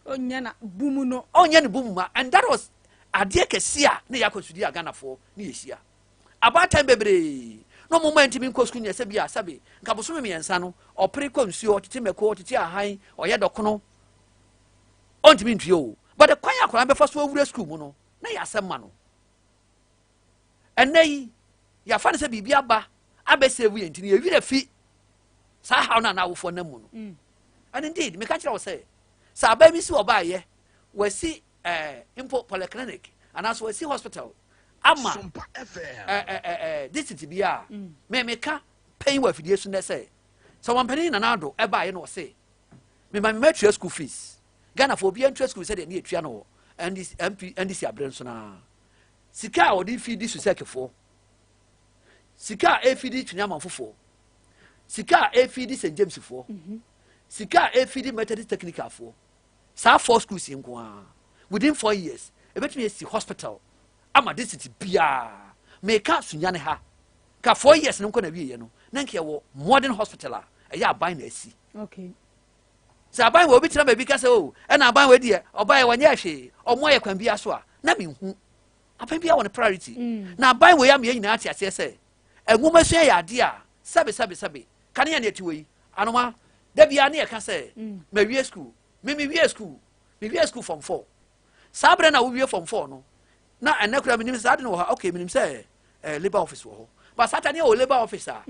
Ɔnya na bumu no. Ɔnyɛ ne bum ma, and that was adeɛ kɛse a ne yɛ akɔsudi a Ghanafoɔ ne yɛhyia abaatan bebree na ɔmo ma ntumi nkɔ sukuu nyɛ sɛ bi a sɛbi nka bosome 3 no ɔpere kɔ nsuo, ɔtete mɛko, ɔtete ahan, ɔyɛ dɔkono, ɔntumi ntua o, but kwan akwadaa bɛfa so awura sukuu mu no na yɛ asɛm ma no. Ɛnɛ yi yɛafa no sɛ biribi aba abɛsɛvu yɛn nti no yɛwerɛ fi saa haw no a na awofoɔ nam mu no. And indeed, meka kyerɛ wo sɛ sɛ aban bi si ɔbaayɛ wasi mpo polyclinic anaasɛ wasi hospital ama district bi a me meka pɛn wɔ afidie so nɛ sɛ wɔmpanin Nana Addo ɛbaayɛ no ɔse mema tua school fees, Ghanafoɔ obiara ntua school sɛdeɛ ne yɛtua no wɔ NDC, MP, NDC aberɛ nso naa sika a ɔde fi di susɛkefoɔ, sika a ɛfi di Twene Amanfofoɔ, sika a ɛfi di St James foɔ, sika a ɛfi di Methodist Technical foɔ, saa four schools yi nko ara, within 4 years ɛbɛtumi asi hospital ama district biara. Meka Sunyane ha ka 4 years no nkɔ na wieɛ no na nka yɛwɔ modern hospital a ɛyɛ aban na asi. Sɛ aban wɔ obi tena baabi ka sɛ o ɛna aban wɔ deɛ ɔban yɛ wɔnyɛ hwee, ɔmo ayɛ kwan bi so a na menhu aban bi wɔ ne priority. Na aban wɔ yi ama yɛn nyinaa te aseɛ sɛ nwoma sua yɛ adeɛ a sɛbe sɛbe sɛbe kanea ne ɛte wɔ yi anoma da biara ne yɛka sɛ mawie school, me mewie school, mewie school form four. Saa berɛ na wowie form four no na ɛnɛ kora menim sɛ saa de no wɔ ha. Okay, menim sɛ labour office wɔ hɔ, but saa ta ne yɛ wɔ labour office a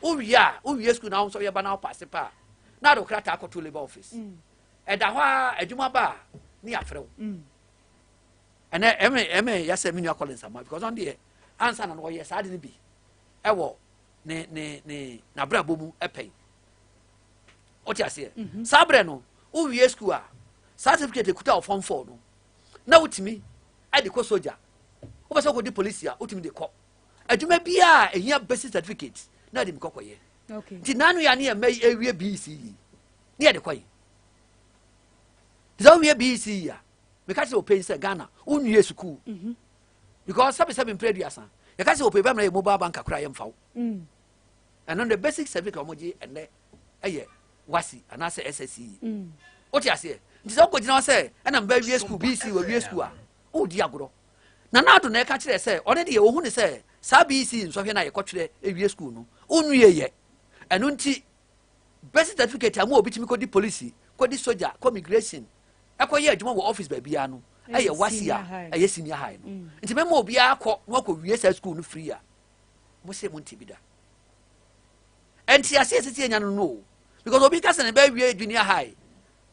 wowie a wowie school na wo nso yɛba na wopaase pa a na ade wo krataa akɔto labour office. Ɛda hɔ a adwuma ba a ne yɛafrɛ wo. Ɛnɛ ɛmɛ yɛsɛ me nua Collins ama because ɔno deɛ ansa na no ɔyɛ saa de no bi ɛwɔ ne n'abrabɔ mu ɛpɛn. Wote aseɛ? Saa berɛ no wowie school a saa certificate ekuta wɔ form four no na wotumi ɛde kɔ soja, wopɛ sɛ wokɔdi polisi a wotumi de kɔ adwuma biara a ɛhia basic certificate na ɛde mi kɔkɔyɛ. Nti nanu yɛ ne yɛ mma yi ewie BECE yi ne yɛde kɔ yi sɛ wowie BECE yi a meka kyerɛ ɔpɛn sɛ Ghana wonwie sukuu because sɛbesɛbe mpere 30 yɛka sɛ ɔpɛ bɛmna yɛ mobile bank akora yɛmfa wo. Ɛno the basic certificate a wɔgye ɛnɛ ɛyɛ WASSCE anaasɛ SSCE. Wote aseɛ? Nti sɛ wokɔgyina hɔ sɛ ɛna mba wie school BECE wawie school a wodi agorɔ. Nana Addo na ɛka kyerɛ sɛ ɔne deɛ ɔhu ne sɛ saa BECE nsɔhwɛ no a yɛkɔtwerɛ ewie school no wonwie yɛ. Ɛno nti basic certificate a mu a obi tumi kɔdi polisi, kɔdi soja, kɔ migration, ɛkɔyɛ adwuma wɔ office baabiara no ɛyɛ WASSCE a ɛyɛ senior high no. Nti mɛma obiara kɔ na wakɔ wie saa school no free a mo se mo nte bi da. Ɛnti ase esisi enya no o because obi kasa ne bɛ wie junior high,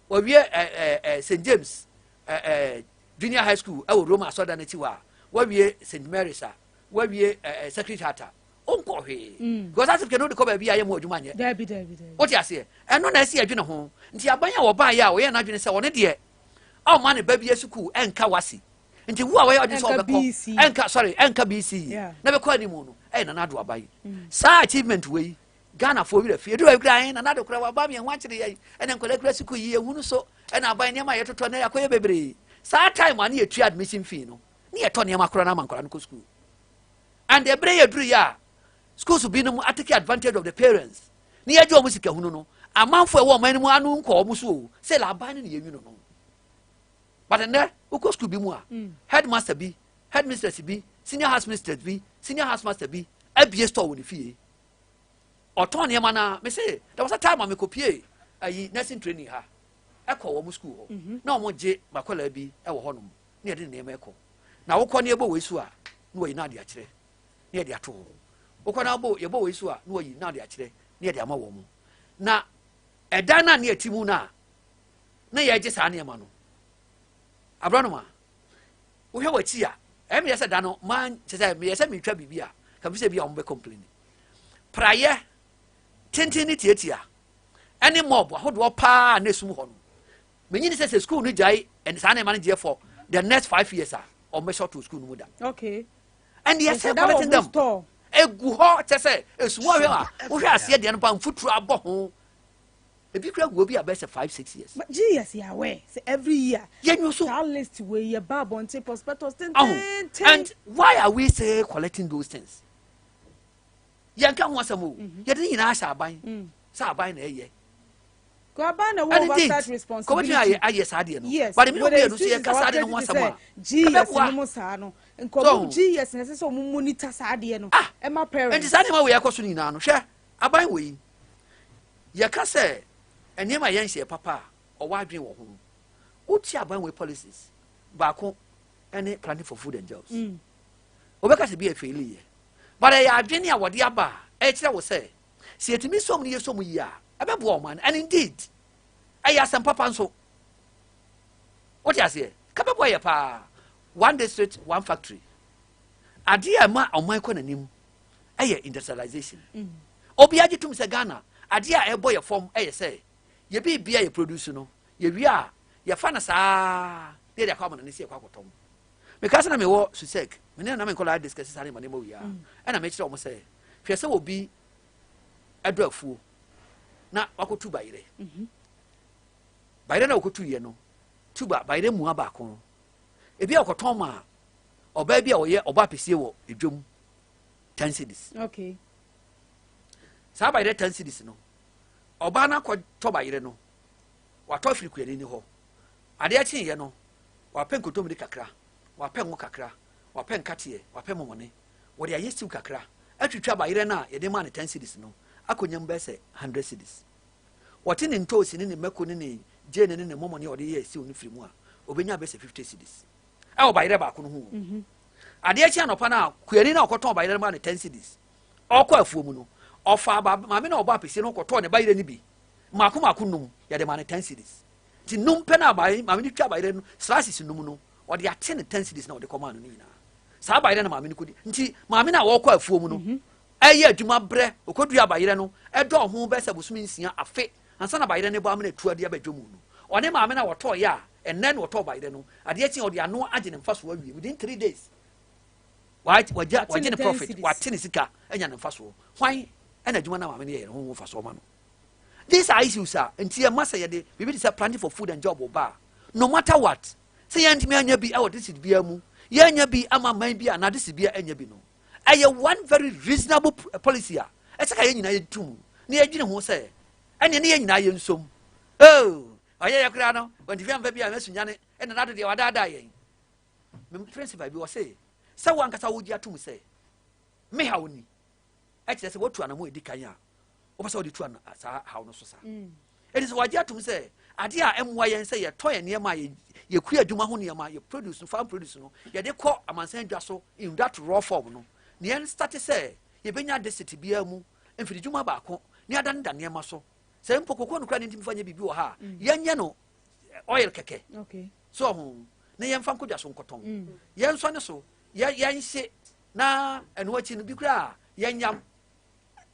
wɔwie ɛ ɛ ɛ St James ɛ ɛ junior high school ɛwɔ Roma asɔda n'akyi hɔ a wɔwie St Mary's a wɔwie ɛ ɛ Sacred Heart a ɔnkɔ hwee because certificate no de kɔ baabi a yɛ mu adwuma nyɛ. Dabi, dabi, dabi. Wote aseɛ? Ɛno na ɛsi adwene ho. Nti aban a wɔbaeɛ a wɔyɛ n'adwene sɛ ɔne deɛ ɔma ne ba bi sukuu ɛnka WASSCE nti wo a wɔyɛ ɔdwene sɛ ɛnka ɔbɛkɔ BECE. Ɛnka, sorry, ɛnka BECE na bɛkɔ anim no ɛyɛ Nana Addo aba yi. Saa achievement wei Ghanafoɔ werɛ fie ɛduru kura ɛn Nana Addo kura waba mi ɛho akyere yɛn ɛna nkwadaa kura sukuu yi ehu no so ɛna aban nneɛma a yɛtotɔ na yɛakɔyɛ bebree. Saa time a ne yɛtua admission fee no ne yɛtɔ nneɛma koraa na ama nkwadaa no kɔ sukuu. And ɛberɛ yɛ duru yɛ a schools binom atake advantage of the parents ne yɛgye wɔn sika hunu no amanfo a ɛwɔ ɔman no mu ano nkɔ wɔn so o sɛ laban no ne yɛnwi no. But nnɛ wokɔ school bi mu a headmaster bi, headmistress bi, senior house mistress bi, senior house master bi abie store wɔ ne fie ɔtɔn nneɛma. Na me se there was a time a mekɔpie ayi nursing training ha ɛkɔ wɔn school hɔ na wɔn gye makɔla bi ɛwɔ hɔnom ne yɛde ne nneɛma ɛkɔ na wokɔ ne yɛbɔ wei so a na wɔyi na ade akyerɛ ne yɛde ato hɔ. Wokɔ na bɔ yɛbɔ wei so a na wɔyi na ade akyerɛ ne yɛde ama wɔn mu. Na ɛdan no a ne yɛte mu no a na yɛgye saa nneɛma no aborɔnoma wohwɛ w'akyi a ɛyɛ meyɛ sɛ da no maa kyɛ sɛ meyɛ sɛ metwa biribi a kafi sɛ bi a wɔn bɛ complain praeɛ tenten ne tietia ɛne mop ahodoɔ paa na esum hɔ no. Menyi ne sɛ school no gyae ɛne saa nneɛma no gyeɛ for the next 5 years a, ɔmmɛhyɛ ɔto school no mu da. And yɛ sɛ collecting them egu hɔ kyɛ sɛ esumu ahwɛ a, wohwɛ aseɛ deɛ no pa mfuturo abɔ ho, ebi kura gu obi a bɛyɛ sɛ 5, 6 years. But GES yɛ aware sɛ every year Yɛnyu so. saa list wei yɛ ba abɔnten, prospectus Aho. tententen. And why are we say collecting those things? Yɛnka ho asɛm o, yɛde ne nyinaa hyɛ aban sɛ aban na ɛyɛ. Aban na wɔ And indeed, oversight responsibility. Kɔmɛtumi ayɛ saa adeɛ no. But mi With mmienu so yɛka saa adeɛ no ho asɛm a, GES ɛbɛboa. no mu saa no So- nkɔmɔ GES na ɛsɛ sɛ ɔmo monitor saa adeɛ no Ah. ɛma parents. Nti saa nneɛma wei ɛkɔ so no nyinaa no, hwɛ, aban wei yɛka sɛ nneɛma a yɛnhyɛ papa a ɔwɔ adwene wɔ ho. Wotie aban wei policies baako ɛne Planting for Food and Jobs. Wobɛka sɛ bi yɛ fail yɛ, but ɛyɛ adwene a wɔde aba a ɛkyerɛ wo sɛ yɛtumi som no, yɛ som yie a, ɛbɛboa ɔman no. And indeed, ɛyɛ asɛm papa nso. Wote aseɛ, ka bɛboa yɛ paa. One District One Factory, adeɛ a ɛma ɔman kɔ n'anim ɛyɛ industrialization. Obiara gye tom sɛ Ghana adeɛ a ɛbɔ yɛ fam ɛyɛ sɛ yɛbi bia yɛ produce no, yɛwie a, yɛfa no saa na yɛde akɔ amana ne sɛ yɛkɔ akɔtɔm. Meka sɛ na mewɔ susec, mene na menkɔla discuss saa ne ma nneɛma wie a, ɛna mekyerɛ wɔn sɛ, hwɛ, sɛ obi ɛdɔ afuo na wakɔtu bayerɛ, bayerɛ na wɔkɔtu yɛ no, tuba bayerɛ mua baako, ebi a ɔkɔtɔn ma ɔbaa bi a ɔyɛ ɔbɔ apɛsie wɔ edwam 10 cedis. Saa bayerɛ 10 cedis no, ɔbaa no akɔtɔ bayerɛ no, watɔ afiri kuani ni hɔ. Adeɛ kyeeɛ no, wapɛ nkontommire kakra, wapɛ ngo kakra, wapɛ nkateɛ, wapɛ mɔmɔne, wɔde ayɛ stew kakra, atwitwa bayerɛ no a yɛde maa no 10 cedis no akɔnyam bɛyɛ sɛ 100 cedis. Wɔte ne ntoosi ne ne mako ne ne gyeene ne ne mɔmɔne a ɔde yɛ stew no firi mu a, obɛnya bɛyɛ sɛ 50 cedis ɛwɔ bayerɛ baako no ho o. Adeɛ kye anɔpa no a, kuani no a ɔkɔtɔn bayerɛ no maa no 10 cedis, ɔkɔ afuo mu no, ɔfa maame na ɔbɔ apɛsie no kɔtɔɔ ne bayerɛ no bi mmaako mmaako num, yɛde maa no 10 cedis. Nti num pɛ no a maame no twa bayerɛ no slices num no, ɔde ate ne 10 cedis na ɔde kɔmaa no no nyinaa. Saa bayerɛ no maame no kɔdi. Nti maame no a wɔkɔ afuo mu no ɛyɛ adwuma brɛ ɔkɔdua bayerɛ no, ɛdɔ ho bɛsɛ bosome 6, afe ansa na bayerɛ no bɔ amena atu ade abɛdwa mu no, ɔne maame no a wɔtɔɔ yɛ a ɛnɛ na wɔtɔɔ bayerɛ no, adeɛ kye ɔde ano agye ne mfa so awie within 3 days. Wagya wagye ne profit, wate ne sika anya ne mfa soɔ. Hwan ɛna adwuma no maame no yɛ no ho mfa soɔ ma no? These are issues a nti ɛma sɛ yɛde biribi te sɛ Planting for Food and Job ba a, no matter what, sɛ yɛntumi anya bi ɛwɔ district biara mu, yɛanya bi ama man bi a na district biara anya bi no, ɛyɛ one very reasonable policy a ɛsɛ ka yɛn nyinaa yɛtum na yɛdwene ho sɛ ɛneɛ ne yɛn nyinaa yɛ nsom. Oh, ɔyɛ yɛ koraa no, wɔntumi amfa bi a mɛsunyane ɛna nado deɛ wadaadaa yɛn. Me principal bi wɔ se sɛ wo ankasa wogye atom sɛ me haw ni, ɛkyerɛ sɛ woatu anamo edi kan a wopɛ sɛ wode tu saa haw no so sa. Ɛnti sɛ wagye atom sɛ adeɛ a ɛmmoa yɛn sɛ yɛtɔ yɛn nneɛma a yɛkua adwuma ho nneɛma, yɛ produce no, farm produce no, yɛde kɔ amansan dwa so in that raw form no, ne yɛn start sɛ yɛbɛnya district biara mu mfididwuma baako ne adaneda nneɛma so, sɛ mpo koko no kora ne ntimi fa nyɛ biribi wɔ ha a, yɛnyɛ no oil kɛkɛ so ɔho na yɛmfa nkɔdwa so nkɔtɔn. Yɛnsɔ ne so, yɛnhye na ɛno akyi no bi koraa yɛnyam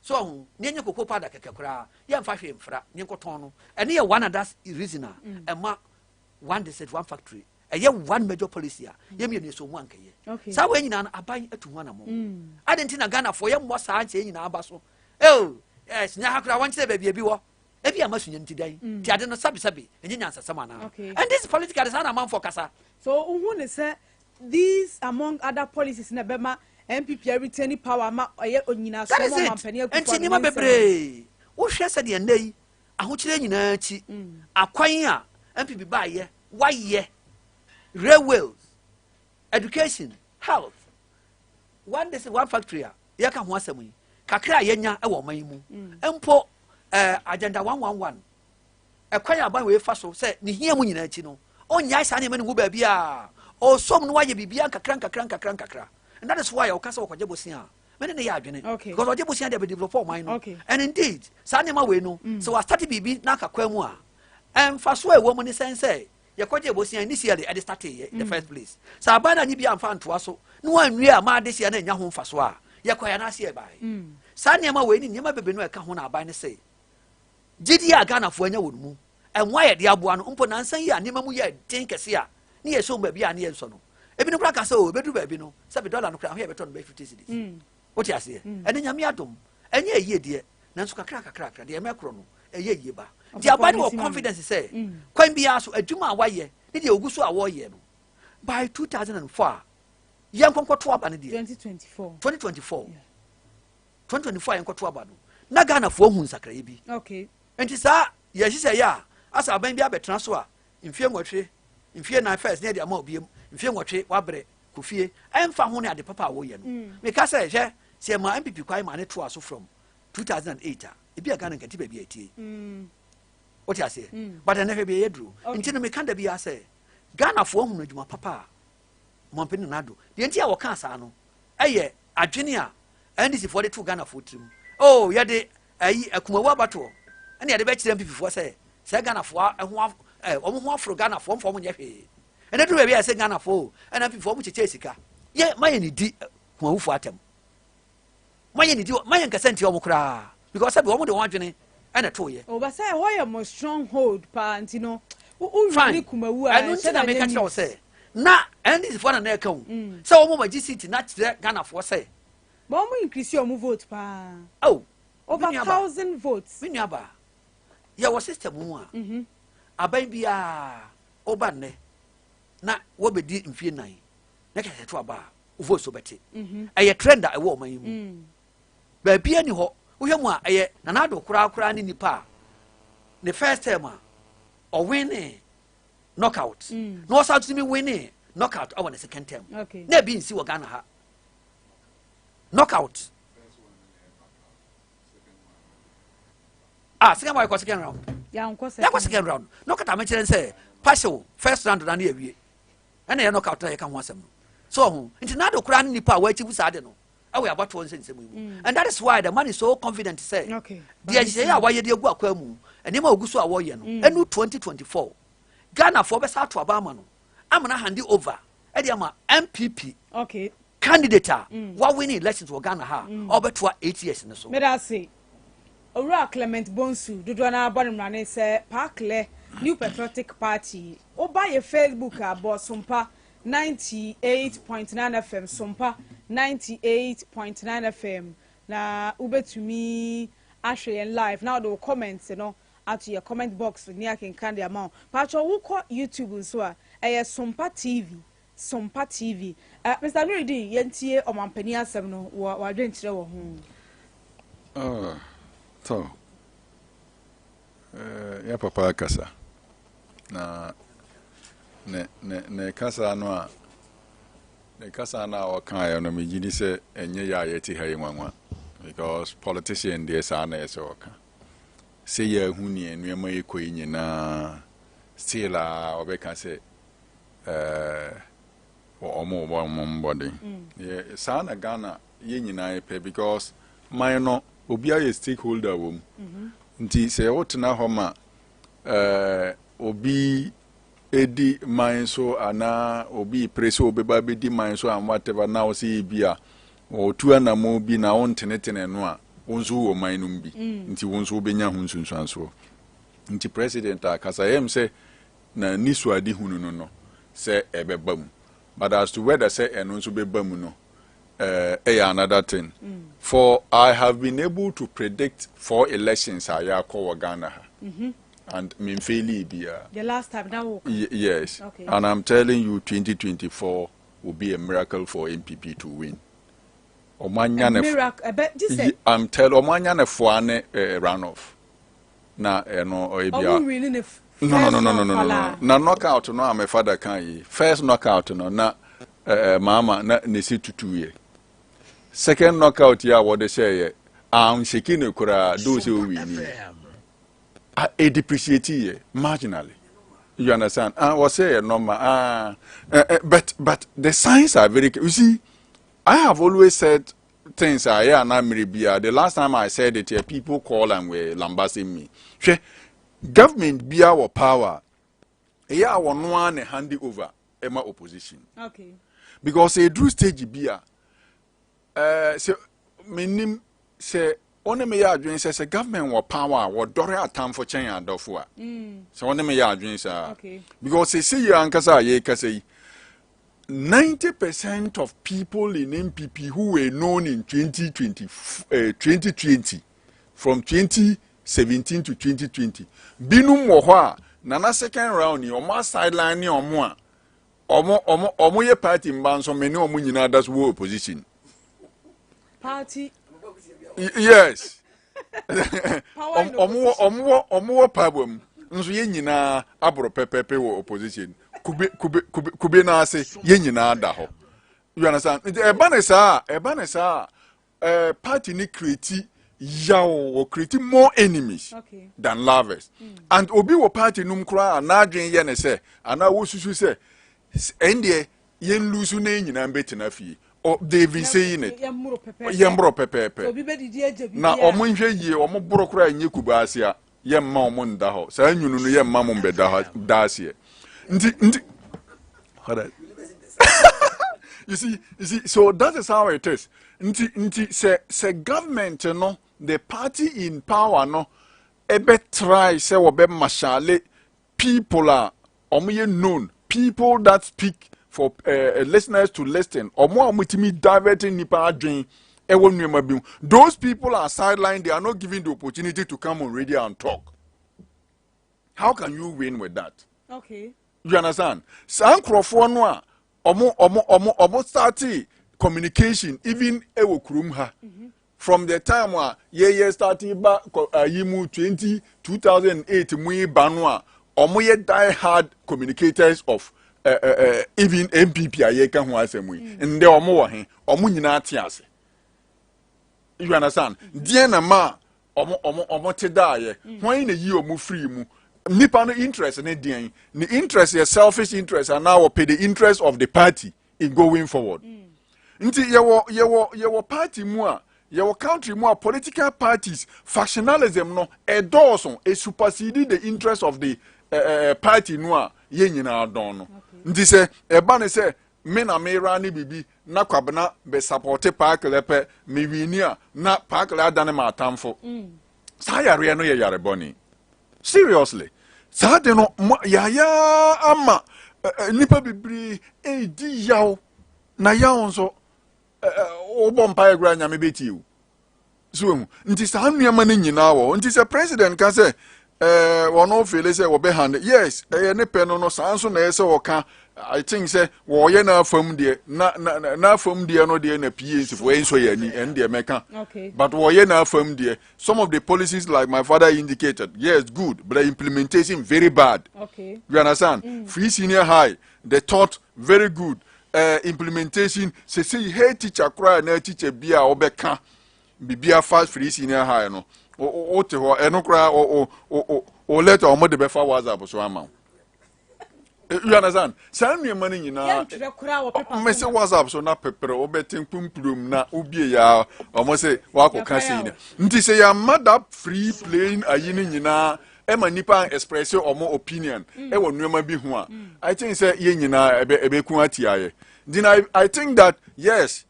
so ɔho ne yɛnyɛ cocoa powder kɛkɛ koraa, yɛmfa hwee mfra ne nkɔtɔn no. Ɛne yɛ one other reason a ɛma One District One Factory ɛyɛ one major policy a yɛmmienu yɛ so mu ankɛyɛ. Saa wei nyinaa no, aban atu ho anammɔ. Ade nti na Ghanafoɔ yɛmmɔ saa nkyɛn nyinaa ba so ɛ sunya ha koraa, wɔnkyerɛ baabi ebi wɔ ebi ama sunya nti dan ti ade no sabisabi ɛnyɛ nyansasɛm anaa? And this political saa na amanfoɔ kasa. So wohu ne sɛ these among other policies na ɛbɛma NPP retain power ma ɛyɛ onyina so? That is it. Nti nneɛma bebree wohwɛ sɛdeɛ nnɛ yi ahokyerɛ nyinaa akyi, akwan a NPP baayɛ wayɛ, railways, education, health, One District One Factory a yɛka ho asɛm yi kakra a yɛnya wɔ ɔman yi mu mpo, Agenda 111, ɛkwan a aban wei fa so sɛ ne hia mu nyinaa akyi no, ɔnnyae saa nneɛma no ngu baabi a ɔsom no, wayɛ biribiara nkakra nkakra nkakra nkakra. And that is why ɔka sɛ wɔkɔgye bosea a, mene ne yɛ adwene because ɔgye bosea de abɛdevelop ɔman no. And indeed, saa nneɛma wei no, sɛ wɔastart biribi na aka kwan mu a, ɛmfa so a ɛwɔ mu ne sɛn sɛ yɛkɔgye bosea initially ɛde starteeɛ in the first place, sɛ aban no anyi bi amfa ntoa so na wanwie a ma adehyia no anya ho mfa so a, yɛkɔ yɛ anaase yɛbae. Saa nneɛma wei ne nneɛma bebree no a ɛka ho na aban no sɛ gyidie a Ghanafoɔ anya wɔ no mu. Ɛmmoa a yɛde aboa no mpo nansa yi a nneɛma mu yɛ den kɛse a ne yɛsɔ mu baabi a ne yɛnsɔ no. Ebinom koraa ka sɛ o ebeduru baabi no sɛbi dɔla no koraa ho yɛ bɛtɔ no bɛyɛ 50 cedis. Wote aseɛ? Ɛne Nyame adom ɛnyɛ ayie deɛ nanso kakra kakra kakra deɛ ɛmɛ korɔ no ɛyɛ yie ba. Nti aban no wɔ confidence sɛ kwan biara so adwuma a wayɛ ne deɛ ogu so a wɔreyɛ no by 2004 a yɛn nkɔnkɔto aba no deɛ 2024 2024 2024 a yɛnkɔto aba no na Ghanafoɔ hu nsakraeɛ bi. Nti saa yɛn nhyehyɛeɛ a asɛ aban bi abɛtena so a mfie 8, mfie 4 first ne yɛde ama obiem mfie 8 wabrɛ kɔ fie ɛmfa ho ne ade papa a wɔyɛ no. Meka sɛ hwɛ sɛ yɛma NPP kwan ma ne toa so from 2008 a ebi a Ghana nka nti baabi a ɛtie. Wote aseɛ? But ɛnɛ hwɛ bi ɛyɛ duro. Nti no meka da biara sɛ Ghanafoɔ hunu adwuma papa a Ɔmampanin Nana Addo deɛ nti a wɔkaa saa no ɛyɛ adwene a NDC foɔ de to Ghanafoɔ tirim. Oh yɛde ayi akumawu abatoɔ ɛna yɛde bɛkyerɛ NPP foɔ sɛ sɛ Ghanafoɔ ho wɔn ho aforo Ghanafoɔ mfa wɔn nyɛ hwee. Ɛna duru baabi a yɛsɛ Ghanafoɔ o ɛna NPP foɔ wɔn kyekyɛ sika yɛ ma yɛ ne di kumawufoɔ atɛm ma yɛ ne di ma yɛ nkasa ntia wɔn koraa because sɛbi wɔn de wɔn adwene ɛna to yɛ. O basa ɛhɔ yɛ mo stronghold paa nti no wo Fine. wuli kumawu a Ɛno nti ɛhyɛ na da meka nyɛ kyerɛ wo news. sɛ na NDC foɔ na na ɛka o sɛ wɔn ma gye seat na kyerɛ Ghanafoɔ sɛ But wɔn increase wɔn vote paa. oh Over me nua ba 1,000 votes. Me nua ba yɛwɔ system mu a aban biara ɔba nnɛ na wɔbɛdi mfie 4 na kyerɛ sɛ to aba a wo vote so bɛte. Ɛyɛ trend a ɛwɔ ɔman yi mu. Baabi ani hɔ wohwɛ mu a ɛyɛ Nana Addo koraa koraa ne nipa a ne first term a ɔwin ne knockout na ɔsan tumi win ne knockout ɛwɔ ne second term. Na ebi nsi wɔ Ghana ha knockout ah second one yɛkɔ second round. Yɛankɔ yɛkɔ second round knockout a mekyerɛ sɛ partial first round na ne yɛwie ɛna yɛ knockout na yɛka ho asɛm no so ɔho nti Nana Addo koraa ne nipa a wɔachieve saa de no ɛwɔ yɛabatoɔ nsɛnsɛm yi mu and that is why the man is so confident sɛ deɛ nhyehyɛeɛ a wayɛ de agu akwan mu nneɛma a ogu so a wɔyɛ no ɛnu 2024 Ghanafoɔ bɛsa ato aba ama no ama no hand over ɛde ama NPP candidate a wawin elections wɔ Ghana ha a ɔbɛtoa 8 years no so. Meda ase. Owura Clement Bonsu dodoɔ no abɔ ne mmrane sɛ Paaklɛ New Patriotic Party. Woba yɛ Facebook a bɔ Sompa 98.9 FM, Sompa 98.9 FM na wobɛtumi ahwɛ yɛn live na wode wo comment no ato yɛ comment box ne akenkan de ama wo. Paatwɛ wokɔ YouTube nso a ɛyɛ Sompa TV, Sompa TV. Mr. Nuridin, yɛntie ɔmampanin asɛm no wɔ wadwenkyerɛ wɔ ho. Ah, tɔ yɛ papa akasa na ne kasa no a ne kasa no a ɔkaeɛ no megye di sɛ ɛnyɛ yɛ a yɛte ha yi nwanwa because politician deɛ saa na ɛsɛ ɔka sɛ yɛahu neɛ nneɛma yi kɔ yi nyinaa still a ɔbɛka sɛ ɔmo bɔ ɔmo mbɔden. Yɛ saa na Ghana yɛ nyinaa yɛpɛ because man no obiara yɛ stakeholder wɔ mu nti sɛ wotena hɔ ma obi edi man so anaa obi pere sɛ obɛba bɛdi man so and whatever na wɔsɛ yɛ bi a ɔtu anamo bi na wontenetene no a wo nso wɔ man no mu bi nti wo nso wobɛnya ho nsunsuansoɔ. Nti president akasa yɛm sɛ na ni so ade hunu no sɛ ɛbɛba mu but as to whether sɛ ɛno nso bɛba mu no ɛyɛ another thing. For I have been able to predict four elections a yɛakɔ wɔ Ghana ha and memfaili biara. The last time that wo Yes. And I'm telling you 2024 will be a miracle for NPP to win. Ɔmo anya ne miracle ɛbɛ gye sɛ I'm tell ɔmo anya ne foa ne runoff na ɛno ɔyɛ bia ɔmo win ne No. Na knockout no a my father kan yi first knockout no na maama na ne si tutu yɛ second knockout yi a wɔde hyɛ yɛ anhyeki ne koraa do sɛ owi ni a e depreciate yɛ marginally, you understand? Ah, wɔsɛ yɛ normal. Ah, but the signs are very, you see, I have always said things a yɛ ana mmiri bia. The last time I said it here, people call and were lambasting me. Hwɛ, government bia wɔ power ɛyɛ a wɔn ara na hand over ɛma opposition because eduru stage bi a sɛ menim sɛ Wo ne me yɛ adwene sɛ sɛ government wɔ power a, wɔdɔre atamfo kyɛn adɔfo a? Sɛ wo ne me yɛ adwene saa. Because sese yi ankasa a yɛrekasa yi, 90% of people in NPP who were known in 2020, 2020, from 2017 to 2020, binom wɔ hɔ a, nana second round yi, ɔmo asideline ne ɔmo a, ɔmo yɛ party mba nso, me ne ɔmo nyinaa da so wɔ opposition. Party. Yes. Ɔmo wɔ power mu nso, yɛn nyinaa aboro pɛpɛpɛ wɔ opposition. Kube kube kube kube n'ase, yɛn nyinaa da hɔ. You understand? Nti ɛba ne saa, party ni create yaw or create more enemies than lovers. And obi wɔ party num koraa a n'adwene yɛ ne sɛ anaa wosusu sɛ ɛn deɛ yɛn lose na yɛn nyinaa bɛtena fie. Oh, they've been saying it. Yɛmmoro pɛpɛɛpɛ. Yɛmmoro pɛpɛɛpɛ. Obi bɛdidi agya bi. Na ɔmo nhwɛ yie, ɔmo boro koraa nyɛ kube ase a, yɛmma ɔmo nda hɔ saa nwunu no, yɛmma mo mbɛda hɔ da aseɛ. Nti hold on. You see, so that is how it is. Nti sɛ government no, the party in power no, ɛbɛ try sɛ wɔbɛ marshal people a ɔmo yɛ known people that speak for listeners to listen, ɔmo a ɔmo timi divert nipa adwen ɛwɔ nneɛma bi mu, those people are sidelined. They are not given the opportunity to come on radio and talk. How can you win with that? You understand? Saa nkurɔfoɔ no a ɔmo start communication even ɛwɔ kurom ha from the time a yɛyɛ start ba ayi mu 2008 mu yi ba no a, ɔmo yɛ die hard communicators of even NPP a yɛka ho asɛm yi, ndɛ ɔmo wɔ he? Ɔmo nyinaa te ase. You understand? Deɛ na ma ɔmo te daayɛ, hwan na yi ɔmo firi mu? Nipa no interest ne deɛn? Ne interest yɛ selfish interest anaa wɔpɛ the interest of the party in going forward? Nti yɛwɔ party mu a, yɛwɔ country mu a, political parties factionalism no ɛdɔɔso, ɛsupersede the interest of the party no a yɛn nyinaa dɔn no. Nti sɛ ɛba ne sɛ me na mera ne bibi na Kwabena bɛ support Paakele pɛ, mewini a, na Paakele adane ma atamfo. Saa yareɛ no yɛ yare bɔne, seriously. Saa de no yaya ama nipa bebree edi yaw na yaw nso wobɔ mpaeɛ koraa, Nyame bɛtie o. So ehu nti saa nneɛma no nyinaa wɔ. Nti sɛ president ka sɛ wɔn feel sɛ wɔbɛ handle, yes, ɛyɛ ne pɛ no saa nso na ɛyɛ sɛ wɔka. I think sɛ wɔyɛ n'afam deɛ na n'afam deɛ no deɛ na PAC fo ɛnso yɛ ani ɛn deɛ mɛka. But wɔyɛ n'afam deɛ, some of the policies, like my father indicated, yes, good, but the implementation very bad. You understand? Free senior high, the thought very good, implementation sese head teacher koraa na teacher bi a ɔbɛka biribi afa free senior high no, o te hɔ ɛno koraa o letter ɔmo de bɛfa WhatsApp so ama wo. You understand? Saa nneɛma no nyinaa Yɛntwerɛ koraa wɔ paper so. Mmɛsɛ WhatsApp so na pɛpɛrɛ wobɛte mpumpulom na wobie ya, ɔmo sɛ wakɔka sei no. Nti sɛ yɛama that free playing ayi no nyinaa ɛma nipa express ɔmo opinion ɛwɔ nneɛma bi ho a, I think sɛ yɛn nyinaa ɛbɛku atia yɛ. Nti na I think that yes,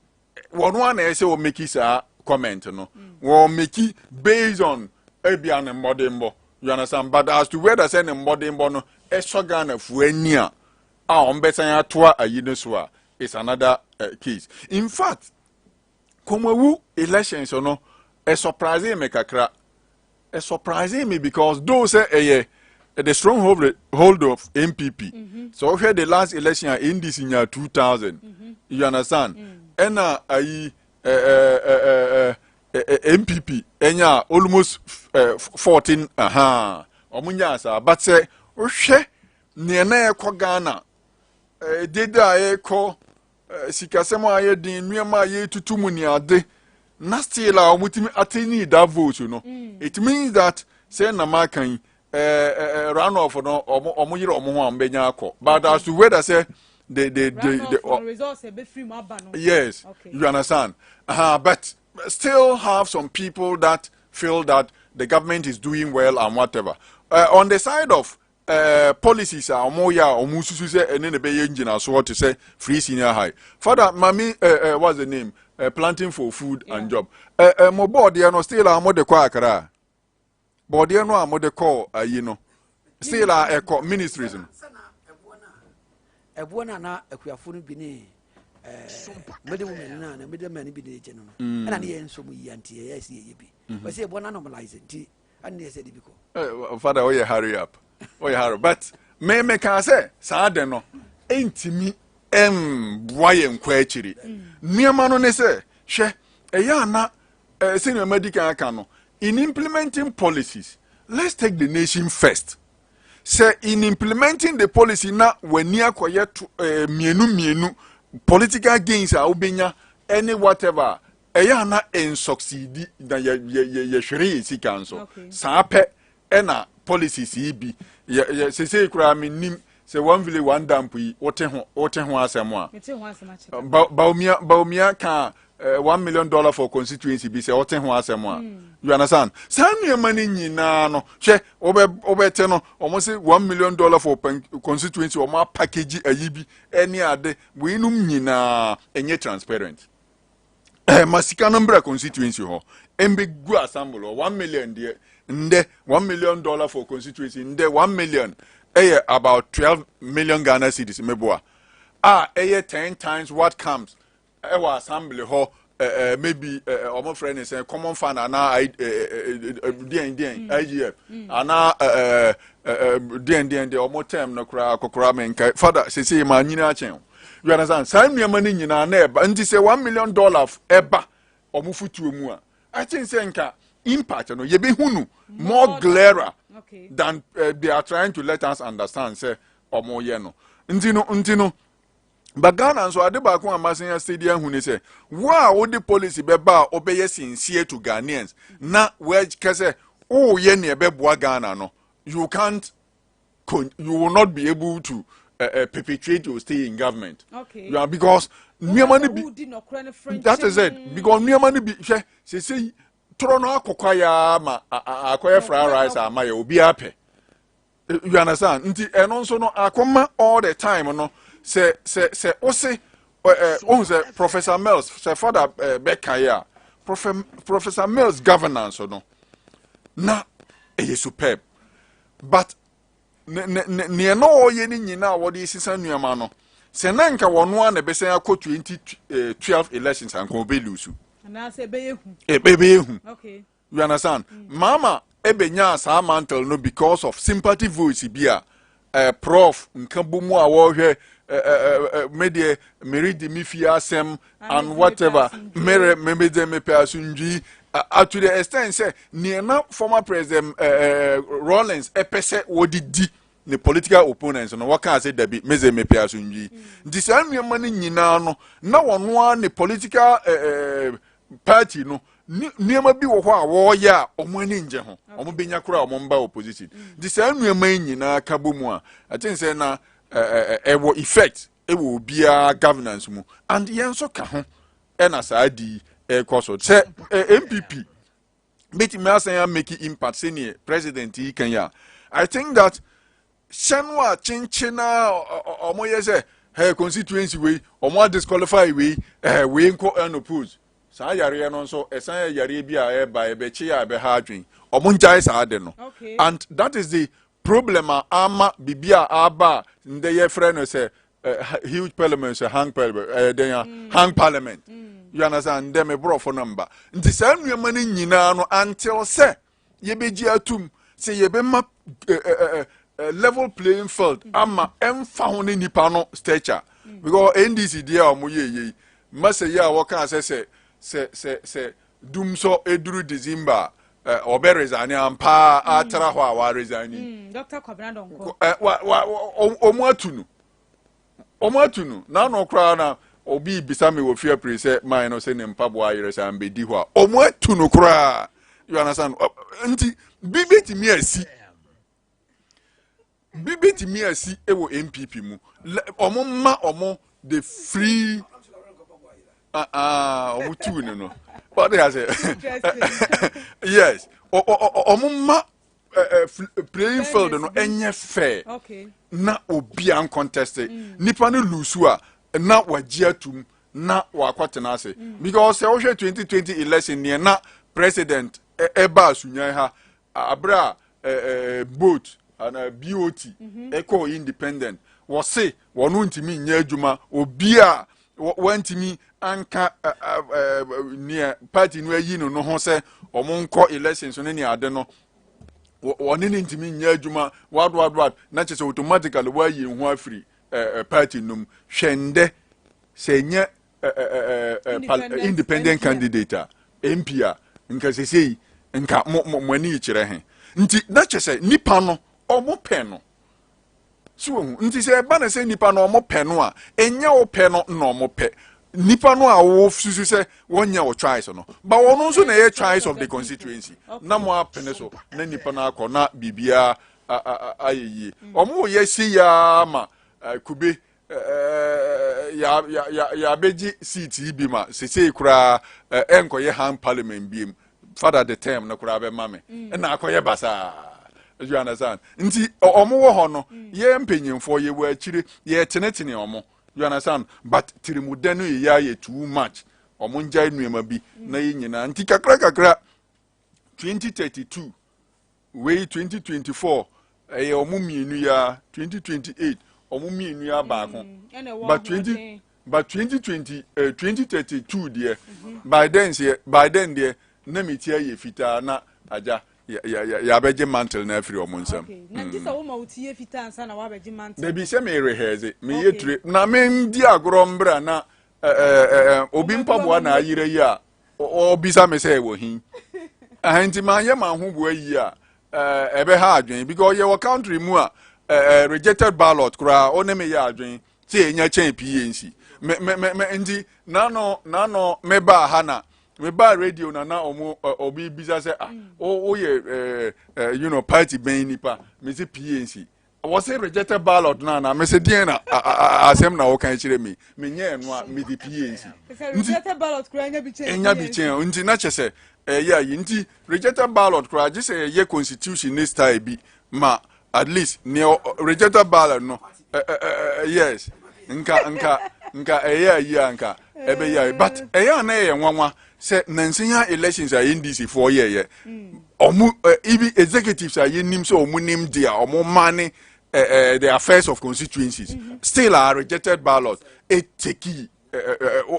wɔn a na ɛsɛ wɔ make saa comment no, wɔn make based on ebia ne mmɔdenbɔ, you understand? But as to whether sɛ ne mmɔdenbɔ no ɛsɔ Ghana fuo ani a wɔn bɛsan atoa ayi no so a is another case. In fact, Kɔmɔwu elections no ɛ surprise me kakra. Ɛ surprise me because though sɛ ɛyɛ the stronghold hold of NPP, so ɔhwɛ the last election a NDC nya 2000, you understand? Ɛna ayi ɛɛ ɛɛ ɛɛ NPP ɛnya almost 14, ɔmo nya saa. But sɛ wohwɛ nea na ɛkɔ Ghana, dede a ɛkɔ, sikasɛm a ayɛ den, nneɛma a yɛtutu mu ne ade, na still a wɔtumi attain that vote no, it means that sɛ nam aka yi runoff no, ɔmo yere ɔmo ho a, ɔmo bɛnya akɔ. But as to whether sɛ the Runoff results ɛbɛfiri mu aba no. Yes. You understand? But still have some people that feel that the government is doing well and whatever. On the side of policies a ɔmo yɛ a ɔmo susu sɛ ɛne ne bɛyɛ ngyinasoɔ te sɛ free senior high, father mami, what's the name, Planting for Food and Job. Mo bɔɔdeɛ no still a mode kɔ Accra? Bɔɔdeɛ no a mode kɔ ayi no still a ɛkɔ ministries no? Ɛboɔ no a na akuafo no bi ne middle women no na middle men bi ne gye no, ɛna ne yɛn nso mu yia, nti yɛyɛ sɛ yɛyɛ bi wɔsɛ yɛboɔ no normalize, nti ɛne yɛ sɛ de bi kɔ. Father, woyɛ hurry up, woyɛ hurry, but me meka sɛ saa de no ɛntumi ɛmboa yɛn nkɔ akyiri. Nneɛma no ne sɛ, hwɛ, ɛyɛ ana sɛnea madi kan aka no, in implementing policies, let's take the nation first. Sɛ in implementing the policy na w'ani akɔyɛ to mmienu mmienu, political gains a wobɛnya ɛne whatever, ɛyɛ ana nsucceed na yɛ yɛ yɛ yɛhwere yɛ sika nso. Saa pɛ ɛna policies yi bi yɛ yɛ sese koraa mi nim sɛ One Village One Dump yi, wote ho asɛm a? Mete ho asɛm akyerɛ. Bawumia ka $1 million for constituency bi sɛ wote ho asɛm a, you understand? Saa nneɛma no nyinaa no, hwɛ, wobɛte no, wɔn sɛ $1 million for constituency, wɔn apackage ayi bi ɛne ade weinom nyinaa ɛnyɛ transparent. Ma sika no mbra constituency hɔ, mbɛgu assembly hɔ. 1 million deɛ, ndɛ $1 million for constituency, ndɛ 1 million ɛyɛ about 12 million Ghana cedis, meboa a, ɛyɛ 10 times what comes ɛwɔ assembly hɔ. Maybe ɔmo frɛ ne sɛ common fund anaa ɛɛ ɛɛ deɛn deɛn, IGF anaa ɛɛ deɛn deɛn deɛ ɔmo term no koraa kokora mi nka. Father, sese maa nyina akyɛn o, you understand? Saa nneɛma no nyinaa na ɛba, nti sɛ $1 million ɛba ɔmo futuo mu a, I think sɛ nka impact no yɛbɛhu no more clearer than they are trying to let us understand sɛ ɔmo yɛ no. Nti no but Ghana nso, ade baako a masen asedi ahu ne sɛ, wo a wode policy bɛba a wobɛyɛ sincere to Ghanaians na wɔkɛ sɛ woyɛ nea ɛbɛboa Ghana no, you will not be able to perpetuate your stay in government. Yeah, because nneɛma no bi Wodi nɔkorɛ no French. That is it, because nneɛma no bi, hwɛ, sese torɔ no akɔkɔ ya ma akɔyɛ fried rice ama yɛ obiara pɛ, you understand? Nti ɛno nso no akɔma all the time no sɛ ɔse ɛ ɛ ohun sɛ Professor Mills, sɛ Father bɛka yi a, Professor Mills governance no na ɛyɛ superb, but ne ne ne nea na ɔyɛ ne nyinaa a wɔde sisa nneɛma no, sɛ na nka wɔn a na ɛbɛsɛn akɔ 2012 elections, anka ɔbɛ lose. Anaasɛ ɛbɛyɛ hu. Ɛbɛyɛ hu. You understand? Mama ebenya saa mantle no because of sympathy voice bi a Prof nka bɔ mu a wɔrehwɛ ɛ ɛ ɛ me deɛ meredi me fie asɛm and whatever, mere me me de mepɛ asomdwee to the extent sɛ nea na former President Rawlings ɛpɛ sɛ wɔde di ne political opponents no, wɔka sɛ dabi, meze mepɛ asomdwee. Nti saa nneɛma no nyinaa no na wɔn a ne political party no nneɛma bi wɔ hɔ a wɔreyɛ a wɔn ani ngye ho, wɔn bɛnya koraa a wɔn mba opposition. Nti saa nneɛma yi nyinaa ka bɔ mu a, I think sɛ na ɛɛ ɛwɔ effect ɛwɔ obiara governance mu, and yɛn nso ka ho ɛna saa di ɛkɔ so sɛ NPP bɛtumi asan a make impact sɛneɛ president yi kan yi a. I think that hyɛ no a kyenkyen na ɔmo yɛ sɛ constituency wei ɔmo a disqualify wei, wei nkɔ ɛno saa yareɛ no nso, ɛsan yɛ yareɛ bi a ɛba ɛbɛkye a ɛbɛha adwen. Ɔmo ngyae saa de no. And that is the problem a ama bibi a aba a ndɛ yɛfrɛ no sɛ huge parliament, sɛ hang parliament, ɛyɛ den a hang parliament, you understand? Ndɛ me borɔfo no mba. Nti saa nneɛma no nyinaa no, until sɛ yɛbɛgye atum sɛ yɛbɛma level playing field ama ɛmfa ho ne nipa no stature, because NDC deɛ a wɔn yɛ yie masa yi a wɔka sɛ dumsɔ eduru December ɔbɛ resign ampa atra hɔ a wa resign. Dr. Kwabena Donkor. Ɛ wa wa ɔmo atu no, ɔmo atu no n'ano koraa na obi bisa mi wɔ fie pere sɛ man no sɛ ne mpaboa ayerɛ sɛ ambɛdi hɔ a, ɔmo atu no koraa, you understand? Nti bi betumi asi, bi betumi asi wɔ NPP mu. Ɔmo ma ɔmo the free, ah ah, ɔmo tu no, wɔde ase. Yes, ɔmo ma playing field no ɛnyɛ fair na obiara ncontest. Nipa no lose a, na wagye atum. na wakɔtena ase, because sɛ wohwɛ 2020 election neɛ na president ɛba Sunyani ha abere a boat ana bot ɛkɔɔ independent, wɔse wɔn ntumi nyɛ adwuma, obi a wɔntumi anka nea party no ayi no ho sɛ wɔn nkɔ elections no ne ade no, wɔne ne ntumi nyɛ adwuma wad wad wad, na kyerɛ sɛ automatically wɔayi ho afiri party no mu. Hwɛ, ndɛ sɛ nyɛ independent candidate a MP a, nka sesei nka mo mo mo ani kyerɛ he. Nti na kyerɛ sɛ nipa no ɔmo pɛ no so ehu. Nti sɛ ɛba na sɛ nipa no ɔmo pɛ no a, ɛnyɛ wo pɛ no na ɔmo pɛ, nipa no a wo susu sɛ wɔnyɛ wo choice no ba, wɔn nso na ɛyɛ choice of the constituency na mo apene so na nipa no akɔ na biribiara ayɛ yie. Ɔmo yɛ si yaa ma kube yɛabɛgye seat yi bi ma sesei koraa ɛnkɔyɛ hang parliament biem, father the term no koraa bɛma me ɛna akɔyɛ basaa, you understand? Nti ɔmo wɔ hɔ no, yɛ mpanyinfoɔ yɛwɔ akyire, yɛtenetene ɔmo, you understand? But tirimudɛ no yɛ ayɛ too much. Ɔmo ngyae nneɛma bi na yɛ nyinaa. Nti kakra kakra 2032 wei, 2024 ɛyɛ ɔmo mmienu ya, 2028 ɔmo mmienu ya baako. But 2020 2032 deɛ, by then deɛ by then deɛ na mi ti ayɛ fitaa na agya yɛabɛgye mantle na afiri ɔmo nsam. Na nti sɛ woma wo ti yɛ fitaa ansa na woabɛgye mantle? Dabi, sɛ merehɛɛze meyɛ tire na mendi agorɔ mbra na ɛɛ obi mpaboa na ayerɛ yi a ɔbisa me sɛ ɛwɔ hin ɛhɛn. Nti maa yɛ maa ho boa yi a ɛbɛha adwene, because yɛwɔ country mu a rejected ballot koraa ɔne me yɛ adwene sɛ yɛnya kyɛn PNC me me me me. Nti nano me baa ha na me baa radio na ɔmo ɔbi bisa sɛ, ah, o woyɛ ɛɛ ɛɛ party bɛn nipa? Me sɛ PNC. Wɔsɛ rejected ballot na me sɛ deɛn na asɛm na wɔka kyerɛ mi? Me nyɛ ɛno a me de PNC. Nti rejected ballot koraa nya bi kyɛn. Nya bi kyɛn. Nti na kyɛ sɛ ɛyɛ ayi. Nti rejected ballot koraa gye sɛ ɛyɛ constitution ne style bi ma at least nea rejected ballot no ɛ ɛ yes, nka ɛyɛ ayi a nka ɛbɛyɛ ayi. But ɛyɛ a na ɛyɛ nwanwa sɛ nansinya elections a NDC foɔ yɛyɛ, ɔmo ibi executives a yɛnim sɛ ɔmo nim di a ɔmo mane the affairs of constituencies still are rejected ballot it take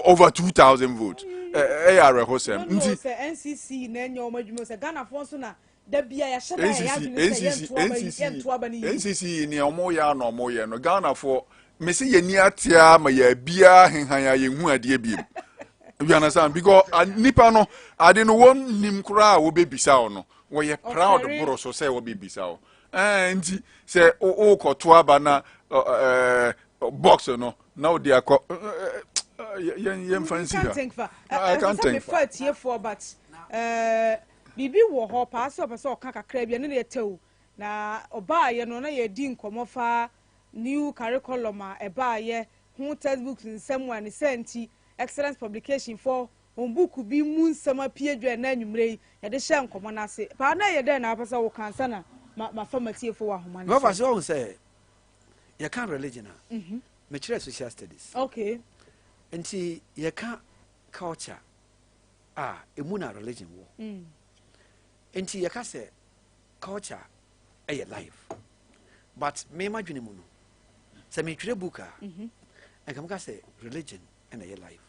over 2,000 votes. Ɛyɛ awerɛhosɛm. Nti sɛ NCC na ɛnyɛ ɔmo adwuma, sɛ Ghanafoɔ nso na dabi a yɛahyɛ da yɛ adwene sɛ yɛnto aba no yie. NCC nea ɔmo yɛ ano ɔmo yɛ no, Ghanafoɔ mesi yɛ ni atea ma yɛ biara hehan a yɛn hu adeɛ biem, you understand? Because nipa no ade no wɔn nim koraa a wɔbɛbisa wo no, wɔyɛ proud boro so sɛ wɔbɛbisa wo. Nti sɛ wokɔto aba na ɛɛ box no na wode akɔ yɛn yɛmfa nsi ha. I can't think. Mefa atiefoɔ, but biribi wɔ hɔ paa sɛ ɔpɛ sɛ ɔka kakra bi. Ɛno na yɛtɛ o na ɔbaayɛ no na yɛdi nkɔmmɔ fa new curriculum a ɛbaayɛ ho, textbooks nsɛm a ne sɛ nti Excellence Publication for wɔn book bi mu nsɛm apue dwa na anwummerɛ yi yɛde hyɛ nkɔmmɔ no ase paa. Na ɛyɛ dɛn na wapɛ sɛ woka ansa na mafa matiefo wɔ ahoma no? Bɛfa sɛ ɔhu sɛ yɛka religion a, mekyerɛ social studies. Nti yɛka culture a, ɛmu na religion wɔ. Nti yɛka sɛ culture ɛyɛ life, but me madwene mu no, sɛ metwerɛ book a, ɛnka meka sɛ religion ɛna ɛyɛ life.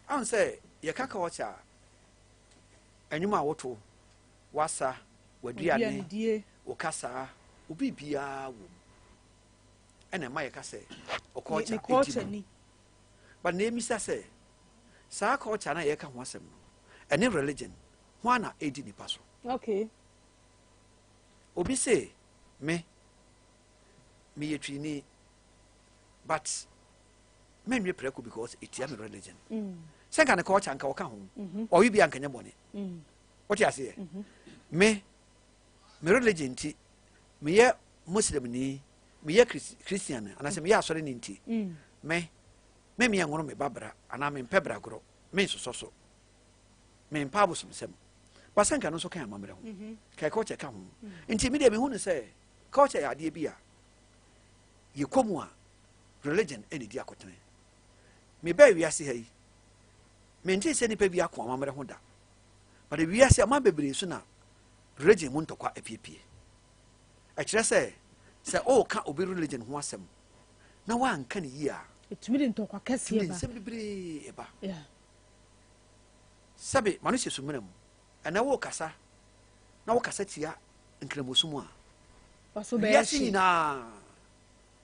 Ahun sɛ yɛka culture a, ɛnwom a woto, wasa, waduane, wo kasaa, obi biara wɔ mu, ɛna ɛma yɛka sɛ ɔculture ɛdi mu. But na emisa sɛ saa culture na yɛka ho asɛm no ɛne religion ho ana ɛdi nipa so? Obi se me meyɛ Twini, but menwe prɛko because ɛtia me religion. Sɛ nka ne culture nka ɔka ho, ɔwe bi a nkanyɛ bɔne. Wote aseɛ? Me religion nti meyɛ Muslim ni, meyɛ Christian anaasɛ meyɛ asɔre ni, nti me meyɛ nwono me ba bra anaa mempɛ bragorɔ, mensosɔ so, mempɛ abosomsɛm ba, sɛ nka no nso ka amammerɛ ho, ka culture ka ho. Nti medeɛ mehu no sɛ culture yɛ adeɛ bi a yɛkɔ mu a religion ɛne di akotene. Mebaa wiase ha yi, mentee sɛ nnipa bi ako amammerɛ ho da. But wiase aman bebree so na religion mu ntɔkwa apiepie. Ɛkyerɛ sɛ, sɛ ɔreka obi religion ho asɛm na wanka ne yie a, ɛtumi de ntɔkwa ɛtumi kɛseɛ de ba. Nsɛm bebree ba. Sɛbe ma no hyɛ sumina mu. Ɛnɛ wokasa na wokasa tia nkramosom a, Waso bɛyɛ wiase hye. Nyinaa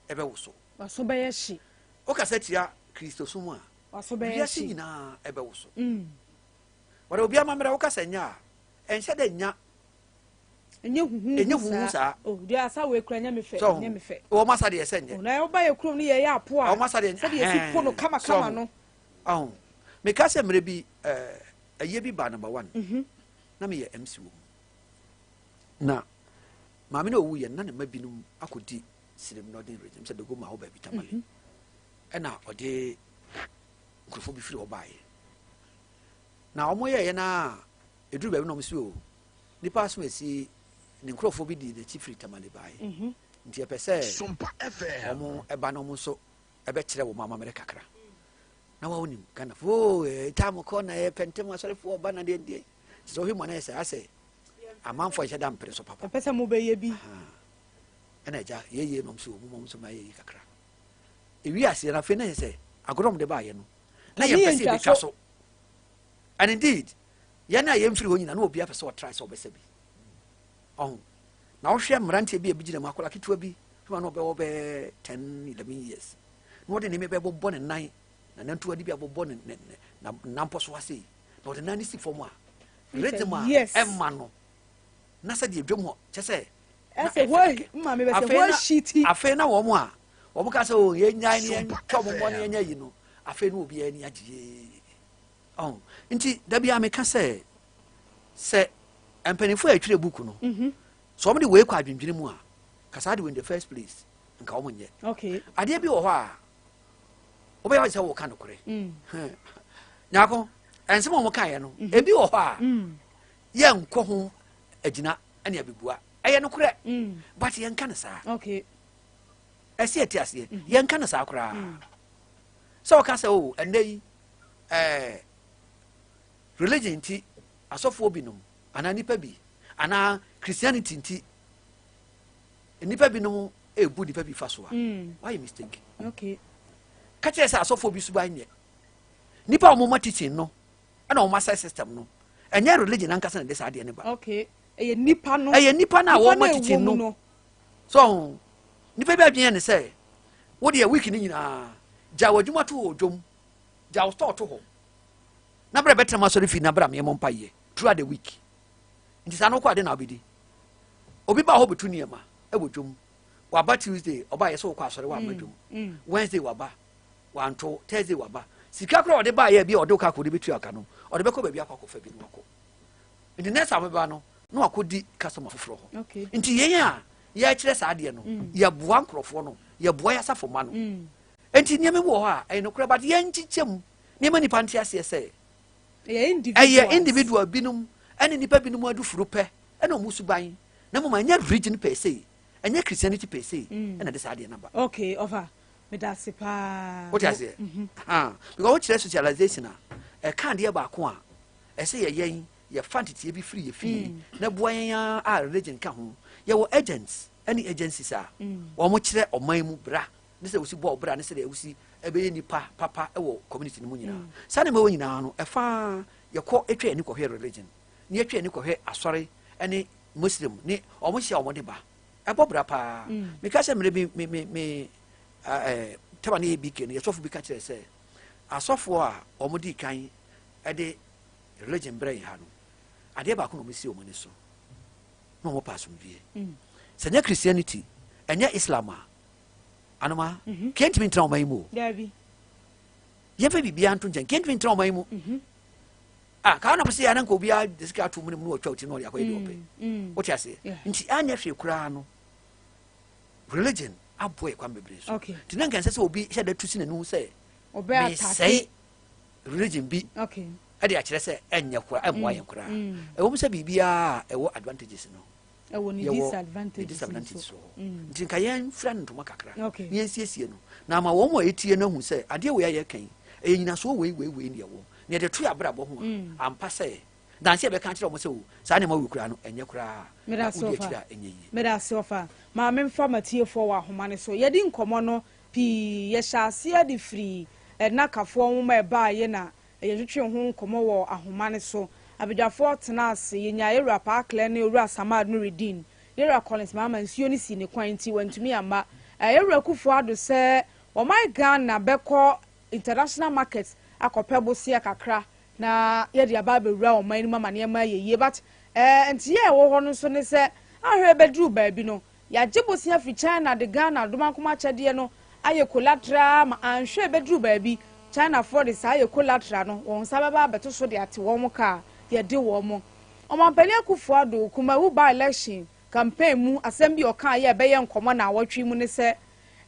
ɛbɛwoso. Waso bɛyɛ hye. Wokasa tia Kristosom a, Waso bɛyɛ wiase hye. Nyinaa ɛbɛwoso. Wɔde obi amammerɛ wokasa nya a, ɛnhyɛ dɛ nya. Ɛnyɛ huhu. Ɛnyɛ huhu saa. Oh, deɛ asa wei kura nyɛ me fɛ. So Nyɛ me fɛ. wɔn asa deɛ ɛsɛ nyɛ. Oh, na ɛwoba yɛ kurom no yɛyɛ apo a. Wɔn asa deɛ Sɛdeɛ yɛsi po no kama kama no. Ɔho meka sɛ mmerɛ bi ɛyɛ bi ba number one. Na meyɛ MC wɔ mu. Na maame na owu yɛ na ne mma binom akɔdi Sirem Northern Region sɛ Dogoma hɔ baabi Tamale. Ɛna ɔde nkurɔfoɔ bi firi hɔ baeɛ. Na wɔn yɛɛyɛ na ɛduru baabi na wɔn si o nipa aso esi ne nkurɔfoɔ bi di n'akyi firi Tamale baeɛ. Nti yɛpɛ sɛ wɔn ɛba na wɔn nso ɛbɛkyerɛ wɔn amammerɛ kakra. Na wɔn nim Ghana fo tam kɔ na yɛpɛ ntɛm asɔrefoɔ ɔba na deɛ deɛ sɛ ɔhwɛ mu anayɛ sɛ asɛ amanfoɔ nhyɛ da mpere so papa. Ɛpɛ sɛ mobɛyɛ bi. Ɛna agya yɛyie nom so wɔn mu nso ma yɛyi kakra. Ewi aseɛ na afei na yɛ sɛ agorɔ de baayɛ no na yɛn pɛ sɛ yɛbɛtwa so. And indeed yɛn a yɛmfiri hɔ nyina na obi apɛ sɛ ɔtra sɛ ɔbɛsɛ bi. Ɔho na wohwɛ mmeranteɛ bi a bi gyina mu akwadaa ketewa bi hwɛ na ɔbɛwɔ bɛɛ 10 11 years na ɔde nneɛma bɛbɔbɔ ne nan na nantoa de bi abɔbɔ ne ne na nampɔ so ase yi na ɔde nan ne si fam a rhythm a ɛma no na sɛdeɛ dwam hɔ kyɛ sɛ ɛsɛ hɔ maame bɛ sɛ hɔ ahyi ti. Afei na wɔn a wɔn ka sɛ o yɛn nyae ne yɛn twɛ wɔn mmɔ ne yɛn nyɛ yi no, afei na obiara ani agye yee. Ɔn nti dabi a meka sɛ mpanimfoɔ a ɛtwerɛ book no sɛ wɔn de wei kɔ adwendwene mu a kasa de wei in the first place nka wɔn nyɛ. Adeɛ bi wɔ hɔ a wobɛyɛ sɛ wɔka nokorɛ nyaako ɛnsɛm a wɔn kaeɛ no ebi wɔ hɔ a yɛnkɔ ho agyina ɛne abɛbua ɛyɛ nokorɛ but yɛnka no saa. Ɛsɛ yɛte aseɛ yɛnka no saa koraa sɛ wɔka sɛ o ɛnɛ yi religion nti asɔfoɔ binom anaa nipa bi anaa Christianity nti nipa binom ebu nipa bi fa so a wayɛ mistake. Ka kyerɛ sɛ asɔfoɔ bi suban nyɛ nipa a wɔn ma teaching no ɛna wɔn asɛ system no ɛnyɛ religion ankasa na ɛde saa adeɛ no ba. Ɛyɛ nipa no. Ɛyɛ nipa no a wɔn ma teaching no so nipa bi adwene ne sɛ wo deɛ week no nyinaa gya w'adwuma to wɔ dwom gya wo store to hɔ na berɛ bɛtena mu asɔre fi na berɛ a meɛmɔ mpa yɛ throughout the week nti saa no wokɔ ade na wobɛdi obi ba hɔ bɛtu nneɛma ɛwɔ dwom waba Tuesday ɔba yɛ sɛ wokɔ asɔre wamma dwom Wednesday waba wanto Thursday waba sika koraa ɔde baayɛ bi a ɔde wo ka akɔ de bɛtua ka no ɔde bɛkɔ baabi akɔ akɔfa bi no wakɔ nti next time bɛba no na wakɔdi customer foforɔ hɔ. Nti yɛn a yɛkyerɛ saa adeɛ no yɛboa nkurɔfoɔ no yɛboa yɛ asafo ma no nti nneɛma bi wɔ hɔ a ɛyɛ nokorɛ but yɛnkyekyɛ mu nneɛma nipa nte aseɛ sɛ ɛyɛ individual binom ɛne nipa binom adufuru pɛ ɛna ɔmo suban na mmom ɛnyɛ religion per se, ɛnyɛ Christianity per se ɛna de saa adeɛ no ba. Okay, ɔfa meda ase paa. Wote aseɛ because wokyerɛ socialization a ɛka adeɛ baako a ɛsɛ yɛyɛn yɛfa nteteɛ bi firi yɛ fie na boa yɛn a religion ka ho. Yɛwɔ agents ɛne agencies a wɔn kyerɛ ɔman mu bra ne sɛ wosi bɔ ɔbra ne sɛ deɛ wosi ɛbɛyɛ nipa papa ɛwɔ community no mu nyinaa. Saa nneɛma wɔ nyinaa no ɛfa yɛkɔ atwa yɛn ani kɔhwɛ religion ne yɛtwa yɛn ani kɔhwɛ asɔre ɛne Muslim ne wɔn hyia wɔn de ba ɛbɔ bra paa. Meka sɛ mmerɛ bi me me me ɛɛ taba ne yɛ bi ke no yɛsɔfo bi ka kyerɛ sɛ asɔfoɔ a wɔn di kan ɛde religion brɛ yɛn ha no adeɛ baako na wɔn si wɔn ani so na wɔn pa asomdwie sɛ nyɛ Christianity ɛnyɛ Islam a anoma kɛntumi ntena ɔman yi mu o. Yɛmfa biribiara nto nkyɛn kɛntumi ntena ɔman yi mu ah kaa na mo se yɛ ananka obiara de sika ato mu ne mu na wɔtwa oti na ɔde akɔyɛ deɛ ɔpɛ. Wote aseɛ nti anyɛ hwee koraa no religion aboa yɛ kwan bebree so nti na nka ɛnsɛ sɛ obi hyɛ da tu si n'ani sɛ mesɛe religion bi ɛde akyerɛ sɛ ɛnyɛ kora ɛmmoa yɛn koraa. Ɛwɔ mu sɛ biribiara a ɛwɔ advantages no ɛwɔ ne yɛwɔ disadvantages wɔ hɔ nti nka yɛn fira no ntoma kakra na yɛn siesie no na ama wɔn a etie no ahu sɛ adeɛ wei a yɛka yi. Ɛyɛ nyinasoɔ wei wei wei ne ɛwɔ na yɛde to yɛ abrabɔ ho a, mm. ampa sɛ danse a ɛbɛka akyerɛ wɔn sɛ o saa nneɛma wei koraa no ɛnyɛ koraa na wodi akyire a ɛnyɛ yie. Meda ase ɔfa. Ma memfa m'atiefoɔ wɔ ahoma no so. Yɛdi nkɔmmɔ no pii. Yɛhyɛ aseɛ de firi Nnakafoɔ nwoma a ɛbaeɛ na yɛtwetwee ho nkɔmmɔ wɔ ahoma no so. Abadwafoɔ tenaa ase. Yɛnyaa Yɛwura Paaklɛ ne Owura Samad Nurudeen. Yɛwura Collins Mahama nsuo no sii ne kwan nti wantumi amma. Yɛwura Akuffo Addo sɛ ɔman Ghana bɛkɔ international market akɔpɛ bosea kakra na yɛde aba abɛwura ɔman no mu ama nneɛma ayɛ yie but eh, nteɛ a ɛwɔ hɔ no nso ne sɛ ahwɛ bɛduru baabi no yɛagye bosea firi China de Ghana domankoma akyɛdeɛ no ayɛ collateral ma anhwɛ bɛduru baabi Chinafoɔ de saa ayɛ collateral no wɔn nsa bɛba abɛto so de ate wɔn ka a yɛde wɔn. Ɔmampanin Akufo-Addo Kumawu by-election campaign mu asɛm bi a ɔkaeɛ a ɛbɛyɛ nkɔmmɔ naawɔtwe mu ne sɛ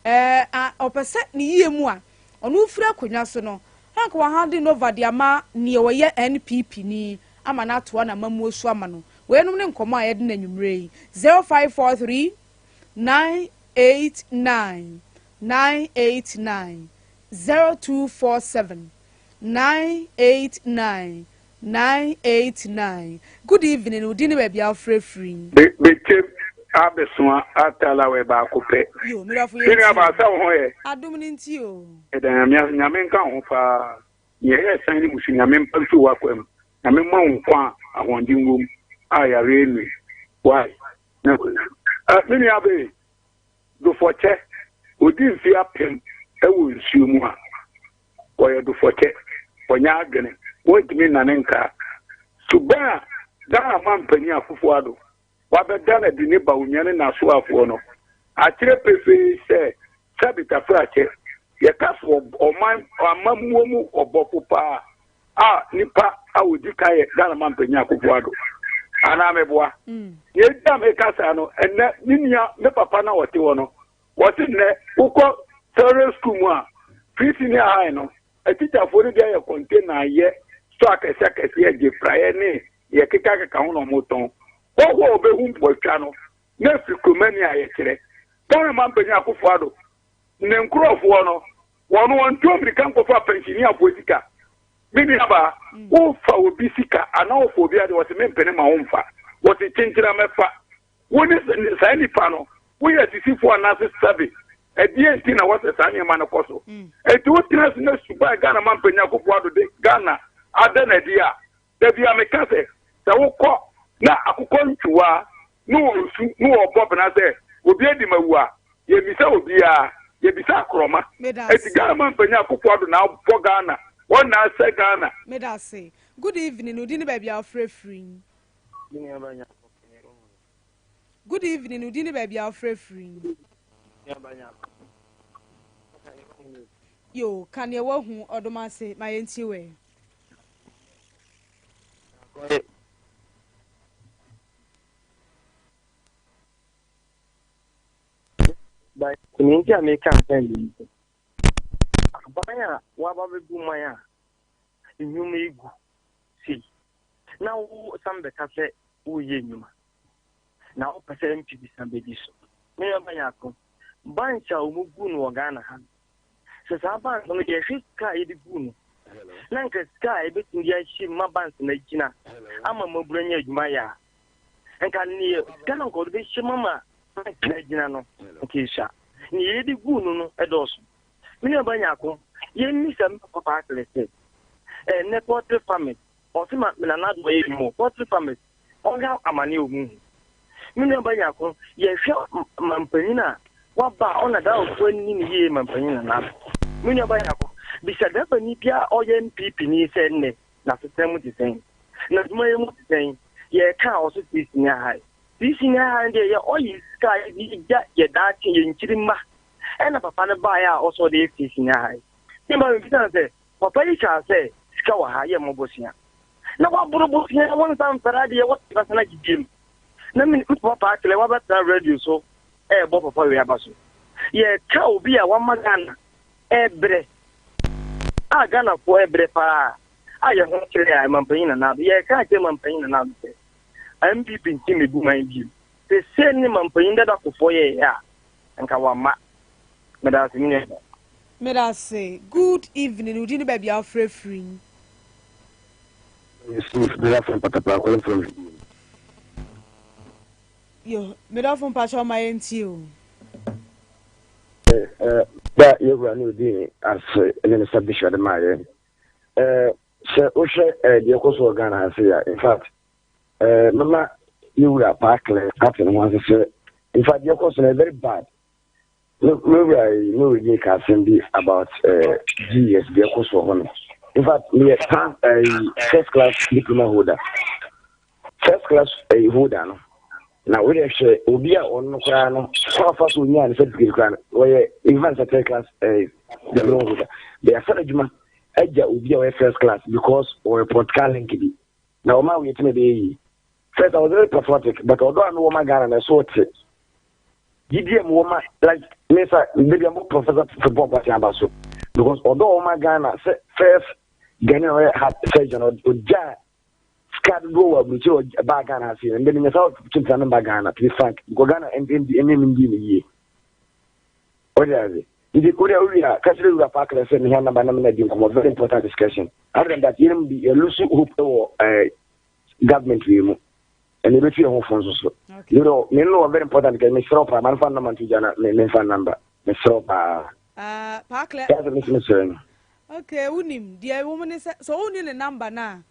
eh, ɔpɛ sɛ ne yie mu a ɔno firi akonnwa so no anka wahande Nova de ama neɛ ɔyɛ NPP ni ama no atoa n'amammuo so ama no. Weinom ne nkɔmmɔ a yɛde no anwummerɛ yi. 0543 989 989 0247 989 989 Good evening, wo din ne baabi a wofrɛ firi? Be bekyem abesoa atalawɛ baako pɛ. Yo, me dɔfo Me yɛntie nuabaa o. sɛ wo ho yɛ? Adom no nti o. Yɛda Nyame ase, Nyame nka wo ho paa. Nea ɛyɛ san ne musu Nyame mpa mfiri w'akwan mu. Nyame mma wo nkwa a ahoɔden wom a yareɛ nni. Why? Na eh, me nua bee, dofɔkyɛ, odi mfe apem wɔ nsuo mu a, wɔyɛ dofɔkyɛ, wɔnyɛ adwene, wɔntumi nnane nkaa. Suban a Ghana manpanin Akufo Addo wabɛda no adi ne Bawumia ne n'asoafoɔ no akyerɛ pefee sɛ sɛbe tafrakyɛ, yɛka so ɔman amammuo mu ɔbɔfo paa a nipa a ɔdi kan yɛ Ghana manpanin Akufo Addo. Anaa meboa? Nea enti a meka saa no, ɛnnɛ me nua, me papa no a ɔte hɔ no, Wɔse nnɛ wokɔ secondary school mu a, free senior high no, atikyafoɔ no bi ayɛ container ayɛ store akɛseɛ akɛseɛ gye praeɛ ne deɛ ɛkekakeka ho na wɔtɔn. Hɔhoɔ a ɔbɛhu mpoatwa no na afiri kuromani a yɛkyerɛ. Ghana manpanyin Akufo Addo ne nkurɔfoɔ no, wɔn wɔntu mmirika nkɔfa pɛnhyiniafoɔ sika. Me nuabaa, wofa obi sika anaa wofa obi ade, wɔse mempene ma womfa. Wɔse kyenkyena mɛfa. Wo ne saa nipa no, woyɛ asisifoɔ anaase sɛbe? Ɛdeɛn nti na wɔsɛ saa nneɛma no kɔ so? Mm. Enti wotena ase na suban Ghana mampanyin Akufo Addo de Ghana ada no adi a, da bi a meka sɛ, sɛ wokɔ na akokɔ ntwiwa na ɔresu na ɔrebɔ bena sɛ obi adi ma wu a, yɛmmisa obiara, yɛbisa akorɔma. Enti Ghana mampanyin Akufo Addo na abɔ Ghana, wɔn na asɛ Ghana. Meda ase. Good evening, wo din ne baabi a wofrɛ firi? Good evening, wo din ne baabi a wofrɛ firi? Yo, ka neɛ woahu ɔdom ase ma yɛntie wɛ. But nea nti a meka asɛm yi nti, aban a waba bɛbu man a nnwuma egu sei na wo san bɛka sɛ woreyɛ nnwuma na wopɛ sɛ NPP san bɛdi so. Me nua Banyako, banks a wɔn gu no wɔ Ghana ha no, sɛ saa banks no yɛhwɛ sika a yɛde gu no, na nka sika a yɛbɛtumi de ahyɛ mu ma banks no agyina ama mmabunu anya adwuma yɛ a, nka neɛ sika no nka wɔde bɛhyɛ mu ama banks no agyina no, nka esua. Neɛ yɛde gu no no ɛdɔɔso. Me nua Banyako, yɛmmisa me papa Akle sɛ, ɛnɛ poultry farming, ɔse ma me nana ado ɔyɛ adwuma o, poultry farmers, ɔnhwɛ amane a ɔmu hu. Me nua Banyako, yɛhwɛ mampanyin a waba a ɔna Ghanafoɔ ani ne yie mampanyin nana ado. Me nua Banyako, bisa dabani bi a ɔyɛ NPP ni sɛ nnɛ n'asetena mu te sɛn, n'adwumayɛ mu te sɛn, yɛka a ɔso sii senior high. Sii senior high deɛ yɛ ɔyɛ sika a yɛde gya yɛ daakye yɛn nkyiri mma. Ɛna papa no baeɛ a ɔsɛ ɔde yɛ sii senior high. Me ba mebisa no sɛ, papa yi kaa sɛ sika wɔ ha yɛ mmɔ bosea. Na waboro bosea wo nsa mfɛre adeɛ wɔte bɛsana gye biem. Na me papa akyerɛ wabɛtena radio so ɛrebɔ papa wei aba so. Yɛka obi a wama Ghana ɛbrɛ a Ghanafoɔ ɛbrɛ paa a yɛ ho kyerɛ a Mampanyin Nana Addo. Yɛka akyerɛ Mampanyin Nana Addo sɛ NPP nti mebu man biem. Sɛ sei ne Mampanyin Dada Kufuor yɛeɛ a nka wamma. Meda ase me nua. Medase. Good evening, wo din ne baabi a wofrɛ firi? Yusuf, meda from Patapaa, calling from Video. Yo, medɔfo mpakyɛ ɔma yɛntie o. Da yɛwura ne ɔdi ase ne ne submission de maa yɛn. Sɛ wohwɛ deɛ ɛkɔ so wɔ Ghana ha sei a, in fact, mɛma yɛwura Parkley ate ne ho ase sɛ, in fact, deɛ ɛkɔ so no very bad. Me wura yi, me wura yi ka asɛm bi about GES deɛ ɛkɔ so wɔ hɔ no. In fact, meyɛ pa first class diploma holder. First class holder no. Na wode hwɛ obi a ɔno koraa no, kwan afa so onyaa ne certificate koraa no, wɔyɛ even sɛ third class diploma holder. Bɛyɛ afa n'adwuma agya obi a ɔyɛ first class because ɔyɛ political link bi. Na ɔma woyɛ tumi bɛyɛ yie. First, I was very patriotic, but ɔdɔ a mewɔ ma Ghana na ɛso te. Gyidie a mewɔ ma like me sa baby a mo professor football party aba so because ɔdɔ a ɔwɔ ma Ghana sɛ first Ghanaian ɔyɛ heart surgeon ɔgya sika dodoɔ wɔ aburokyire ɔbaa Ghana ha sei ndɛ menya saa opportunity na memba Ghana to be frank because Ghana ɛndi ɛne me ndi ne yie ɔde ase nti wode wowie a ka kyerɛ wura paakra sɛ mehia namba na mena di nkɔmmɔ very important discussion other than that yɛnom bi yɛlose hope wɔ eh, government wei mu ɛna ebetu yɛn ho fo nso so you know me no very important kɛ mesrɛ wo paa ma nfa namba nto gya na me nfa namba mesrɛ wo paa ah, paa klɛ yɛ sɛ mesɛ mesrɛ no okay wonim deɛ ɛwɔ mu ne sɛ sɛ wonni ne namba no a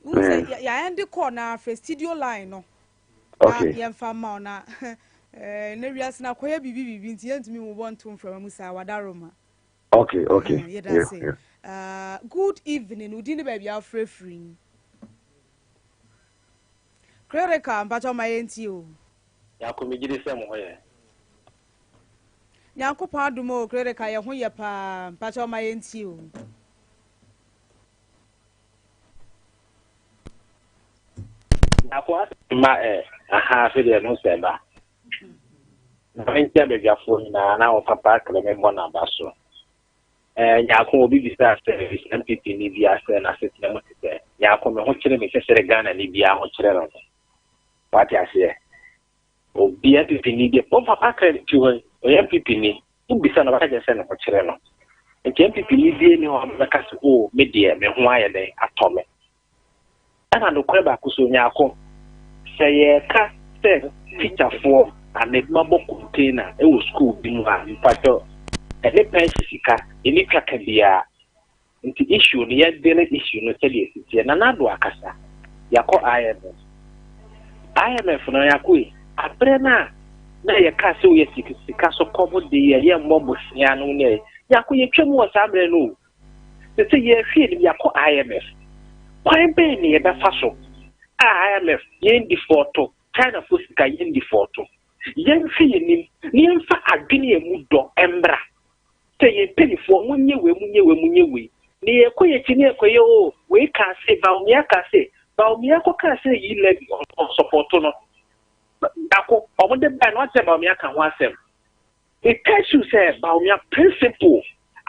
wohu sɛ mm. yɛayɛn de kɔɔ na afrɛ studio line no na yɛmfa ma wo na eh, na wiase no akɔyɛ biribi biribi nti yɛntumi mmobɔ nto mframa mu saa wadaroma okay yɛda ase ah, good evening wodi ne baabi a wofrɛ firi Clerical mpakyɛw ma yɛntie o. Nyarko megyedi sɛ mo ho yɛ. Nyankopɔn adom o Clerical yɛ ho yɛ paa mpakyɛw ma yɛntie o. Nyarko asɛm mma ɛ ahaa afei deɛ mehu sɛ ɛba. Na menkyia badwafoɔ nyinaa na wɔn papa kle me mmɔ n'aba so. Ɛɛ, Nyarko, obi bisaa sɛ, Bisa NPP ni biara sɛ n'asetena mu te sɛ? Nyarko, me ho kyere me sɛ sɛdeɛ Ghana ni biara ho kyere no no. Wate aseɛ? Obi NPP ni bi, wɔn papa credit ti hɔ yi, ɔyɛ NPP ni. Wobisa no, ɔbɛka kyerɛ sɛ ne ho kyere no. Nti NPP ni bi ni hɔ a ɔbɛka sɛ, oh, me deɛ, me ho ayɛ dɛn atɔ me. Ɛna nokorɛ baako so, Nyarko, sɛ yɛreka sɛ tikyafoɔ anaa adwuma bɔ container wɔ sukuu bi mu a, mpakyɛ ɛne pɛnhye sika ɛni twaka biara. Nti issue no, yɛ deale issue no sɛdeɛ ɛsi teɛ. Nana Addo akasa, yɛakɔ IMF. IMF no, Nyarko yi, aberɛ no a na yɛkaa sɛ woyɛ sika so kɔm de yɛ, yɛmmɔ bosea no ne, Nyarko yɛtwa mu wɔ saa mmerɛ no o. Sese yɛhwɛ anim yɛakɔ IMF. Kwan bɛn na yɛbɛfa so a IMF yɛn defaulto, Chinafoɔ sika yɛn defaulto. Yɛnhwɛ yɛn anim na yɛmfa adwene a emu dɔ mmra sɛ yɛn mpanimfoɔ monyɛ wei monyɛ wei monyɛ wei. Na yɛkɔ yɛn akyi na yɛkɔyɛ o wei kaa se Bawumia kaa se Bawumia kɔkaa sɛ yi levy ɔnsɔpɔto no. Baako wɔde bae no wate sɛ Bawumia ka ho asɛm. It tells you sɛ Bawumia principle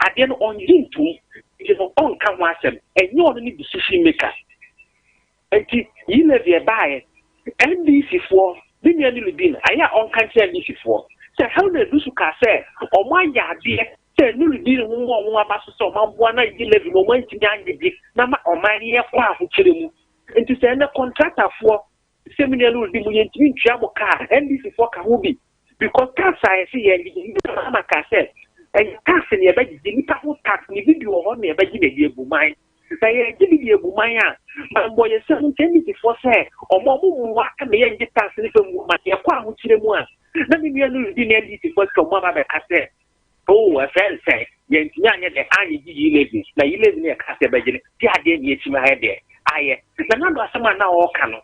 adeɛ no ɔngye ntom nti no ɔnka ho asɛm, ɛnyɛ ɔno ne decision maker. Nti yi levy ɛbaeɛ, NDC foɔ, me nua Nurudeen ayɛ a ɔnka nkyerɛ NDC foɔ sɛ Haruna Iddrisu kaa sɛ ɔmo ayɛ adeɛ sɛ Nurudeen ho mmɔ ɔmo aba so sɛ ɔmo aboa na yi levy no ɔmo antumi anyɛ bi na ama ɔman no yɛkɔ ahokyere mu. Nti sɛ ɛnɛ contractor foɔ sɛ me nua Nurudeen mo yɛntumi ntua mo ka a, NDC foɔ ka ho bi. Because tax a yɛse yɛn gyegye no John Mahama kaa sɛ ɛyɛ tax na yɛbɛgyegye nipa ho tax ne video wɔ hɔ na yɛbɛgye na ɛde abu man na yɛgye bi de abu man a bambɔ yɛ sɛ nti NDC foɔ sɛ ɔmo ɔmo mmoa ma yɛngye tax ne fɛ mu ma yɛkɔ ahokyerɛ mu a na me nua no redi ne NDC foɔ sɛ ɔmo aba bɛka sɛ oh ɛfɛ nsɛ yɛntumi anyɛ dɛ anyegye yi levy na yi levy no yɛka sɛ yɛbɛgye no de adeɛ ne yɛtumi ayɛ dɛ ayɛ na nado asɛm a na ɔreka no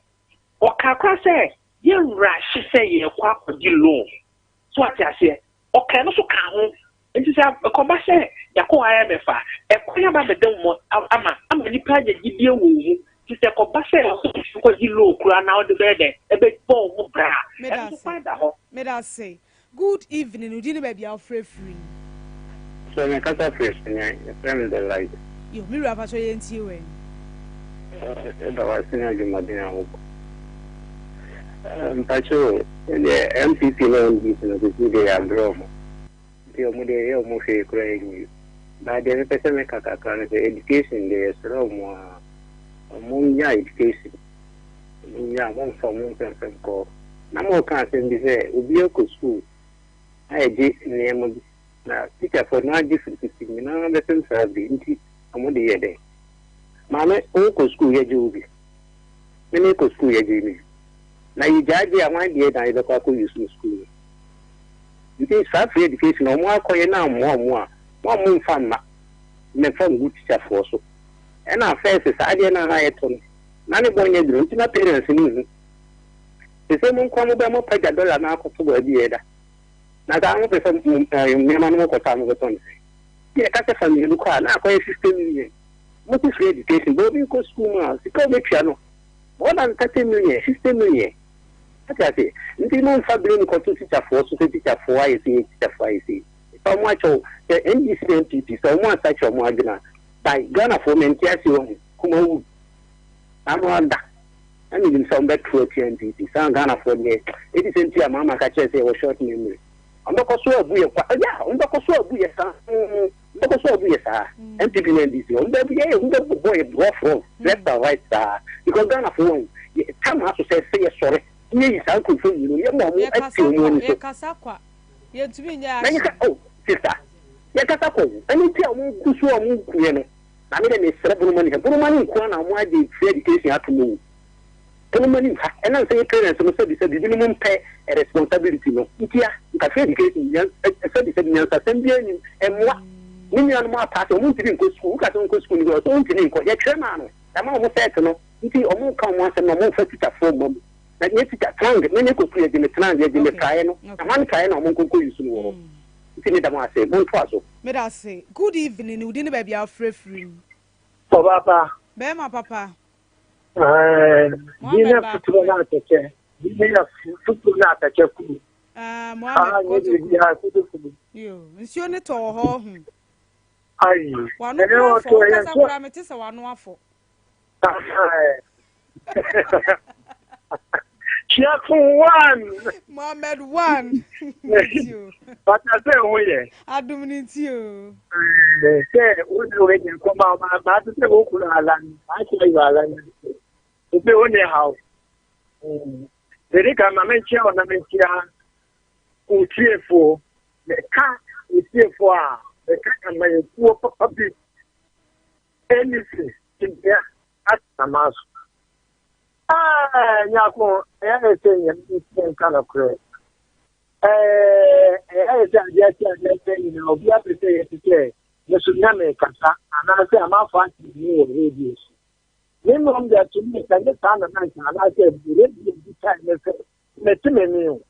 ɔka koraa sɛ Yɛn werɛ ahye sɛ yɛrekɔ akɔgye loan. So wate aseɛ? Ɔkaa ɛno nso kaa ho. Nti sɛ ɛkɔba sɛ yɛakɔ IMF a, ɛkwan aba abɛda mu ama ama nnipa anya gyidie wɔ wo mu. Nti sɛ ɛkɔba sɛ wokɔgye loan koraa na wode bɛyɛ dɛn, ɛbɛbɔ wo ho bra a, ɛno nso kwan da hɔ. Meda ase. Good evening, wo din ne baabi a wofrɛ firi? Sɛ me kasa firi Sunyani, yɛfrɛ me The Light. Yo, me wura pakyɛ yɛn tie wɛn. Yɛda wo ase ne adwumaden a wobɔ. Mpakyɛ o, deɛ NPP ne NDC no sisi deɛ yɛabrɛ ɔmo. Nti ɔmo deɛ yɛyɛ ɔmo hwee koraa ɛnyɛ yie. But deɛ mepɛ sɛ meka kakra ne sɛ education deɛ yɛsrɛ ɔmo a ɔmo nya education ɔmo nya ɔmo mfa ɔmo mfɛmfɛm kɔ na mo ka asɛm bi sɛ obi akɔ school na yɛgye nneɛma bi na teacherfoɔ no agye firi titi nyinaa bɛpem saa bi nti ɔmo de yɛ dɛn maame wokɔ school yɛgye wo bi me ne kɔ school yɛgye me bi na yɛgyaa gye a hwan deɛ na yɛbɛkɔ akɔ use no school no Nti saa free education no ɔmo akɔyɛ na ammoa ɔmo a, mo a mo nfa mma mmɛfa ngu teacher foɔ so. Ɛna first saa adeɛ no a na yɛtɔ no na ne bɔ nyɛ duru nti na parents no nhu. Sesei mo nkoa mo bɛ mo pagya dollar no akɔto baabi a ɛda. Na saa mo pɛ sɛ mo eh, nneɛma no mo kɔtɔ a mo bɛtɔ no sɛn? Nti yɛka sɛ fa mmienu kɔ a na akɔyɛ 60 million. Mo se free education bɛ obi nkɔ school mu a sika a ɔbɛtua no more than 30 million, 60 million. Wate ase? Nti momfa blame nkɔto tikyafoɔ so sɛ tikyafoɔ ayɛ sei, tikyafoɔ ayɛ sei. Fa wɔn akyɛ wo. Sɛ NDC ne NPP, sɛ wɔn ansakyera wɔn adwene a, by Ghanafoɔ mente aseɛ wahu, Kumawu, ano ada. Na menim sɛ wɔbɛto atia NPP. Saa Ghanafoɔ deɛ, ɛdi sɛ nti a Mahama ka kyerɛ sɛ yɛwɔ short memory. Wɔbɛkɔ so abu yɛ kwa, yeah, wɔbɛkɔ so abu yɛ saa. Wɔbɛkɔ so abu yɛ saa. NPP ne NDC, wɔn bɛ yɛ wɔn bɛ bɔ yɛ rough rough left and right saa because Ghana fo wɔn yɛ tam aso sɛ sɛ yɛ sɔre ne yɛ yi saa nkurɔfoɔ mmienu yɛ ma wɔn Yɛkasa ɛte wɔn kwa, ani so. yɛkasa kwa. Yɛntumi nyɛ Na yɛ action. ka oh sister yɛkasa kwa o ɛno nti a wɔn gu so a wɔn ku yɛ no na me dɛ mesrɛ Bonomani sɛ Bonomani nko ara na wɔn agye free education ato mu o. Ɛno anim ha, ɛnam sɛ yɛ parents no sɛbi sɛbi binom mpɛ responsibility no ntia, nka free education nyan sɛbi sɛbi nyansasɛm biara nnim, ɛmmoa. Me nuanom apaase, wɔn ntumi nkɔ sukuu, woka sɛ wɔnkɔ sukuu no bi a, ɔsɛ ɔntumi nkɔ, yɛtwerɛ maa no, yɛama wɔn cert no, nti wɔn nka wɔn asɛm na wɔn mfa tikyafoɔ mma mu. Na nyɛ tikya, trang, me mekɔ sukuu yɛgye me trang, yɛgye me praeɛ no, na hwan praeɛ na wɔn nkɔ nkɔ use no wɔ hɔ? Nti meda mo ase, montoa so. Meda ase. Good evening, wo din ne baabi a wofrɛ firi? Ɔbaa pa. Bɛɛma papa. Bi Mohammed ne baako futuro pɛ. na atɛkyɛ. Bi ne yɛ futuro na atɛkyɛ kuru. Ah, Mohammed Ah, nye kɔtɔ biribi kuru. a kutu kuru. Yo, nsuo ne tɔ wɔ hɔ ho. Ayi. Wano Ɛne kura afɔ, ɔtɔ yɛ wokasa nso. kura mete sɛ wano afɔ. Chiako one. Mohammed one. Nti o. Bàtà sɛ ɛho yɛ. Adum ne nti o. Sɛ wo ne wo yɛ kɔma ma ma te sɛ wo kunu ala no, ma akyɛ yɛ ala no. Obi wo ne haw. Dedi ka ma menkyia wo na menkyia wo tiefoɔ. Meka wo tiefoɔ a, meka amayɛkuo papa bi. Ɛni se, tebea atena m'aso. Ɛɛ, Nyako, ɛyɛ ayɛ sɛ nyame nhyɛ nka nokorɛ. Ɛɛ, ɛyɛ ayɛ sɛ adeɛ akyi adeɛ akyɛ nyinaa, obi apɛ sɛ yɛte sɛ me so na mekasa anaasɛ amanfoɔ ate me wɔ radio so. Me mmom deɛ to me sɛ nyɛ saa na na nka anaasɛ radio bi kae me sɛ mete me ne o.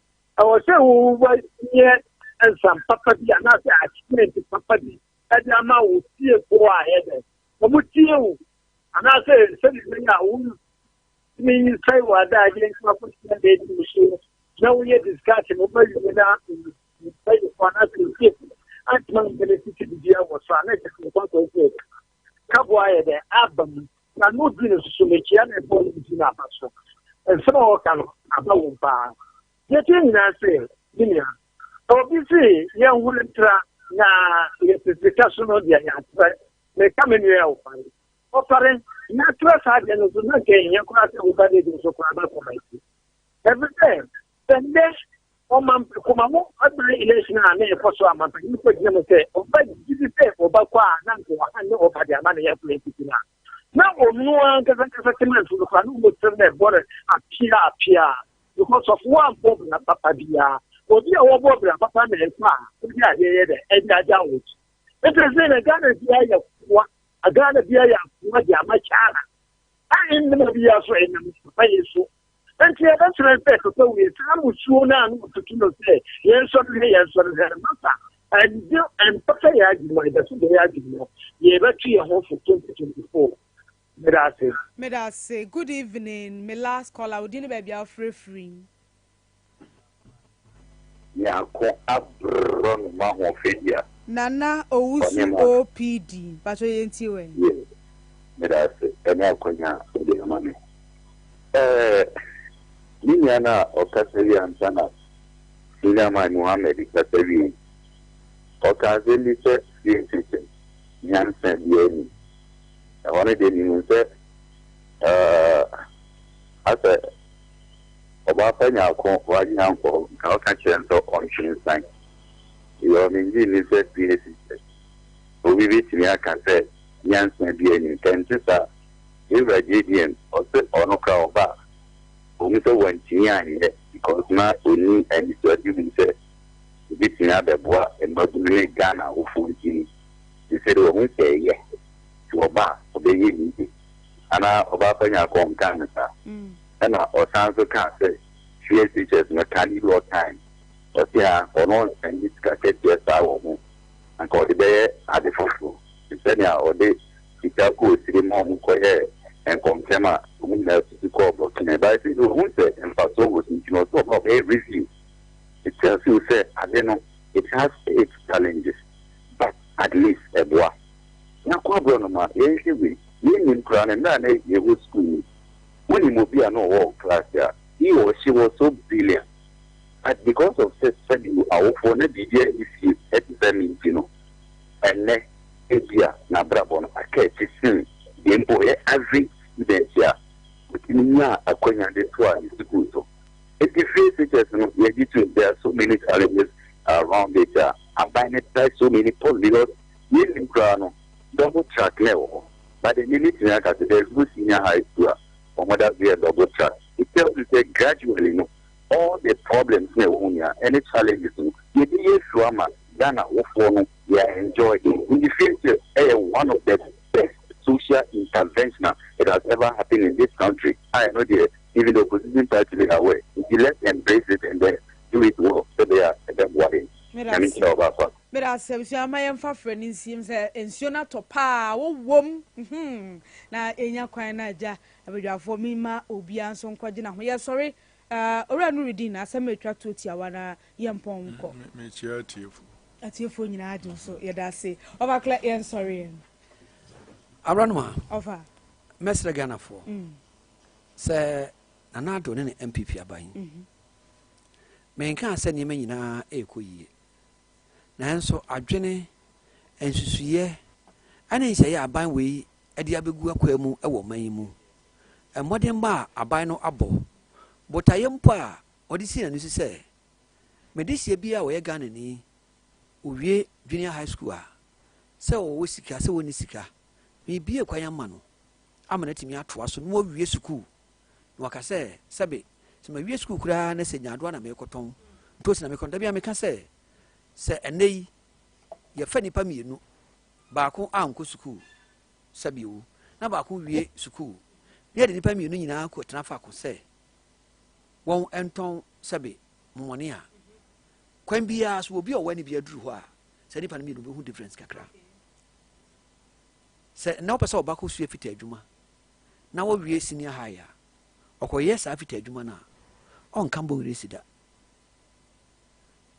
Ɛwɔ sɛ wobɛyɛ nsɛm papa bi anaasɛ achievement papa bi ɛde ama wo tiefoɔ a ɛyɛ dɛ wɔn tie wo anaasɛ sɛdeɛ ɛbɛyɛ a wontumi nsɛe wɔ adagyeɛ nti akɔhyia radio so na woyɛ discussion wobɛwie na mpanyinfoɔ anaasɛ otiefo antuma mpɛlɛ sisi biribi wɔ so a na ɛkyɛ sɛ wɔkɔ akɔ kaboa ayɛ dɛ aba mu na no di no soso mekyia na ɛbɔ no nti na aba so nsɛm a wɔka no aba wɔm paa yɛtie nyinaa sɛ ne nua obi se yɛnhore ntra na yɛtete so no deɛ yɛatrɛ meka me nua ɔfare ɔfare na trɛ saa deɛ no so na nka ɛhia koraa sɛ woba de so koraa bɛkɔma akyi ɛfiri sɛ sɛ nnɛ ɔma kɔma mo ɛbɛrɛ election a na ɛkɔ so a mampanyin kɔ gyina mu sɛ ɔba gyidi sɛ ɔba kɔ a na nka ɔha ne ɔba de ama ne yɛ kɔ npp no a na ɔno ankasa ankasa temanfo no koraa na ɔmo tirim na ɛbɔ no apia apia because of wammɔ bra papa biara obi a wɔbɔ bra papa na ɛkɔ a wode adeɛ yɛ dɛ ɛde agya wo akyi nti sɛ na Ghana biara yɛ koa Ghana biara yɛ akoa de ama China a nnema biara so ɛnam papa yi so nti yɛbɛsrɛ sɛ papa wie saa musuo no a na ɔtutu no sɛ yɛnsɔre hwɛ yɛnsɔre hwɛ no masa ɛnde ɛmpɛ sɛ yɛ adwuma yɛbɛso deɛ yɛ adwuma yɛbɛto yɛn ho fo 2024 meda ase. Meda ase. Good evening. Me last caller, wo din ne baabi a wofrɛ firi. Nyarko abrɔ no m'ahoɔfɛ dua. Nana Owusu Ɔne ma. OPD. Mpakyɛ yɛntie wo ɛ. Yes, meda ase ɛne akwanya a wode ama me. Ɛɛ, me nua no a ɔkasa wie ansa na Suleiman Muhammad kasa wie yi, ɔka asɛm bi sɛ free education. nyansa biara nnim. Ɛhɔ no deɛ mehu sɛ eh, asɛ ɔbaa pa nyaako w'adwene ankɔ hɔ, nka woka kyerɛ no sɛ ɔntwe nsan. Because mengye nni sɛ free SHS obi bɛtumi aka sɛ nyansa biara nnim. Sɛ ɛnte saa a, yɛn wura JDM ɔse ɔno koraa ɔba a, ɔhu sɛ wantumi anyɛ because na ɔnni anisoadehunu sɛ obetumi abɛboa mmabunu ne Ghana awofoɔ nti no, seesei deɛ wahu sɛ ɛyɛ, nti ɔba a ɔbɛyɛ ne yie. Anaa ɔbaa pa Nyarko ɔnkaa no saa? Ɛna ɔsan nso kaa sɛ free SHS no ka ne bi ɔkae no, ɔse aa ɔno ɔnspɛnde sika kɛseɛ saa wɔ ho, anka ɔde bɛyɛ ade foforɔ. Te sɛnea ɔde sika kɔɔ tire ma wɔn kɔyɛɛ nkɔmhyɛm a wɔn nyinaa tutu kɔɔ Burkina. But seesei wahu sɛ mfasoɔ wɔ so nti no, ɔse ɔba a ɔbɛyɛ review. It tells you sɛ ade no it has its challenges but at least ɛboa. Na kɔ aborɔnoma yɛnhwɛ wei, yɛnnim koraa no mmerɛ a na yɛwɔ school mu wonim obi a na ɔwɔ wo class a he or she was so brilliant but because of sɛ sɛbi awofoɔ na biribiara nni fie te sɛ me nti no ɛnnɛ ebia n'abrabɔ no aka akyi sen deɛ mpo ɔyɛ average student a ɔtumi nyaa akwanya de toaa ne sukuu so. Enti free SHS no yɛgye tom there are so many challenges around it a aban no try so many pos because yɛnnim koraa no double track na ɛwɔ hɔ but ɛnɛ mɛtumi aka sɛ there is no senior high school a wɔn da so yɛ double track. It tells you sɛ gradually no all the problems na ɛwɔ ho nyinaa ɛne challenges no yɛde yɛ afiri ama Ghana wofoɔ no yɛ enjoy. Nti free SHS ɛyɛ one of the best social intervention a it has ever happened in this country a ɛno deɛ Even the opposition party they are aware nti let's embrace it and then do it well sɛ ɛbɛyɛ a ɛbɛboa yɛn. Nyame nhyira wo baako. Meda ase abusua ma yɛmfa frɛ no nsim sɛ nsuo no atɔ paa wowom hmm na yɛnya kwan na agya abadwafoɔ mi ma obiara nso nkɔgye na ho yɛsɔre uh, owura Nurudeen asɛm a ɛtwa toɔ tiawa na yɛmpɔn nkɔ. Mekyia atiefoɔ. Atiefoɔ nyinaa agye wo so yɛda ase ɔfa klɛ yɛnsɔre yɛn. Aberanoma. Ɔfa. Mɛsrɛ Ghanafoɔ. Mm. Sɛ Nana Addo ne ne NPP aba yi, menkaa sɛ nneɛma nyinaa ɛrekɔ yie. Nanso adwene, nsusuiɛ ne nhyehyɛeɛ a aban wei de abɛgu akwaa mu wɔ ɔman yi mu, mmɔdenbɔ a aban no abɔ, botaeɛ mpo a ɔde sii n'ani so sɛ medehyeɛ biara a ɔyɛ Ghanani, ɔwie junior high school a, sɛ ɔwɔ sika, sɛ ɔnni sika, mebue kwan ama no ama no atumi atoa so na wawie sukuu na waka sɛ sɛbe sɛ mawie sukuu koraa na sɛ nyaadoa na merekɔtɔn ntoosi na merekɔtɔn da bi a meka sɛ sɛ ɛnnɛ yi yɛfa nnipa mmienu baako ankɔ sukuu sɛbe o na baako wie sukuu na yɛde nnipa mmienu nyinaa kɔtena faako sɛ wɔn ntɔn sɛbe mmɔne a kwan biara so obi a ɔwɔ ani bi aduru hɔ a sɛ nnipa no mmienu bɛhu difference kakra. Sɛ nnɛ wopɛ sɛ ɔba kɔsua fita adwuma na wawie senior high a, ɔkɔyɛ saa fita adwuma no a, ɔnka mbɔngresi da,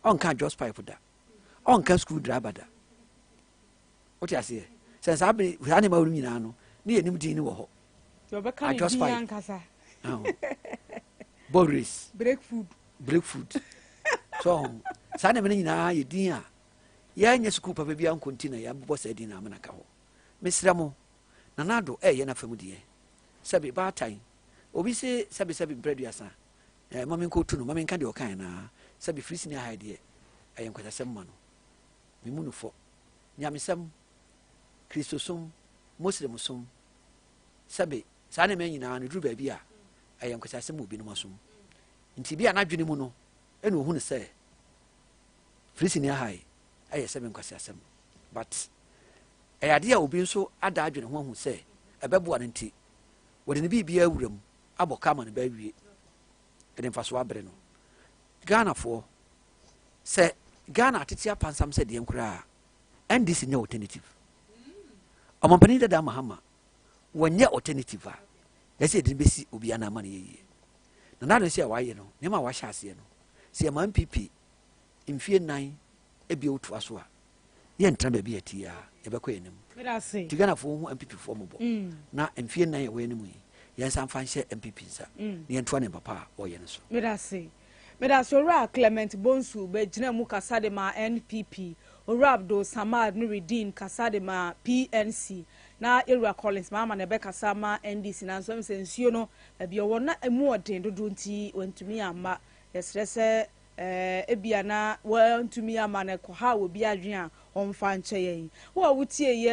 ɔnka adjust pipe da, ɔnka screw driver da. Wote aseɛ? Sɛ saa bere saa nneɛma wɔ nyinaa no, ne yɛnim din no wɔ hɔ. Adjust pipe, bɔ race, break food, break food. So saa nneɛma no nyinaa yɛ din a Yɛanyɛ sukuu papa biara nko nti na yɛabobɔ saa din no amena ka hɔ. Mesrɛ mo, Nana Addo ɛreyɛ n'afa mu deɛ. Sɛbe, baatan, obi se sɛbe sɛbe mprɛ aduasa, eh, ma menkɔtu no, ma menka deɛ ɔkaeɛ no ara, sɛbe firi senior high deɛ, ɛyɛ nkwaseasɛm ma no. Memu no fɔ. Nyamesɛm, Kristosom, Moslemsom, sɛbe, saa nneɛma yi nyinaa no, ɛduru baabi a, ɛyɛ nkwaseasɛm wɔ binom asom. Nti bi a n'adwene mu no, ɛna ɔhunu sɛ, Firi senior high ɛyɛ sɛ me nkwaseasɛm but ɛyɛ adeɛ a obi nso ada adwene ho ahu sɛ ɛbɛboa no nti wɔde ne biribiara awura mu abɔ ka ama no bɛawie ɛde mfasoɔ abrɛ no. Ghanafoɔ sɛ Ghana atete apansam sɛ deɛn koraa NDC nyɛ alternative. Ɔmampanin dada Mahama wɔnyɛ alternative a yɛsɛ yɛde no bɛsi obi anan ma no yɛ yie. Na n'ade sɛ wayɛ no nneɛma a wahyɛ aseɛ no sɛ yɛma NPP mfie nnan bio toa so a, yɛntena baabi a yɛte yi ara, yɛbɛkɔ yɛn anim. Nti Ghanafoɔ hu NPP foɔ mmɔbɔ mm. na mfie nnan ɛwɔ yɛn anim yi, yɛnsa mfa nhyɛ NPP nsa mm. na yɛntoa ne papa a wɔyɛ no so. Medase. Medase Owura Clement Bonsu bɛgyina mu kasa de ma NPP. Owura Abdul Samad Nurudeen kasa de ma PNC na Ewura Collins Mahama na ɛbɛkasa ma NDC, nanso ɛmu sɛ nsuo no baabi ɔwɔ na emu ɔden dodo nti wɔntumi amma. Yɛsrɛ sɛ ebia na wɔntumi ama no kɔha wɔ bi adwene a, ɔmfa nkyɛ yɛn. Wo a wotie yɛ.